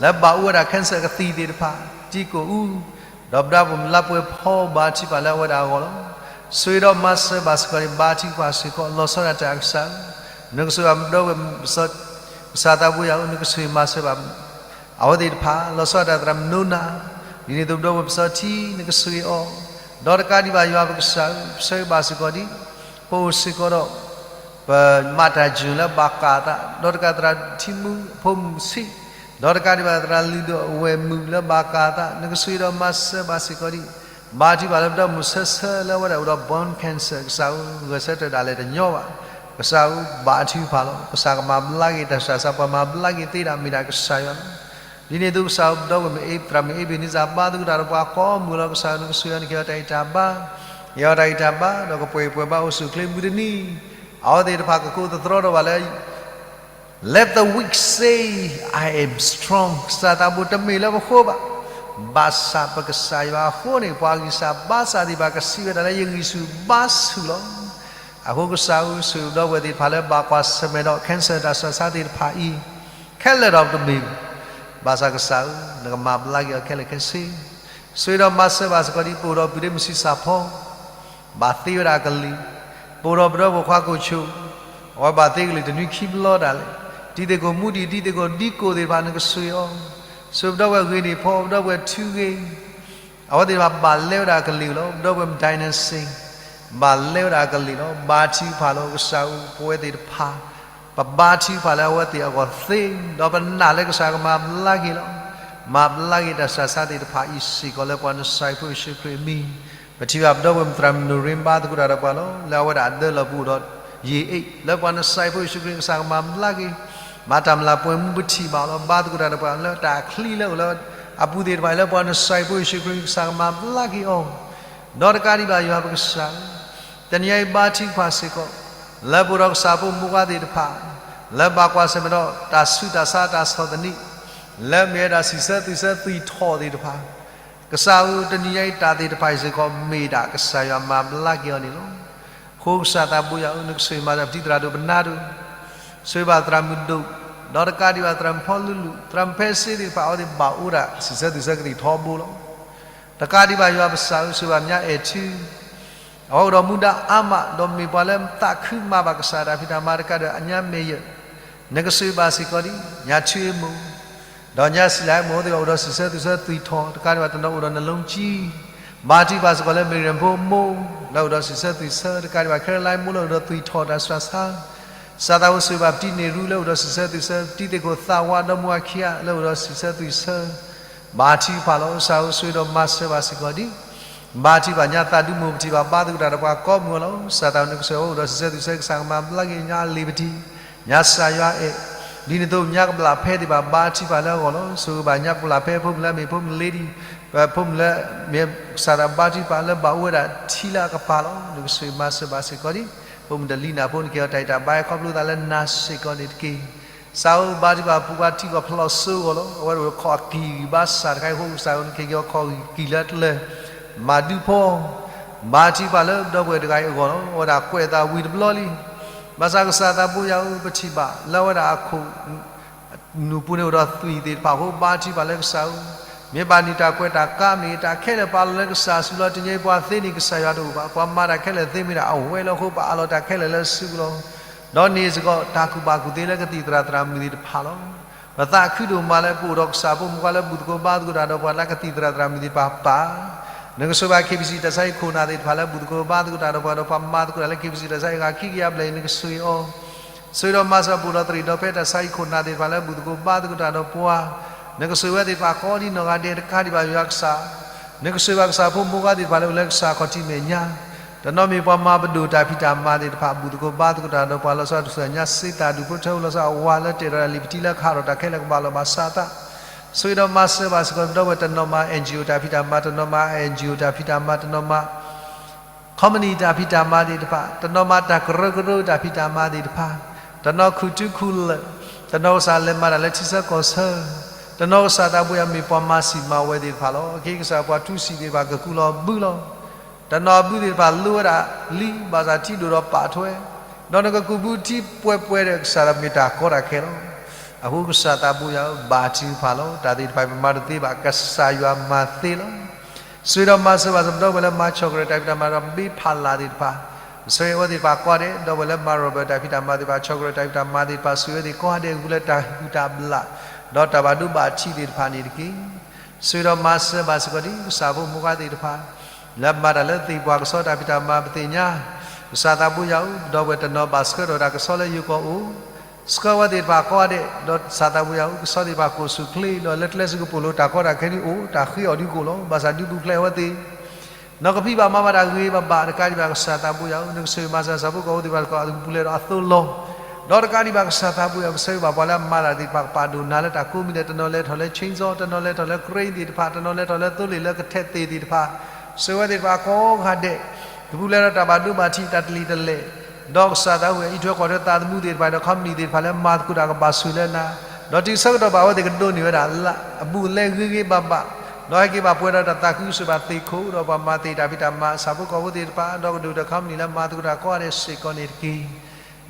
လၢဘၣ်အိၣ်ဝဲဒၣ် cancer ကသံၣ်သ့ၣ်တဖၣ်, တံၤကိၣ်အူ, ဒီးပဒၢပလါပှဲၤဖီ ဘါထုကဖၣ်လၢအဝဲဒၣ်အဂီၢ်လီၤ. ဆိၣ်ဂ့ၤဒီးမၤစၢၤဘၣ်စ့ၢ်ကီးန့ၣ် ဘါထုကဖၣ်စ့ၢ်ကီး လီၤဆီဒၣ်တၢ်ကစၢ်ဧၢ, နကဆိၣ်ဂ့ၤဘၣ်ပဒီပုၢ်ဝဲၢ် ကစၢ်သးဘိယွၤဧၢ, နကဆိၣ်ဂ့ၤမၤစၢၤဘၣ် အဝဲသ့ၣ်တဖၣ် လီၤဆီဒၣ်တၢ်သရၣ်မုၣ်နိနၤ, ဒ်န့ၣ်အသိးပဒီပုၢ်ဝဲၢ်ပစီထံ နကဆိၣ်ဂ့ၤအီၤ, ဒီးတကးဒံးဘၣ်ယွၤပကစၢ်ဧၢ, ပဆၢဂ့ၤဘၣ်စ့ၢ်ကီးဒ် ပအိၣ်စ့ၢ်ကီးဒီး ပမၤတၢ်ယိၣ်လၢဘၣ်ကၢ်အသး, ဒီးတကးသရၣ်ထံမုၣ်အဖိမုၣ်ဆံး, ဒီးတကးဒံးဘၣ်သရၣ်လုၢ်ဒိၣ်အဝဲၢ်မုၣ်လၢဘၣ်ကၢ်အသး, နကဆိၣ်ဂ့ၤဒီးမၤစၢၤဘၣ်စ့ၢ်ကီးဒ် ဘါထုကဖၣ်လၢပဒီပုၢ်ဝဲၢ်မုၣ်ဆၢဆၢလၢအဝဲဒၣ်အိၣ်ဒီး bone cancer ကစၢ်ဧၢ, ဂဲၤဆၢထၢၣ်ဒၣ်လဲာ်တညီဘၣ်, ကစၢ်ဧၢ ဘါထုကဖၣ်လီၤ, ကစၢ်ကမၤဘျါက့ၤတၢ်ဆူးတၢ်ဆါ ပှၤမၤဘျါက့ၤသ့ဒၣ်မ့ၢ်ဒၣ်ကစၢ်ယွၤလီၤ. ဒ်န့ၣ်အသိးကစၢ်ဧၢ ပဒီပုၢ်ဝဲၢ်မ့ၢ်အ့ သရၣ်မုၣ်အ့ဘ့ၣ်နံစၢ် ဘါသကိးတၢ်ဒီးပှၤကိးမုၢ်လီၤ, ကစၢ်ဧၢ နကဆိၣ်ဂ့ၤအီၤ နကဟ့ၣ်အီၤတၢ်ဂံၢ်တၢ်ဘါ, ဟ့ၣ်အီၤတၢ်ဂံၢ်တၢ်ဘါ ဒီးကပှဲၤပှဲၤဘၣ်အိၣ်ဆူၣ်အိၣ်ချ့မုၢ်တနံၤ, အဝဲသ့ၣ်တဖၣ်ကကိးသတြီထီၣ်ဘၣ်လၢ Let the weak say, I am strong. ကစၢ်သးဘိတမ့ၢ်လၢပဃိဘၣ်, ဘၣ်ဆၣ်ပကစၢ်ယွၤအဃိန့ၣ် ပှၤဂံၢ်စၢ်ဘါစၢ်သ့ၣ်တဖၣ် ကစံးဝဲဒၣ်လၢယဂံၢ်ဆူၣ်ဘါဆူၣ်လီၤ. အဃိကစၢ်ဧၢ ဆိၣ်ဂ့ၤပဒီပုၢ်ဝဲၢ်သ့ၣ်တဖၣ်လၢဘၣ်ကွၢ်ဆၢၣ်မဲာ်ဒီး cancer တၢ်ဆူးတၢ်ဆါသ့ၣ်တဖၣ်အံၤ, ခဲလၢာ်ဒီးတမ့ၢ်, ဘၣ်ဆၣ်ကစၢ်ဧၢ နကမၤဘျါက့ၤအီၤခဲလၢာ်ခဲဆ့, ဆိၣ်ဂ့ၤဒီးမၤစၢၤဘၣ်စ့ၢ်ကီးဒ် ပအိၣ်ဒီးပုၢ်ဒ့မုၣ်ဆံးစၢ်ဖီ ဘၣ်သ့ဝဲဒၣ်အကလံၤ, ပအိၣ်ဒီးပဒီပုၢ်ဝဲၢ်ခွါကိၣ်ဆိး, အဝဲဘၣ်သ့ကလံၤတနွံခံဘျီဒၣ်လဲာ်, တံၤသကိးမူဒံး တံၤသကိးဒံကိၣ်သ့ၣ်တဖၣ် နကဆိၣ်ဂ့ၤအီၤ, ဆိၣ်ဂ့ၤပဒီပုၢ်ဝဲၢ်ဂ့ၤန့ၢ်ဖီ ပဒီပုၢ်ဝဲၢ်ထုဂ့ၤ, အဝဲသ့ၣ်တဖၣ်ဘၣ်လဲဝဲဒၣ်အကလံၤလီၤ. ပဒီပုၢ်ဝဲၢ် Dynasty ဘၣ်လဲဝဲဒၣ်အကလံၤလီၤ. ဘါထုကဖၣ်လီၤ ကစၢ်ဧၢ ပဝဲသ့ၣ်တဖၣ် ပဘါထုကဖၣ်လၢအဝဲသ့ၣ်အဂီၢ်သ့, ဒီးပနာ်လၢကစၢ်ကမၤဘျါက့ၤလီၤ. မၤဘျါက့ၤတၢ်ဆူးတၢ်ဆါသ့ၣ်တဖၣ်အံၤစ့ၢ်ကီး လၢပှၤနဆှၢဖိယ့ၣ်ၡူးခရံာ်အမံၤ, ပထံၣ်ဘၣ်ပဒီပုၢ်ဝဲၢ်သရၣ်မုၣ်နိၣ်ရ့ ဘါသကိးတၢ်ဒီးပှၤလီၤ. လၢအဝဲဒၣ်အဒၢလီၢ်ပူၤအိၣ်ဒီး ယ့ၣ်အ့ၣ် လၢပှၤနဆှၢဖိယ့ၣ်ၡူးခရံာ် ကစၢ်ကမၤဘျါက့ၤ, မၤတၢ်မျၢ်ပှဲၤမူပထံၣ်ဘၣ်လီၤ. ဘါသကိးတၢ်ဒီးပှၤလၢတၢ်ချံလၢအိၣ်လၢအပူၤသ့ၣ်တဖၣ် လၢပှၤနဆှၢဖိယ့ၣ်ၡူးခရံာ် ကစၢ်ကမၤဘျါက့ၤအီၤ, ဒီးတကးဒံးဘၣ်ယွၤပကစၢ် တနံၤအံၤဘါထုကဖၣ်စ့ၢ်ကီး လၢပအိၣ်ဒီးကစၢ်ဖိမိၢ်ပှၢ်သ့ၣ်တဖၣ် လၢဘၣ်ကွၢ်ဆၢၣ်မဲာ်ဒီးတၢ်ဆူးတၢ်ဆါတၢ်ဆီၣ်သနံး, လၢမ့ၢ်ဝဲဒၣ်စံးဆၢသူၣ်ဆၢသွံၣ်ထီၣ်သ့ၣ်တဖၣ်, ကစၢ်ဧၢ တနံၤအံၤတၢ်သ့ၣ်တဖၣ်အံၤစ့ၢ်ကီး မ့ၢ်ဒၣ်ကစၢ်ယွၤမၤဘျါက့ၤအီၤန့ၣ်လီၤ. အဃိကစၢ်သးဘိယွၤဧၢ နကဆိၣ်ဂ့ၤမၤစၢၤပတံၤသရၣ်ဒိၣ်ပနါဒိၣ်, ဆိၣ်ဂ့ၤဘၣ်သရၣ်မုၣ်ဒိၣ်, ဒီးတကးဒံးဘၣ်သရၣ်မုၣ်ဖီလူလူ, သရၣ်မုၣ်ဖဲစ့သ့ၣ်တဖၣ် အဝဲသ့ၣ်ဘၣ်အိၣ်ဒၣ်စံးဆၢသူၣ်ဆၢကသံၣ်ထီဘိလီၤ. တကးဒံးဘၣ်ယွၤပကစၢ်ဧၢ ဆိၣ်ဂ့ၤဘၣ်မါအဲၣ်ထူ အဝဲအိၣ်ဒီးမူဒါအါမး ဒီးမ့ၢ်ပှၤလၢသးခုမၤဘၣ်ကစၢ်တၢ်ဖံးတၢ်မၤတကးဒီးအညါမဲာ်ယၢၣ်, နကဆိၣ်ဂ့ၤဘၣ်စ့ၢ်ကီးဒ် ညၣ်ထူအမိၢ်, ဒီးညၣ်စံလၤအမိၢ် အဝဲသ့ၣ်ဘၣ်အိၣ်ဒီးစံးဆၢသူၣ်ဆၢသွံၣ်ထီၣ် တကးဒံးဘၣ်တနီၤအိၣ်ဒီးနလိကံ, ဘါထုကဖၣ်စ့ၢ်ကီးလၢမ့ၢ်ရၣ်ဖိမိၢ် လၢအိၣ်ဒီးစံးဆၢသူၣ်ဆၢ တကးဒံးဘၣ် ခဲရလါမိၢ် လၢအိၣ်ဒီးသွံၣ်ထီၣ်တၢ်စှၤဆါ ကစၢ်သးဘိဆိၣ်ဂ့ၤဘၣ်ပတံၤန့ၢ်ရူ လၢအိၣ်ဒီးစံးဆၢသူၣ်ဆၢ, ပတံၤသကိးသးဝးဒီမါဝၤခံဂၤ လၢအိၣ်ဒီးစံးဆၢသူၣ်ဆၢ, ဘါထုကဖၣ်လီၤ. ကစၢ်ဧၢ ဆိၣ်ဂ့ၤဒီးမၤစၢၤဘၣ်စ့ၢ်ကီးဒ် ဘါထုကဖၣ်ညါသးဒူမိၢ် ပထံၣ်ဘၣ်ဘါသကိးတၢ်ဒီးပှၤကိးမုၢ်အီၤလီၤ. ကစၢ်သးဘိ နကဆိၣ်ဂ့ၤအိၣ်ဒီးစံးဆၢသူၣ်ဆၢ ကစၢ်ကမၤဘျါက့ၤညါလံာ်ပတံၤ, ညါစၢ်ယွၤအဲၣ်, ဒ်န့ၣ်အသိးညါကဘျၣ်ဖဲသ့ၣ်တဖၣ် ဘါထုကဖၣ်လၢအဂီၢ်လီၤ. ဆိၣ်ဂ့ၤဘၣ်ညါကဘျၣ်ဖဲ ဖိမုၣ်လၢအမ့ၢ်ဖိမုၣ်လ့ဒံ, ပဖိမုၣ်လၢ မ့ၢ်ကစၢ်သးဘိ ဘါထုကဖၣ်လၢဘၣ်အိၣ်ဝဲဒၣ်ထံလၢအကပၤလီၤ. နကဆိၣ်ဂ့ၤမၤစၢၤဘၣ်စ့ၢ်ကီးဒ် ဖိမုၣ်တလံၤနၢ်ဖိ နကဟ့ၣ်အီၤတၢ်ဂံၢ်တၢ်ဘါ ခီဖျိသးလၢနၤစ့ၢ်ကီးန့ၣ်တက့ၢ်. ကစၢ်ဧၢ ဘါထုကဖၣ်ပှၤထံပှၤဖျိးစိအဂီၢ်လီၤ. အဝဲဒၣ်ခီၣ်အကံၢ်ဘၣ်ဆၣ်တခါအံၤအဃိ ကစၢ်ဧၢ နကဟ့ၣ်က့ၤအီၤခီၣ်ကံၢ်လၢတလၢာ် မၤဒုးဖီ ဘါထုကဖၣ်လၢပဒီပုၢ်ဝဲၢ်တဂၤအံၤအဂီၢ်လီၤ. အဝဲဒၣ်ကွဲးအသးဝံၤတဘျီလံ. ဘၣ်ဆၣ်ကစၢ်သးဘိယွၤဧၢ ပထံၣ်ဘၣ်လၢအဝဲဒၣ်အခိၣ် နူၢ်ပူၤန့ၣ်အိၣ်ဒီးသွံၣ်သ့ၣ်တဖၣ်အဃိ ဘါထုကဖၣ်လၢကစၢ်ဧၢ, မ့ၢ်ဘၣ်န့ၢ်တၢ်ကွဲးတၢ်ကါမ့ၢ်ဂ့ၤ တၢ်ခဲလၢာ်ပာ်လီၤလၢကစၢ်စုလီၤ. တနံၤအံၤပှၤသ့န့ၢ်ကစၢ်ယွၤတအိၣ်ဘၣ်. ပှၤမၤတၢ်ခဲလၢာ်သ့မ့ၢ်ဒၣ်အဝဲလီၤအဃိ ပာ်လီၤတၢ်ခဲလၢာ်လၢစုပူၤလီၤ. ဒီးန့ၣ်စ့ၢ်ကီး တၢ်ကူၣ်ဘၣ်ကူၣ်သ့လၢကသံၣ်သရၣ်သရၣ်မုၣ်သ့ၣ်တဖၣ်လီၤ. ပသးခုဒိၣ်မးလၢပအိၣ်ဒီးကစၢ်ဖိမုၣ်ဖိလၢဘူၣ်သကိးဘါသကိးတၢ်ဒီးပှၤလၢကသံၣ်သရၣ်သရၣ်မုၣ်သ့ၣ်တဖၣ်ပၢ် နကဆိၣ်ဂ့ၤဘၣ် KBC တၢ်ဆါဟံၣ်ခိၣ်နၢ်သ့ၣ်တဖၣ်လၢဘူၣ်သကိးဘါသကိးတၢ်ဒီးပှၤ ဒီးပှၤမၤသကိးတၢ်လၢ KBC တၢ်ဆါဟံၣ်ဂၤခံကယၤဘျဲၣ်အံၤ နကဆိၣ်ဂ့ၤအီၤ, ဆိၣ်ဂ့ၤဒီးမၤစၢၤပအိၣ်ဒီးသရံၣ်ဒီးဖဲတၢ်ဆါဟံၣ်ခိၣ်နၢ်သ့ၣ်တဖၣ်လၢဘူၣ်သကိးဘါသကိးတၢ်ဒီးပှၤ, နကဆိၣ်ဂ့ၤဝဲသ့ၣ်တဖၣ်ကိးဒ်နီၢ်ဂၤဒဲး တကးဒံးဘၣ်ယွၤကစၢ် နကဆိၣ်ဂ့ၤဘၣ်ကစၢ်ဖိမိၢ်ပှၢ်သ့ၣ်တဖၣ်လၢအိၣ်လၢကစၢ်ခီၣ်ထံးမဲာ်ညါ, တနီၤမ့ၢ်ပှၤမၤပဒိၣ်တၢ်ဖံးတၢ်မၤသ့ၣ်တဖၣ် ဘူၣ်သကိးဘါသကိးတၢ်ဒီးပှၤ လီၤဆီဒၣ်တၢ်ဆူညါ စ့သၣ်ဒူၣ်ဖိထၢဖိ လီၤဆီအဝၤလၢတဲာ်ဒီးတၢ်လံာ်ပတံလၢကဟးထီၣ်တၢ်ခဲလၢာ်ကဘၣ်လီၤဘၣ်စးသး, ဆိၣ်ဂ့ၤဒီးမၤစၢၤဘၣ်စ့ၢ်ကီးပဒီပုၢ်ဝဲၢ် တနီၤမၤ NGO တၢ်ဖံးတၢ်မၤ တနီၤမၤ NGO တၢ်ဖံးတၢ်မၤ တနီၤမၤ company တၢ်ဖံးတၢ်မၤသ့ၣ်တဖၣ်, တနီၤမၤတၢ်ကရၢကရိတၢ်ဖံးတၢ်မၤသ့ၣ်တဖၣ်, တနီၤခူၣ်ထူခူၣ်လၢာ်, တနီၤကစၢ်လဲၤမၤတၢ်လၢထံဆၢကီၢ်ဆၢ, တနီၤကစၢ်သးဘိယွၤမ့ၢ်ပှၤမၤစံာ်မၤဝဲသ့ၣ်တဖၣ်လီၤ. အဃိကစၢ်ပှၤထူစံာ်သ့ၣ်တဖၣ် ကကူးလီၤဘုလီၤ. တနီၤအဘုသ့ၣ်တဖၣ်လိဝဲဒၣ်လံ ဘၣ်ဆၣ်ထံဒိၣ်ဒီးပာ်ထွဲ, ဒီးနကကူးဘုထံပှဲၤပှဲၤဒီးကစၢ်ဒီးမ့ၢ်တၢ်ကီတၢ်ခဲလီၤ. အဃိကစၢ်သးဘိယွၤဧၢ, ဘါထုကဖၣ်လီၤ. တၢ်သ့ၣ်တဖၣ်ပမၤတသ့ဘၣ်, ကစၢ်ယွၤမၤသ့လီၤ. ဆိၣ်ဂ့ၤဒီးမၤစၢၤဘၣ်စ့ၢ်ပဒီပုၢ်ဝဲၢ်လၢမၤဆီၣ်ကရၢၢ်တၢ်ဖံးတၢ်မၤဒီးဘ့ဖးလၢ်သ့ၣ်တဖၣ်, ဆိၣ်ဂ့ၤအဝဲသ့ၣ်တဖၣ်ကိးဂၤဒဲး, ဒီပုၢ်ဝဲၢ်လၢမၤရိၣ်ဘၢၣ်တၢ်ဖံးတၢ်မၤသ့ၣ်တဖၣ်, ဆီၣ်ကရၢၢ်တၢ်ဖံးတၢ်မၤသ့ၣ်တဖၣ်, ဆိၣ်ဂ့ၤအဝဲသ့ၣ်ကိးဂၤဒဲး ဂုာ်လၢတၢ်ဟုၣ်တၢ်ဘျၣ် ဒီးတၢ်ဘၣ်ဒိဘၣ်ထံးသ့ၣ်တဖၣ်န့ၣ်တက့ၢ်. ဆိၣ်ဂ့ၤဒီးမၤစၢၤဘၣ်စ့ၢ်ကီးဒ်ကစၢ်ဖိမုၣ်ခွါသ့ၣ်တဖၣ် လၢမၤတၢ်လၢသ့ၣ်ပှၢ်ကဆီတၢ်ဖံးတၢ်မၤပသ့ၣ်ညါ, ကစၢ်သးဘိယွၤဧၢ, ပဒီပုၢ်ဝဲၢ်တနီၤဘၣ်ဆှၢထီၣ်တၢ်ကဆီလၢယိၤကီၢ်အိၣ်, ဆှၢဝဲသ့ၣ်တဖၣ်ကိးဂၤဒဲး, ဒီးကစၢ်သးဘိယွၤဧၢ, ကဆီသ့ၣ်တဖၣ်ကိၣ်ဆူၣ်ချ့, ဒီးလၢကျဲစ့ၢ်ကီးပိာ်လိၤတၢ်ကီတၢ်ခဲဒ်အိၣ်, တၢ်ဃ့အီၤဒ်ကိၣ်လီၤ, ဘၣ်ဆၣ်ဒုးပူၤဖျဲးအဝဲသ့ၣ် နီၢ်ကဖံးဘၣ်မၤဘၣ်တၢ်ဂ့ၤဂ့ၤဘၣ်ဘၣ်, တကးဒံးဘၣ်ကစၢ်သးဘိယွၤဧၢ, နကဆိၣ်ဂ့ၤမၤစၢၤဆၣ်ဖိကီၢ်ဖိသ့ၣ်တဖၣ် ကီးအသူၣ်ပူၤဖျဲးဒီးအသိးလီၤ. ဒီးတကးဒံးဘၣ်ကစၢ်သးဘိယွၤဧၢ, ပဆၢဂ့ၤဘၣ်ပှၤလၢအမၤတၢ်သ့ၣ်တဖၣ်ကပာ်ဒိၣ်နၤလၢတၢ်ကိးမံၤဒဲး, တနီၤလဲၤထီၣ်လၢ chainsaw, တနီၤလဲၤထီၣ်လၢ crane သ့ၣ်တဖၣ်, တနီၤလဲၤထီၣ်လၢသိလ့ၣ်လၢကထဲးသ့ၣ်သ့ၣ်တဖၣ်, ဆိၣ်ဂ့ၤဝဲသ့ၣ်တဖၣ်ကိးဂၤဒဲး, ကပူၤဖျဲးဒီးတၢ်ဘၣ်ဒိဘၣ်ထံးတၢ်တလံၤတလဲၢ်, ဒီးကစၢ်သးဘိယွၤ အံးထွဲကွၢ်ထွဲသးသမူသ့ၣ်တဖၣ်ဒီး company သ့ၣ်တဖၣ်လၢမၤသကိးတၢ်ကဘၣ်ဆိၣ်လၢနၤ, ဒီးတုၤဆၢကတီၢ်ဘၣ်အဝဲသ့ၣ်ကဒိးန့ၢ်ဝဲဒၣ်လၢအဘူးအလဲဂ့ၤဂ့ၤဘၣ်ဘၣ်, ဒီးဟဲက့ၤဘၣ်ပှဲၤဒီးတၢ်သးခုကစီၣ်ဘၣ်သ့ၣ်ခိၣ်, ဒီးပှၤမၤသ့ၣ်တၢ်ဖံးတၢ်မၤဆၣ်ဖိကီၢ်ဖိသ့ၣ်တဖၣ်, ဒီးကဒိၣ်ဒီး company လၢမၤသကိးတၢ်ကိးဂၤဒဲးစ့ၢ်ကီးန့ၣ်တက့ၢ်.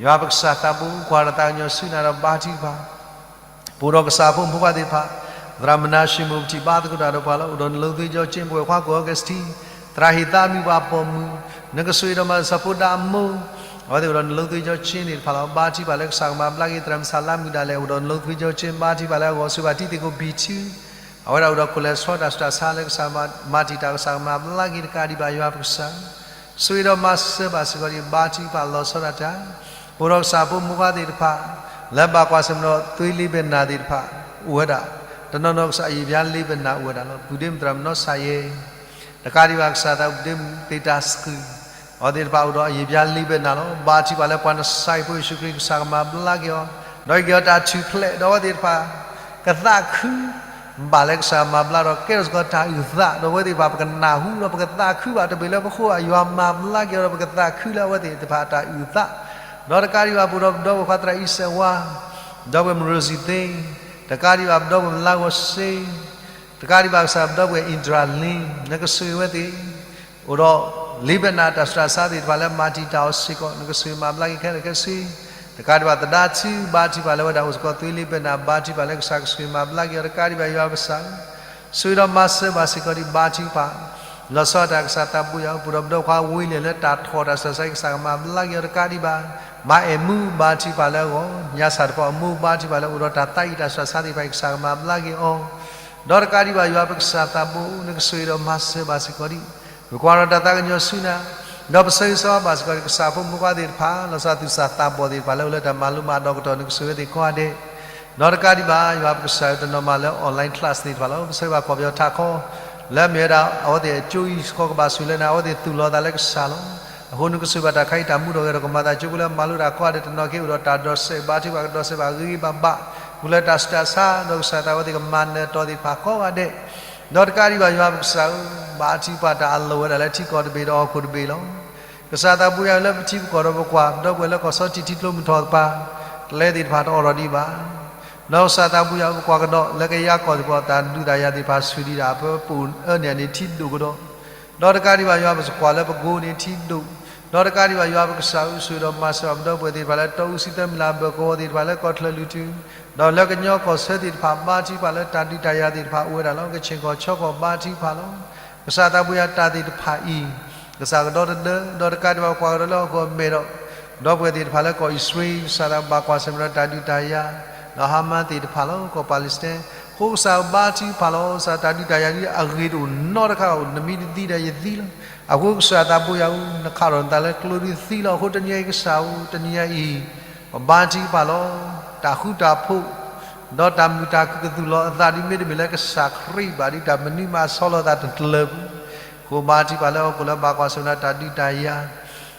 ယွၤပကစၢ်သးဘိ, ကွၢ်ဒီးသးကညီၤဆူနၤဒီးဘါထုကဖၣ် ပအိၣ်ဒီးကစၢ်ဖိမုၣ်ဖိခွါသ့ၣ်တဖၣ်, သရၣ်မနၤၡ့မိၢ် ပထံၣ်ဘါသကိးတၢ်ဒီးပှၤလီၤ, အိၣ်ဒီးနလိသ့ကၠီကၠ့, ပဝဲၢ်ခွါကီၢ်အီကူးစတံ, သရၣ်ဟ့ၣ်သးအမုၢ်ပှၤပိာ်မုၣ်, နကဆိၣ်ဂ့ၤဒီးမၤစၢၤဖိဒါအမိၢ်, အဝဲသ့ၣ်အိၣ်ဒီးနလိသ့ကၠီကၠ့သ့ၣ်တဖၣ်လီၤ. ဘါထုကဖၣ်လၢကစၢ်ကမၤဘျါက့ၤ သရၣ်မုၣ်ဆၣ်လါမုၣ်ဒၣ်လဲာ် အိၣ်ဒီးနလိသ့ကၠီကၠ့, ဘါထုကဖၣ်လၢအဂီၢ်ဆိၣ်ဘၣ်ထံသ့ၣ်ကိးဘံထူ အဝဲဒၣ်အိၣ်ဒီး cholesterol တၢ်ဆူးတၢ်ဆါလၢကစၢ်မၤတံာ်တာ် ကစၢ်ကမၤဘျါက့ၤ တကးဒံးဘၣ်ယွၤပကစၢ် ဆိၣ်ဂ့ၤဒီးမၤစၢၤဘၣ်စ့ၢ်ကီးဒံး ဘါထုကဖၣ်လီၤဆီဒၣ်တၢ်, ပအိၣ်ဒီးကစၢ်ဖိမုၣ်ဖိခွါသ့ၣ်တဖၣ် လၢဘၣ်ကွၢ်ဆၢၣ်မဲာ်ဒီးသွေးလေးပင်နာသ့ၣ်တဖၣ် အိၣ်ဝဲဒၣ်, တနီၤနီၤကစၢ်အရေပြားလေးပင်နာအိၣ်ဝဲဒၣ်လီၤ. ပူၤဒ့မုၣ်သရၣ်မုၣ်နီၢ်စၢ်ယဲၢ် တကးဒံးဘၣ်ကစၢ်သးဘိယွၤ ပူၤဒ့မုၣ်သ့ၣ်တၢ်စကုၢ် အဝဲသ့ၣ်တဖၣ်အိၣ်ဒီးအရေပြားလေးပင်နာလီၤ. ဘါထုကဖၣ်လၢပှၤနဆါဟံၣ်ဖိယ့ၣ်ၡူးခရံာ် ကစၢ်ကမၤဘျါက့ၤအီၤ, ဒီးဟ့ၣ်က့ၤအီၤတၢ်ထူၣ်ဖျဲး ဒီးအဝဲသ့ၣ်တဖၣ် ကသးခု ဘၣ်လၢကစၢ်မၤဘျါဒီး ကဲထီၣ်စ့ၢ်ကီးတၢ်အုၣ်သး ဒီးအဝဲသ့ၣ်တဖၣ် ပကနၢ်ဟူဒီးပကသးခုဘၣ်တဘ့ၣ်လၢပဃိ ယွၤမၤဘျါက့ၤအီၤဒီး ပကသးခုလၢအဝဲသ့ၣ်တဖၣ်တၢ်အုၣ်သး, ဒီးတကးဒံးဘၣ်ပအိၣ်ဒီးပဒီပုၢ်ဝဲၢ်ခွါသရၣ်အံၤစဲးဝါ, ဒီပုၢ်ဝဲၢ်မုၢ်ရိစံသ့, တကးဒံးဘၣ်ပဒီပုၢ်ဝဲၢ်မုၢ်လါဂီၤစ့, တကးဒံးဘၣ်ကစၢ်ပဒီပုၢ်ဝဲၢ် အ့ဒြၤလ့, နကဆိၣ်ဂ့ၤဝဲသ့ၣ် အိၣ်ဒီး လေးပင်နာ တၢ်ဆူးတၢ်ဆါသ့ၣ်တဖၣ်လၢမၤတံာ်တာ်အီၤစ့ၢ်ကီး နကဆိၣ်ဂ့ၤမၤဘျါက့ၤခဲလၢာ်ခဲဆ့, တကးဒံးဘၣ်သဒါထူ ဘါထုကဖၣ်လၢဝဲဒၣ်အိၣ်စ့ၢ်ကီး သွေးလေးပင်နာ ဘါထုကဖၣ်လၢကစၢ်ကဆိၣ်ဂ့ၤမၤဘျါက့ၤအီၤ တကးဒံးဘၣ်ယွၤပကစၢ် ဆိၣ်ဂ့ၤဒီးမၤစၢၤဘၣ်စ့ၢ်ကီးဒံး ဘါထုကဖၣ် လီၤဆီဒၣ်တၢ် ကစၢ်သးဘိယွၤ ပအိၣ်ဒီးပဒီပုၢ်ဝဲၢ်ခွါဝ့လံၤလၢတၢ်ထီၣ်တၢ်ဆူးတၢ်ဆါ ကစၢ်ကမၤဘျါက့ၤအီၤ တကးဒံးဘၣ် မါအဲၣ်မူ ဘါထုကဖၣ်လၢအဂီၢ် ညါစၢ်တပီၢ်အမိၢ် ဘါထုကဖၣ်လၢအိၣ်ဒီးတၢ်သးအံၣ်တၢ်ဆူးတၢ်ဆါသ့ၣ်တဖၣ် ကစၢ်ကမၤဘျါက့ၤအီၤ ဒီးတကးဒံးဘၣ်ယွၤပကစၢ်သးဘိ နကဆိၣ်ဂ့ၤဒီးမၤစၢၤဘၣ်စ့ၢ်ကီးဒံး ပကွၢ်ဒီးတၢ်သးကညီၤဆူနၤ ဒီးပဆၢဂ့ၤဆၢဝါဘၣ်စ့ၢ်ကီး ကစၢ်ဖိမုၣ်ဖိခွါသ့ၣ်တဖၣ် လီၤဆီသူၣ်စၢ်သးဘီၣ်သ့ၣ်တဖၣ်လၢအိၣ်လၢတၢ်မၤလိမၤဒိးကတီၢ် နကဆိၣ်ဂ့ၤဝဲသ့ၣ်ကိးဂၤဒဲး ဒီးတကးဒံးဘၣ် ယွၤပကစၢ်တနီၤမးလၢ online class သ့ၣ်တဖၣ်လီၤ. ပဆၢဂ့ၤဘၣ်ကီၢ်ပယီၤထးခီ လၢအမ့ၢ်ဝဲဒၣ် အဝဲသ့ၣ်အကၠိအံၤစ့ၢ်ကီးကဘၣ်ဆိၣ်လၢနၤ အဝဲသ့ၣ်သူၣ်လီၤသးလၢကစၢ်လီၤ. အဃိနကဆိၣ်ဂ့ၤဘၣ်တၢ်ခါအံၤတၢ်မူထီၣ်ဂဲၤထီၣ် ကမၤသးကၠိဖိလၢမၤလိတၢ်ကိးဂၤဒဲး တနီၤက့ၤအိၣ်ဒီးတၢ်ဒိးစဲး ဘါထုကဖၣ်ကဒိးစဲးဘၣ်ဂ့ၤဂ့ၤဘၣ်ဘၣ် မူလၢတၢ်ဆူးတၢ်ဆါ ဒီးကစၢ်သးဝဲသ့ၣ်ကမၤနၢၤတီၤသ့ၣ်တဖၣ်ကိးဂၤဒဲး ဒီးတကးဒံးဘၣ်ယွၤပကစၢ်ဧၢ ဘါထုကဖၣ်တၢ်အလီၢ်ဝဲဒၣ်လၢထံကီၢ်တဘ့ၣ်ဒီးဟီၣ်ခိၣ်တဘ့ၣ်လီၤ. ကစၢ်သးဘိယွၤလၢပထံပကီၢ်ဒီးပကွၢ် ပဒီပုၢ်ဝဲၢ်လၢကီၢ်ဆီထံးထံကျိမုၢ်ထီၣ်ကပၤ ကျဲသ့ၣ်တဖၣ်တအိးထီၣ်ဒံးဘၣ် ဒီးကစၢ်သးဘိယွၤပကွၢ်ကဒီး လၢကယၤကီၢ်သ့ၣ်တဖၣ် တၢ်ဒုးတၢ်ယၤသ့ၣ်တဖၣ်ဆူၣ်ဒံးဒၣ် ပပအိၣ်အၢန့ၣ်န့ၣ်ထံဒိၣ်ကဒီး ဒီးတကးဒံးဘၣ်ယွၤပကွၢ်လၢပကိန့ၣ်ထံဒိၣ် ဒီးတကးဒံးဘၣ်ယွၤပကစၢ်ဧၢ ဆိၣ်ဂ့ၤဒီးမၤစၢၤဘၣ်ပဒီပုၢ်ဝဲၢ်သ့ၣ်တဖၣ်လၢ တီအူစံသၢမံၤလၢ်ဘၢၣ်ကဝီၤသ့ၣ်တဖၣ်လၢကီၢ်ချၢၣ်လွံၢ်ထူၣ် ဒီးလၢကညီကီၢ်ဆၢသ့ၣ်တဖၣ် ဘါထုကဖၣ်လၢတၢ်ဒုးတၢ်ယၤသ့ၣ်တဖၣ်အိၣ်ဝဲဒၣ်လီၤ. ကခ့ၣ်ကီၢ်ဆီကီၢ်ဘါထုကဖၣ်လီၤ. ကစၢ်သးဘိယွၤတၢ်သ့ၣ်တဖၣ်အံၤ ကစၢ်ကဒီသဒၢ ဒီးတကးဒံးဘၣ်ပကွၢ်ကဒီးလၢဟီၣ်ခိၣ်အမဲာ်ဒီး ဒီပုၢ်ဝဲၢ်သ့ၣ်တဖၣ်လၢကီၢ်အံၣ်စရ့လး ကစၢ်သးဘၣ်ကွၢ်ဆၢၣ်မဲာ်ဒီးတၢ်ဒုးတၢ်ယၤ ဒီးဟါမါသ့ၣ်တဖၣ်လီၤ ကီၢ်ပၤလဲးစတ့ၣ် အဃိကစၢ်ဘါထုကဖၣ်လီၤ. ကစၢ်တၢ်ဒုးတၢ်ယၤဒ်အဂ့ၤတအိၣ်နီတခါ နမ့ၢ်တသံဒီးယသံလီၤ. အဃိကစၢ်သးဘိယွၤဧၢ နခးထီၣ်နသးလၢကျိဒုသံလီၤ. အဃိတနံၤအံၤကစၢ်ဧၢ တနံၤအံၤ ပဘါထုကဖၣ်လီၤ. တၢ်ဃူတၢ်ဖိး ဒီးတၢ်မုာ်တၢ်ခုၣ်ကသူၣ်လီၤအသးဒ်မ့တမ့ၢ်လၢကစၢ်ခရံာ်ဘၣ်ဒီး တၢ်မနုၤမးဆီလီၤသးတတလၢပူၤ အဃိဘါထုကဖၣ်လၢဟီၣ်ခိၣ်လၢဘၣ်ကွၢ်ဆၢၣ်မဲာ်ဒီးတၢ်ဒုးတၢ်ယၤ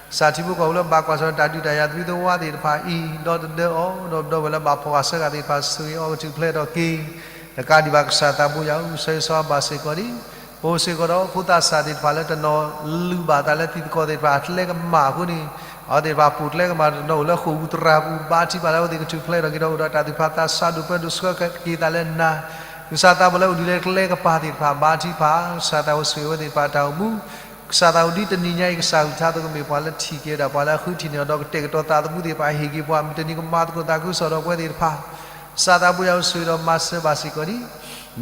ကစၢ်ထံဖိကီၢ်ဖိလၢဘၣ်ကွၢ်ဆၢၣ်မဲာ်ဒီးတၢ်ဒုးတၢ်ယၤသဝံသဝါသ့ၣ်တဖၣ်အံၤ ဒီသဒၢအီၤ ဒီးပဒီပုၢ်ဝဲၢ်လၢဘၣ်ဖှီၣ်ဃာ်ဆၢဃာ်သ့ၣ်တဖၣ် ဆိၣ်ဂ့ၤအီၤကထူၣ်ဖျဲးထီၣ်က့ၤ တကးဒံးဘၣ်ကစၢ်သးဘိယွၤဧၢ ဆၢဂ့ၤဆၢဝါဘၣ်စ့ၢ်ကီးဒံး ပအိၣ်စ့ၢ်ကီးဒီးဖိသၣ်ဆၣ်သ့ၣ်တဖၣ်လၢတနီၤလူၤဘၣ်အသးလၢသံသကိးသ့ၣ်တဖၣ် အကျဲကမၣ်အဃိန့ၣ် အဝဲသ့ၣ်တဖၣ်ပိာ်ကျဲကမၣ်တနီၤအိၣ်လၢဃိာ်ပူၤသရၣ်ပူၤ ဘါထုကဖၣ်လၢအဝဲသ့ၣ်ကထူၣ်ဖျဲးထီၣ်က့ၤဒီးအိၣ်ဒီးတၢ်သ့ၣ်တဖၣ်သးစၢ်ဒိၣ်ပၢဒိၣ်ဆှၢက့ၤသးလၢနၤ ကစၢ်သးဘိလၢအိၣ်ဒံးလၢကျဲကပၤသ့ၣ်တဖၣ် ဘါထုကဖၣ် ကစၢ်သးဘိဆိၣ်ဂ့ၤဝဲသ့ၣ်တဖၣ်တၢ်အိၣ်မူ ကစၢ်သးဘိဒ်တနံၤညါအံၤ ကစၢ်အကလုၢ်ကထါအသိးကမ့ၢ်ပှၤလၢထံၣ်က့ၤဝဲဒၣ်ပှၤလၢအဃုထံၣ်န့ၢ်အီၤဒီးကတဲာ်ကတီၤသးသမူသ့ၣ်တဖၣ် ဟ့ၣ်က့ၤပှၤ မုၢ်တနံၤကမၤသကိးသးခုကစီၣ်ဒီးပဝဲသ့ၣ်တဖၣ် ကစၢ်သးဘိယွၤအိၣ်ဆိၣ်ဂ့ၤဒီးမၤစၢၤဘၣ်စ့ၢ်ကီးဒံး,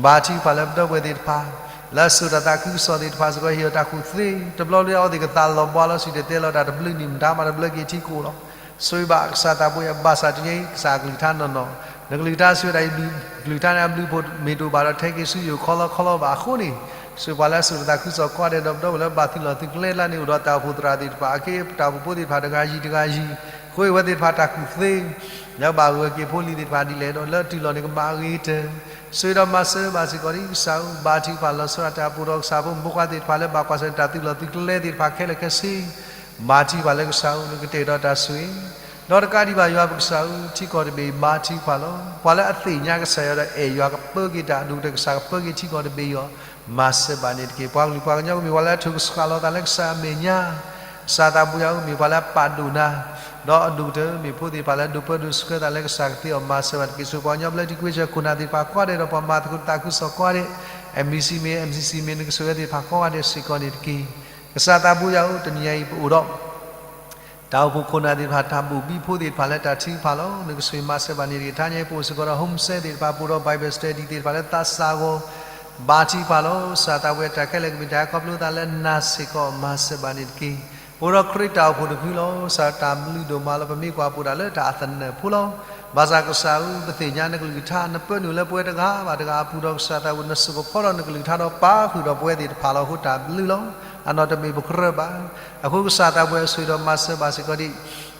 ဘါထုကဖၣ်လၢပဒီပုၢ်ဝဲၢ်သ့ၣ်တဖၣ်, လၢအစိာ်တၢ်သးခုကစီၣ်သ့ၣ်တဖၣ်စ့ၢ်ကီး ဟ့ၣ်အီၤတၢ်ကူၣ်သ့, တဘျီလၢအဝဲသ့ၣ်ကသးလီၤဘှါလီၤ စံၣ်တဲၤတဲလီၤတၢ်တဘျုးနံၣ်မတၤမးတဘျုးက့ၤထံကိၣ်လီၤ. ဆိၣ်ဂ့ၤဘၣ်ကစၢ်သးဘိယွၤ ဘၣ်ဆၣ်တနံၤအံၤ ကစၢ်အကလုၢ်ကထါနီၢ်နီၢ်, နကလုၢ်ကထါဆိၣ်ဂ့ၤဒၣ်အံၤ ကလုၢ်ကထါန့ၣ်အဘျုးဖှိၣ်မ့ၢ်တအိၣ်ဘၣ်ဒီး ထဲက့ၤဆူယိာ်ခီလီခီလီဘၣ်အဃိန့ၣ်, ဆိၣ်ဂ့ၤပှၤလၢအစိာ်တၢ်သးခုကစီၣ်ကိးဂၤဒဲး ဒီးပဒီပုၢ်ဝဲၢ်လၢဘၣ်သုးလီၢ်သုးကျဲကျါန့ၣ် အိၣ်ဒီးတၢ်အိၣ်ဖှိၣ်သရၣ်သ့ၣ်တဖၣ် အခ့အပှၤတၢ်အိၣ်ဖှိၣ်ဖိသ့ၣ်တဖၣ်တဂၤယံၤတဂၤယံၤ, ဃုအဝဲသ့ၣ်တဖၣ်တၢ်ကူၣ်သ့ လၢဘၣ်ဂၢၢ်က့ၤဖိလံၤသ့ၣ်တဖၣ်ဒ်လဲၣ်ဒီး လၢအတုၤလီၤန့ၣ်ကမၤအဂ့ၤကတၢၢ်, ဆိၣ်ဂ့ၤဒီးမၤစၢၤဘၣ်စ့ၢ်ကီးဒံးကစၢ်ဧၢ, ဘါထုကဖၣ်လီၤဆီဒၣ်တၢ်ပူၤဒီးကစၢ်ဖိမုၣ်ဖိခွါသ့ၣ်တဖၣ်လၢဘၣ်ကွၢ်ဆၢၣ်တၢ်သုးလီၢ်သုးကျဲသ့ၣ်တဖၣ်ခဲလၢာ်ခဲဆ့, ဘါထုကဖၣ်လၢကစၢ်ဧၢ နကတဲာ်ကတီၤတၢ်ဆိၣ်ဂ့ၤ, ဒီးတကးဒံးဘၣ်ယွၤပကစၢ်ဧၢ ထံကီၢ်တဘ့ၣ်ဘါထုကဖၣ်လီၤ. ပှၤလၢအသ့ၣ်ညါကစၢ်ယွၤဒီးအဲၣ်ယွၤကပၢက့ၤတၢ်အဒိၣ်ကတၢၢ် ကစၢ်ကပၢက့ၤထံကီၢ်တဘ့ၣ်အံၤ မၤစၢၤဘၣ်န့ၣ်တက့ၢ်. ပှၤကလုာ်ပှၤကညီကမ့ၢ်ပှၤလၢအထုးကဆှၣ်လီၤသးလၢကစၢ်အမဲာ်ညါ ကစၢ်သးဘိယွၤဧၢ မ့ၢ်ပှၤလၢအပာ်ဒိၣ်နၤ, ဒီးအဒိၣ်ကတၢၢ် မ့ၢ်ဖိသ့ၣ်တဖၣ်လၢအဒိးပၢဒိးဆှၢသးလၢကစၢ်ကသ့အီၤ မၤစၢၤဘၣ်တက့ၢ်. ဆိၣ်ဂ့ၤပှၤကညီဘျၢထံခဝ့ၡၢၣ်ခိၣ်နၢ်သ့ၣ်တဖၣ်ကိးဂၤဒဲးဒီး ပှၤမၤသကိးတၢ်သးခုကစီၣ်ကိးဂၤဒဲး, M B C မ့ၢ် M C C မ့ၢ် နကဆိၣ်ဂ့ၤသ့ၣ်တဖၣ်ကိးဂၤဒဲးစ့ၢ်ကီးန့ၣ်တက့ၢ်. ကစၢ်သးဘိယွၤဧၢ တနံၤအံၤပအိၣ်ဒီး တၢ်အိၣ်ဖှိၣ်ခိၣ်နၢ်သ့ၣ်တဖၣ် တၢ်ဘိၣ်ဘံဖိသ့ၣ်တဖၣ်လၢတၢ်ထုကဖၣ်လီၤ. နကဆိၣ်ဂ့ၤမၤစၢၤဘၣ်န့ၣ်တက့ၢ်. တနံၤအံၤပအိၣ်စ့ၢ်ကီးဒီး home study သ့ၣ်တဖၣ် ပအိၣ်ဒီး Bible study သ့ၣ်တဖၣ်လၢသးစၢ်အဂီၢ် ဘါထုကဖၣ်လီၤ. ကစၢ်သးဘိယွၤ တၢ်ခဲလၢာ်ကမ့ၢ်တၢ်ခီဖျိသးလၢနၤစ့ၢ်ကီး မၤစၢၤဘၣ်န့ၣ်တက့ၢ်. ပအိၣ်ဒီးခရံာ်တၢ်အိၣ်ဖှိၣ်တဖုလီၤ. ကစၢ်တၢ်ဘျုးဒိၣ်မးလီၤ. ပမ့ၢ်ကွၢ်ပအိၣ်ဒၣ်လၢတၢ်အသနၢၣ်ဖိလီၤ. ဘၣ်ဆၣ်ကစၢ်ဧၢ ပသ့ၣ်ညါနကလုၢ်ကထါ နပၢနုာ်လၢပဝဲတဂၤဘၣ်တဂၤအပူၤဒီး ကစၢ်သးဘိ နစိာ်ကဖီဒီးနကလုၢ်ကထါဒီးပာ်ဃုာ်ဒီးပဝဲသ့ၣ်တဖၣ်လီၤ. အဃိတၢ်ဘျုးလီၤ. အနီၢ်တမ့ၢ်ပကြၢးဘၣ်. အဃိကစၢ်သးဘိယွၤဆိၣ်ဂ့ၤဒီးမၤစၢၤဘၣ်စ့ၢ်ကီးဒံး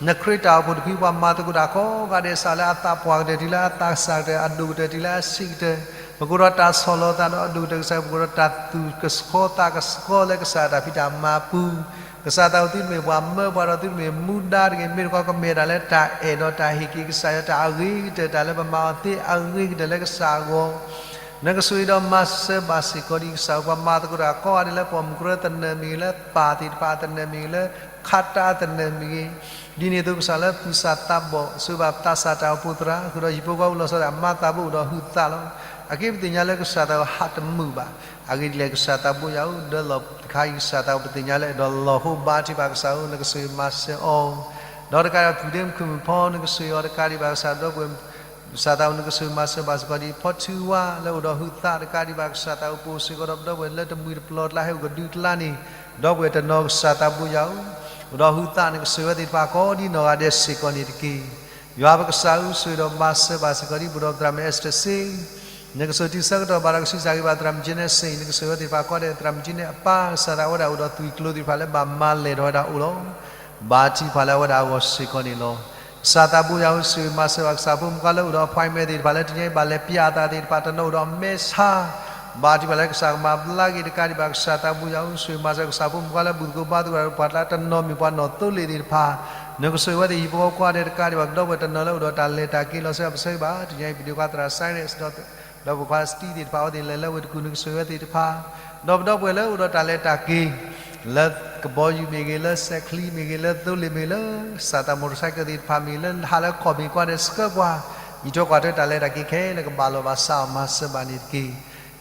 နခရံာ်တၢ်အိၣ်ဖှိၣ်တဖု ပှၤမၤသကိးတၢ်ကိးဂၤဒဲး ကစၢ်လၢအသးပှၢ်ကတၢၢ်တုၤလၢအသးစၢ်ကတၢၢ် အဒိၣ်ကတၢၢ်တုၤလၢအဆံးကတၢၢ်, ပကအိၣ်ဒီးတၢ်ဆီၣ်လီၤသးဒီးအဒိၣ်ကတၢၢ်ကစၢ် ပကအိၣ်ဒီးတၢ်သူၣ်ကဆှီသးကဆှီလၢကစၢ်တၢ်ဖံးတၢ်မၤပူၤ, ကစၢ်သးဘိ သုတမ့ၢ်ပှၤမၢပှၤဒီးသုတမ့ၢ်မူဒါတဂ့ၤ မ့ၢ်တခီကမ့ၢ်ဒၣ်လၢတၢ်အဲၣ်ဒီးတၢ်ဟ့ၣ်က့ၤကစၢ်ယွၤ တၢ်အဂ့ၤကတၢၢ်တၢ်လၢပမၤအီၤသ့အဂ့ၤကတၢၢ်လၢကစၢ်အဂီၢ် နကဆိၣ်ဂ့ၤဒီးမၤစၢၤဘၣ်စ့ၢ်ကီးဒံးကစၢ်ဧၢ ပှၤမၤသကိးတၢ်ကိးဂၤဒဲးလၢပှၢ်မုၢ်ကရၢသနၢၣ်မ့ၢ်ဂ့ၤ လၢပၢ်သ့ၣ်တဖၣ်အသနၢၣ်မ့ၢ်ဂ့ၤ လၢခးတၢ်အသနၢၣ်မ့ၢ်ဂ့ၤ, ဒ်န့ၣ်အသိးကစၢ်လၢသူၣ်စၢ်သးဘီၣ် ဆိၣ်ဂ့ၤဘၣ်သးစၢ်တၢ်အိၣ်ဖှိၣ်သရၣ် ဃုာ်ဒီးဟံၣ်ဖိဃီဖိလီၤဆီဒၣ်တၢ် မၤသးဘိအိၣ်ဒီးဟုးသးလီၤ. အဃိပသ့ၣ်ညါလၢကစၢ်သးဘိဟးတမုာ်ဘၣ်. အဂ့ၢ်ဒ်လဲၣ် ကစၢ်သးဘိယွၤဧၢ ဒၢလီၢ်တခါအံၤ ကစၢ်သးဘိ ပသ့ၣ်ညါလၢအဲၣ်ဒိးလီၤဟိဘါထုကဖၣ် ကစၢ်ဧၢ နကဆိၣ်ဂ့ၤမၤစၢၤအီၤ ဒီးတကးဒံး ဖုၣ်ဒ့မုၣ်ခုၣ်မုၣ်ဖီ နကဆိၣ်ဂ့ၤအီၤတကးဒံးဘၣ် ကစၢ်ဒီပုၢ်ဝဲၢ် ကစၢ်သးဘိ နကဆိၣ်ဂ့ၤမၤစၢၤဘၣ်စ့ၢ်ကီးဒံး ဖီထုဝါ လၢအိၣ်ဒီးဟုးသးတကးဒံးဘၣ် ကစၢ်သးဘိ ပအိၣ်စ့ၢ်ကီးဒီးပဒီပုၢ်ဝဲၢ်လၢတမှံၤတပျီၤကျါ ဟဲအိၣ်ကဒုကျါန့ၣ် ဒီပုၢ်ဝဲၢ်တနီၤ ကစၢ်သးဘိယွၤဧၢ အိၣ်ဒီးဟုးသး နကဆိၣ်ဂ့ၤဝဲသ့ၣ်တဖၣ်ကိးဒ်နီၢ်ဂၤဒဲးစ့ၢ်ကီးန့ၣ်တက့ၢ်. ယွၤပကစၢ်ဧၢ ဆိၣ်ဂ့ၤဒီးမၤစၢၤဘၣ်စ့ၢ်ကီးဒံး ပဒိၣ်ပသရၣ်မုၣ် Esther စ့ၢ် နကဆိၣ်တံၤဆၢကတီၢ်ဘၣ်ဒီးကဆံးစၢ်ဂ့ၤဘၣ် သရၣ်မုၣ် Janet စ့ၢ် နကဆိၣ်ဂ့ၤဝဲသ့ၣ်တဖၣ်ကိးဂၤဒဲး သရၣ်မုၣ် Janet အပၢ် ကစၢ်သးဘိ အဝဲဒၣ်အိၣ်ဒီးသွံၣ်ကျိၤသ့ၣ်တဖၣ်လၢဘၣ်မၤလဲၢ်ထီၣ်ဝဲဒၣ်အိၣ်လီၤ. ဘါထုကဖၣ်လၢအဝဲဒၣ်အဂီၢ်စ့ၢ်ကီးန့ၣ်လီၤ. ကစၢ်သးဘိယွၤဧၢ ဆိၣ်ဂ့ၤမၤစၢၤဘၣ် ကစၢ်ဖိမုၣ်ဖိခွါလၢအိၣ်ဒီး appointment သ့ၣ်တဖၣ်လၢတနံၤအံၤဘၣ်လဲၤပျးအသးသ့ၣ်တဖၣ် တနီၤအိၣ်ဒီးမဲာ်ဆါ ဘါထုကဖၣ်လၢကစၢ်ကမၤဘျါက့ၤတကးဒံးဘၣ် ကစၢ်သးဘိယွၤဧၢ ဆိၣ်ဂ့ၤမၤစၢၤ ကစၢ်ဖိမုၣ်ဖိခွါလၢဘူၣ်သကိးဘါသကိးဒီး ပှၤကျါတနီၤမ့ၢ်ပှၤနီၢ်သိလ့ၣ်သ့ၣ်တဖၣ် နကဆိၣ်ဂ့ၤဝဲသ့ၣ်ဟံၣ်ဖိဃီဖိကိးဂၤဒဲးတကးဒံးဘၣ် ဒီပုၢ်ဝဲၢ်တနီၤလၢအိၣ်ဒီးတၢ်လဲၤတၢ်က့ၤလီၤဆီ ပဆၢဂ့ၤဘၣ် တနံၤအံၤ ပဒိၣ်ခွါသရၣ် Cyrus ဒီး ဒီးပှၤခွါ Steve သ့ၣ်တဖၣ် အဝဲသ့ၣ်လဲၤလၢဝ့ၢ်တကူၣ် နကဆိၣ်ဂ့ၤဝဲသ့ၣ်တဖၣ် ဒီးပဒီပုၢ်ဝဲၢ်လၢအိၣ်ဒီးတၢ်လဲၤတၢ်က့ၤ လၢကဘီယူၤမ့ၢ်ဂ့ၤ လၢစဲးချံမ့ၢ်ဂ့ၤ လၢသိလ့ၣ်မ့ၢ်ဂ့ၤ လၢကစၢ်သး motorcycle သ့ၣ်တဖၣ်မ့ၢ်ဂ့ၤ လၢဟးလၢခီၣ်မ့ၢ်ဂ့ၤ ကိးဂၤဒဲးဆှၢပှၤ အံးထွဲကွၢ်ထွဲတၢ်လဲၤတၢ်က့ၤခဲလၢာ်ကဘၣ်လီၤဘၣ်စးအီၤ မၤစၢၤဘၣ်န့ၣ်တက့ၢ်.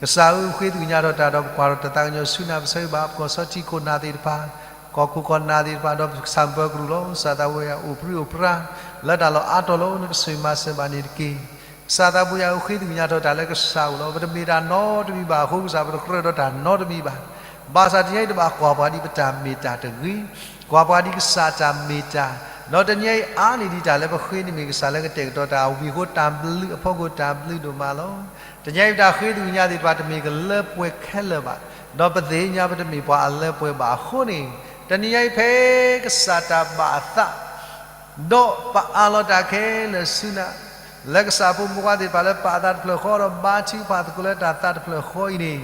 ကစၢ်ဧၢ ဃ့သကွံာ်ညါထီၣ်တၢ်ဒီးပကွၢ်ထီၣ်တၢ်သးကညီၤဆူနၤ ပဆၢဂ့ၤဘၣ် ပကီၢ်စီထံခိၣ်နၢ်သ့ၣ်တဖၣ် ကီၢ်ခိၣ်ကီၢ်နၢ်သ့ၣ်တဖၣ် ဒီးပဆၣ်ပၢၤကရူၢ်လီၤ. ကစၢ်သးဘိယွၤ အိၣ်ပြံအိၣ်ပြါ လၢတၢ်လီၢ်အါတီၤလီၤ နကဆိၣ်ဂ့ၤမၤစၢၤဘၣ်န့ၣ်တက့ၢ်. ကစၢ်သးဘိယွၤဧၢ ဃ့သကွံာ်ညါထီၣ်တၢ်လၢကစၢ်အိၣ်လီၤ. ပတမ့ၢ်တၢ်နီတမံၤဘၣ်အဃိ ကစၢ် ပတကြၢးဒီးတၢ်နီတမံၤဘၣ်. ဘၣ်ဆၣ်တနံၤအံၤတဘၣ်ကွၢ်ပှၤဒ်ပတၢ်မ့ၢ်တၢ်တဂ့ၤ, ကွၢ်ပှၤဒ်ကစၢ်တၢ်မ့ၢ်တၢ်, ဒီးတနံၤအံၤအါန့ၢ်ဒံးတၢ်လၢပဃ့န့ၣ်မ့ၢ်ကစၢ်လၢကတဲာ်ကတီၤတၢ် အဝံၤအဃိတၢ်ဘျုးအဖီခိၣ်တၢ်ဘျုးဒိၣ်မးလီၤ. တနံၤအံၤပတၢ်ဃ့သကွံာ်ညါသ့ၣ်တဖၣ် တမ့ၢ်ကလၢပှဲၤခဲလၢာ်ဘၣ်, ဒီးပသ့ၣ်ညါပတမ့ၢ်ပှၤအလၢပှဲၤဘၣ်အဃိန့ၣ်, တနံၤအံၤဖဲကစၢ်တၢ်ဘၣ်အသး ဒီးပအးလီၤတၢ်ခဲလၢာ်ဆူနၤ, လၢကစၢ်ဖိမုၣ်ဖိခွါသ့ၣ်တဖၣ်လၢပာ်အသးတဖျၢၣ်ဃီ ဒီးဘါထုကဖၣ်သကိးလၢတၢ်သးတဖျၢၣ်ဃီအံၤန့ၣ်,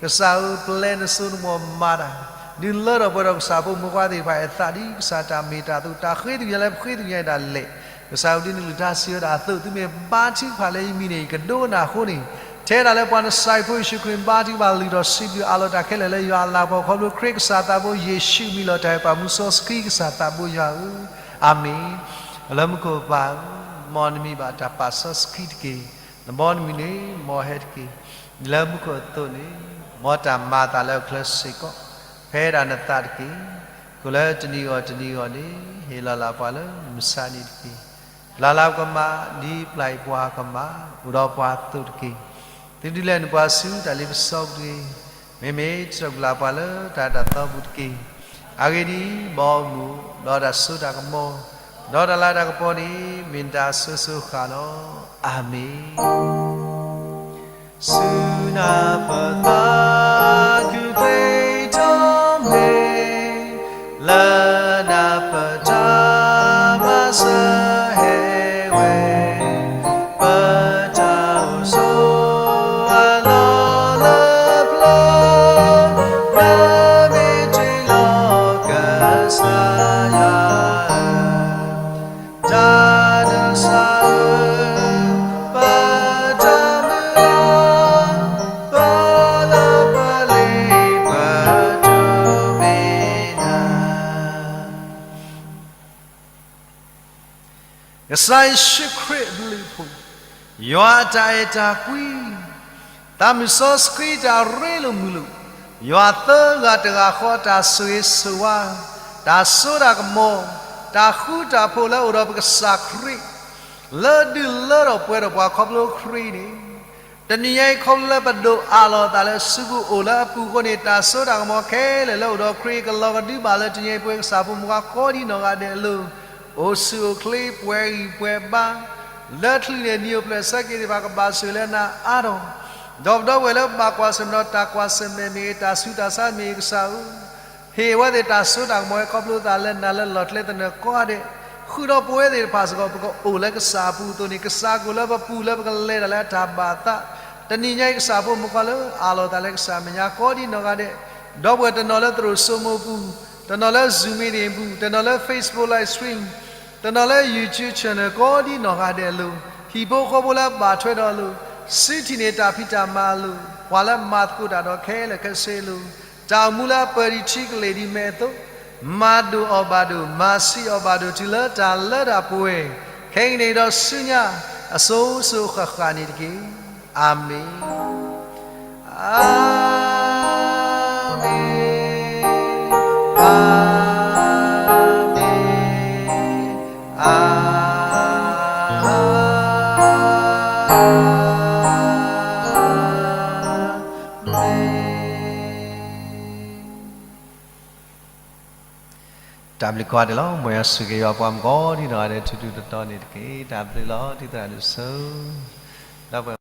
ကစၢ်ဧၢ ပျဲနစိနမိၢ်မၤတၢ်, ဒုးလၢထီၣ်ပှဲၤဒီးကစၢ်ဖိမုၣ်ဖိခွါသ့ၣ်တဖၣ်အသးဒ်ကစၢ်တၢ်မ့ၢ်တၢ်အသိး, တၢ်ဃ့သကွံာ်ညါလၢပဃ့သကွံာ်ညါဒၣ်လဲာ်, ကစၢ်ဧၢ ဒ်နကလုၢ်ကထါစံးဝဲဒၣ်အသိး သုမ့ၢ်ဘါထုကဖၣ်လၢယမံၤန့ၣ် ယကဒိကနၣ်အဃိန့ၣ်, ထဲဒၣ်လၢပှၤနစၢ်ဖိယ့ၣ်ၡူးခရံာ်ဘါထုကဖၣ်လုၢ်ထီၣ်စံးဘျုးအးလီၤတၢ်ခဲလၢာ်လၢယွၤအလၤကပီၤခီဖျိခရံာ်ကစၢ်သးဘိယ့ၣ်ၡူးအမံၤလီၤ. တၢ်အဲၣ်ပၢ်မူစီဆှံကစၢ်သးဘိယွၤဧၢ, အၤမ့ၣ်. လၢမူခိၣ်ပၢ်ဧၢ, မ်နမံၤဘၣ်တၢ်ပာ်စီဆှံတက့ၢ်. နဘီနမုၢ်န့ၣ် မ်ဟဲတက့ၢ်. လၢမူခိၣ်အသိးန့ၣ် မ်တၢ်မၤအသးလၢအချၢစ့ၢ်ကီး, ဖဲဒၣ်နသးတက့ၢ်. ဃိလၢတနံၤဂီၢ်တနံၤဂီၢ်န့ၣ် ဟ့ၣ်လီၤလၢပှၤလၢမုၢ်ဆါနံၤတက့ၢ်. လၢ်လၢ်ပကမၤ, ဒ်ပျၢ်အံၤပှၤကမၤ, အိၣ်ဒီးပှၤအသိးတက့ၢ်. သုဒုးလဲၤနုာ်ပှၤဆူတၢ်လ့ပစီပူၤတဂ့ၤ. မ့မ့ၢ် တၢ်ကူၣ်လၢ်ပှၤလၢတၢ်တၢ်သီပူၤတက့ၢ်. အဂ့ၢ်ဒ်အံၤ, ဘီမုၢ်, ဒီးတၢ်စိတၢ်ကမီၤ, ဒီးတၢ်လၤတၢ်ကပီၤန့ၣ် မ့ၢ်နတၢ်အစိၤစိၤအဃၣ်လီၤ. အၤမ့ၣ်. ဆူနၢ်ပၢၢ်သးခုချ့ထီၣ်မ့ၢ်, လၢနၢ်ပၢၢ်တၢ်မၤစၢၤဟဲဝဲ, ပတၢ်အိၣ်ဆိးအလီၢ်လၢပျၢၤ, လၢမ့ၢ်တ့ၢ်လီၤကစၢ်ယွၤဧၢ, တၢ်နစၢ်ဧၢ, ပတၢ်မုၢ်လၢ်, ပလၢပလ့ပတမ့ၢ်နၤ. ကစၢ်ယ့ၣ်ၡူးခရံာ်အဘျုးအဖှိၣ်, ယွၤအတၢ်အဲၣ်တၢ်ကွံ, သးမုၢ်စီဆှံတၢ်ရ့လိာ်မုာ်လိာ်, ယွၤသၢဂၤတဂၤဃီတၢ်ဆိၣ်ဂ့ၤဆိၣ်ဝါ, တၢ်စိတၢ်ကမီၤ, တၢ်ဃူတၢ်ဖိးလၢအိၣ်ဒီးပကစၢ်ခရံာ်, လၢဒုးလၢထီၣ်ပှဲၤထီၣ်ပှၤခီဖျိခရံာ်န့ၣ်, တနံၤညါအံၤခီဖျိလၢပဒိၣ်အးလီၤအသးလၢစုပူၤအိၣ်လၢအပူၤအဃိန့ၣ် တၢ်စိတၢ်ကမီၤခဲလၢာ်လၢအိၣ်ဒီးခရံာ်ကလီၤကဒုဘၣ်လၢတနံၤညါအံၤပဝဲကစၢ်ဖိမုၣ်ခွါကိးဒံနီၢ်ဂၤဒဲးအလိၤ, အိၣ်ဆူၣ်အိၣ်ချ့ပှဲၤဂံၢ်ပှဲၤဘါ, လၢချုးန့ၣ်နံၤအိၣ်ဖျဲၣ်ဆၢက့ၤသ့ၣ်တဖၣ်ကဘၣ်ဆိၣ်ဂ့ၤလၢနၤအါထီၣ်, ဒီးပဒီပုၢ်ဝဲၢ်လၢဘၣ်ကွၢ်ဆၢၣ်မဲာ်ဒီးတၢ်ကွၢ်ဆၢၣ်မဲာ်မ့ၢ်ဂ့ၤ တၢ်ဆူးတၢ်ဆါမ့ၢ်ဂ့ၤကစၢ်ဧၢ ဟ့ၣ်ဝဲသ့ၣ်တၢ်စိတၢ်ကမီၤဝဲခီဖျိသးလၢနၤလၢလီၢ်ကျဲသနၢၣ်ကိးဂၤဒဲး, ဃုာ်ဒီးပဝဲသ့ၣ်တဖၣ်စ့ၢ်ကီး ပကအိၣ်လၢကစၢ်အပူၤအသိးန့ၣ် ကစၢ်ကအိၣ်လၢပပူၤလၢပကလဲၤတၢ်လၢအတၢ်ဘၣ်အသး, တနံၤညါအံၤကစၢ်ဖိမုၣ်ခွါလၢအးလီၤသးလၢကစၢ်မဲာ်ညါကိးဒံနီၢ်ဂၤဒဲး, ဒီပုၢ်ဝဲၢ်တနီၤလၢသရိာ်စိမိပူၤ, တနီၤလၢ Zoom meeting ပူၤ, တနီၤလၢ Facebook live stream, တနီၤလၢ YouTube channel ကိးဒံနီၢ်ဂၤဒဲးအလိၤ, ဟံၣ်ဖိဃီဖိလၢအဘၣ်ထွဲဒီးအလိၤ, စုထံၣ်န့ၢ်တၢ်ဖံးတၢ်မၤအလိၤ, ပှၤလၢမၤသကိးတၢ်ဒီးခဲလၢာ်ခဲဆ့အလိၤ, တၢ်အိၣ်မူလၢအပၢၤဒံးထံကလ့ၢ်ဒံးမဲာ်အသိး, မၤဒိၣ်အီၣ်ဘၣ်ဒိၣ်, မၤဆံးအီၣ်ဘၣ်ဒိၣ် တုၤလၢတၢ်လၢတၢ်ပှဲၤ, ခဲအံၤန့ၣ်ဒီးဆူညါ, အစိၤစိၤအဃၣ်ဃၣ်န့ၣ်တက့ၢ်. အၤမ့ၣ်. အၤမ့ၣ်, အၤမ့ၣ်, အၤမ့ၣ်. တၢ်ဘျုးကိးဂၤဒဲးလီၤ. မ်ယွၤဆိၣ်ဂ့ၤယွၤပှၤမုၣ်ကိးဒံနီၢ်ဂၤဒဲး ထူထူတီတီန့ၣ်တက့ၢ်. တၢ်ဘျုးလီၤ. ဒ်သိးဒုးဆိ, ဒီပုၢ်ဝဲၢ်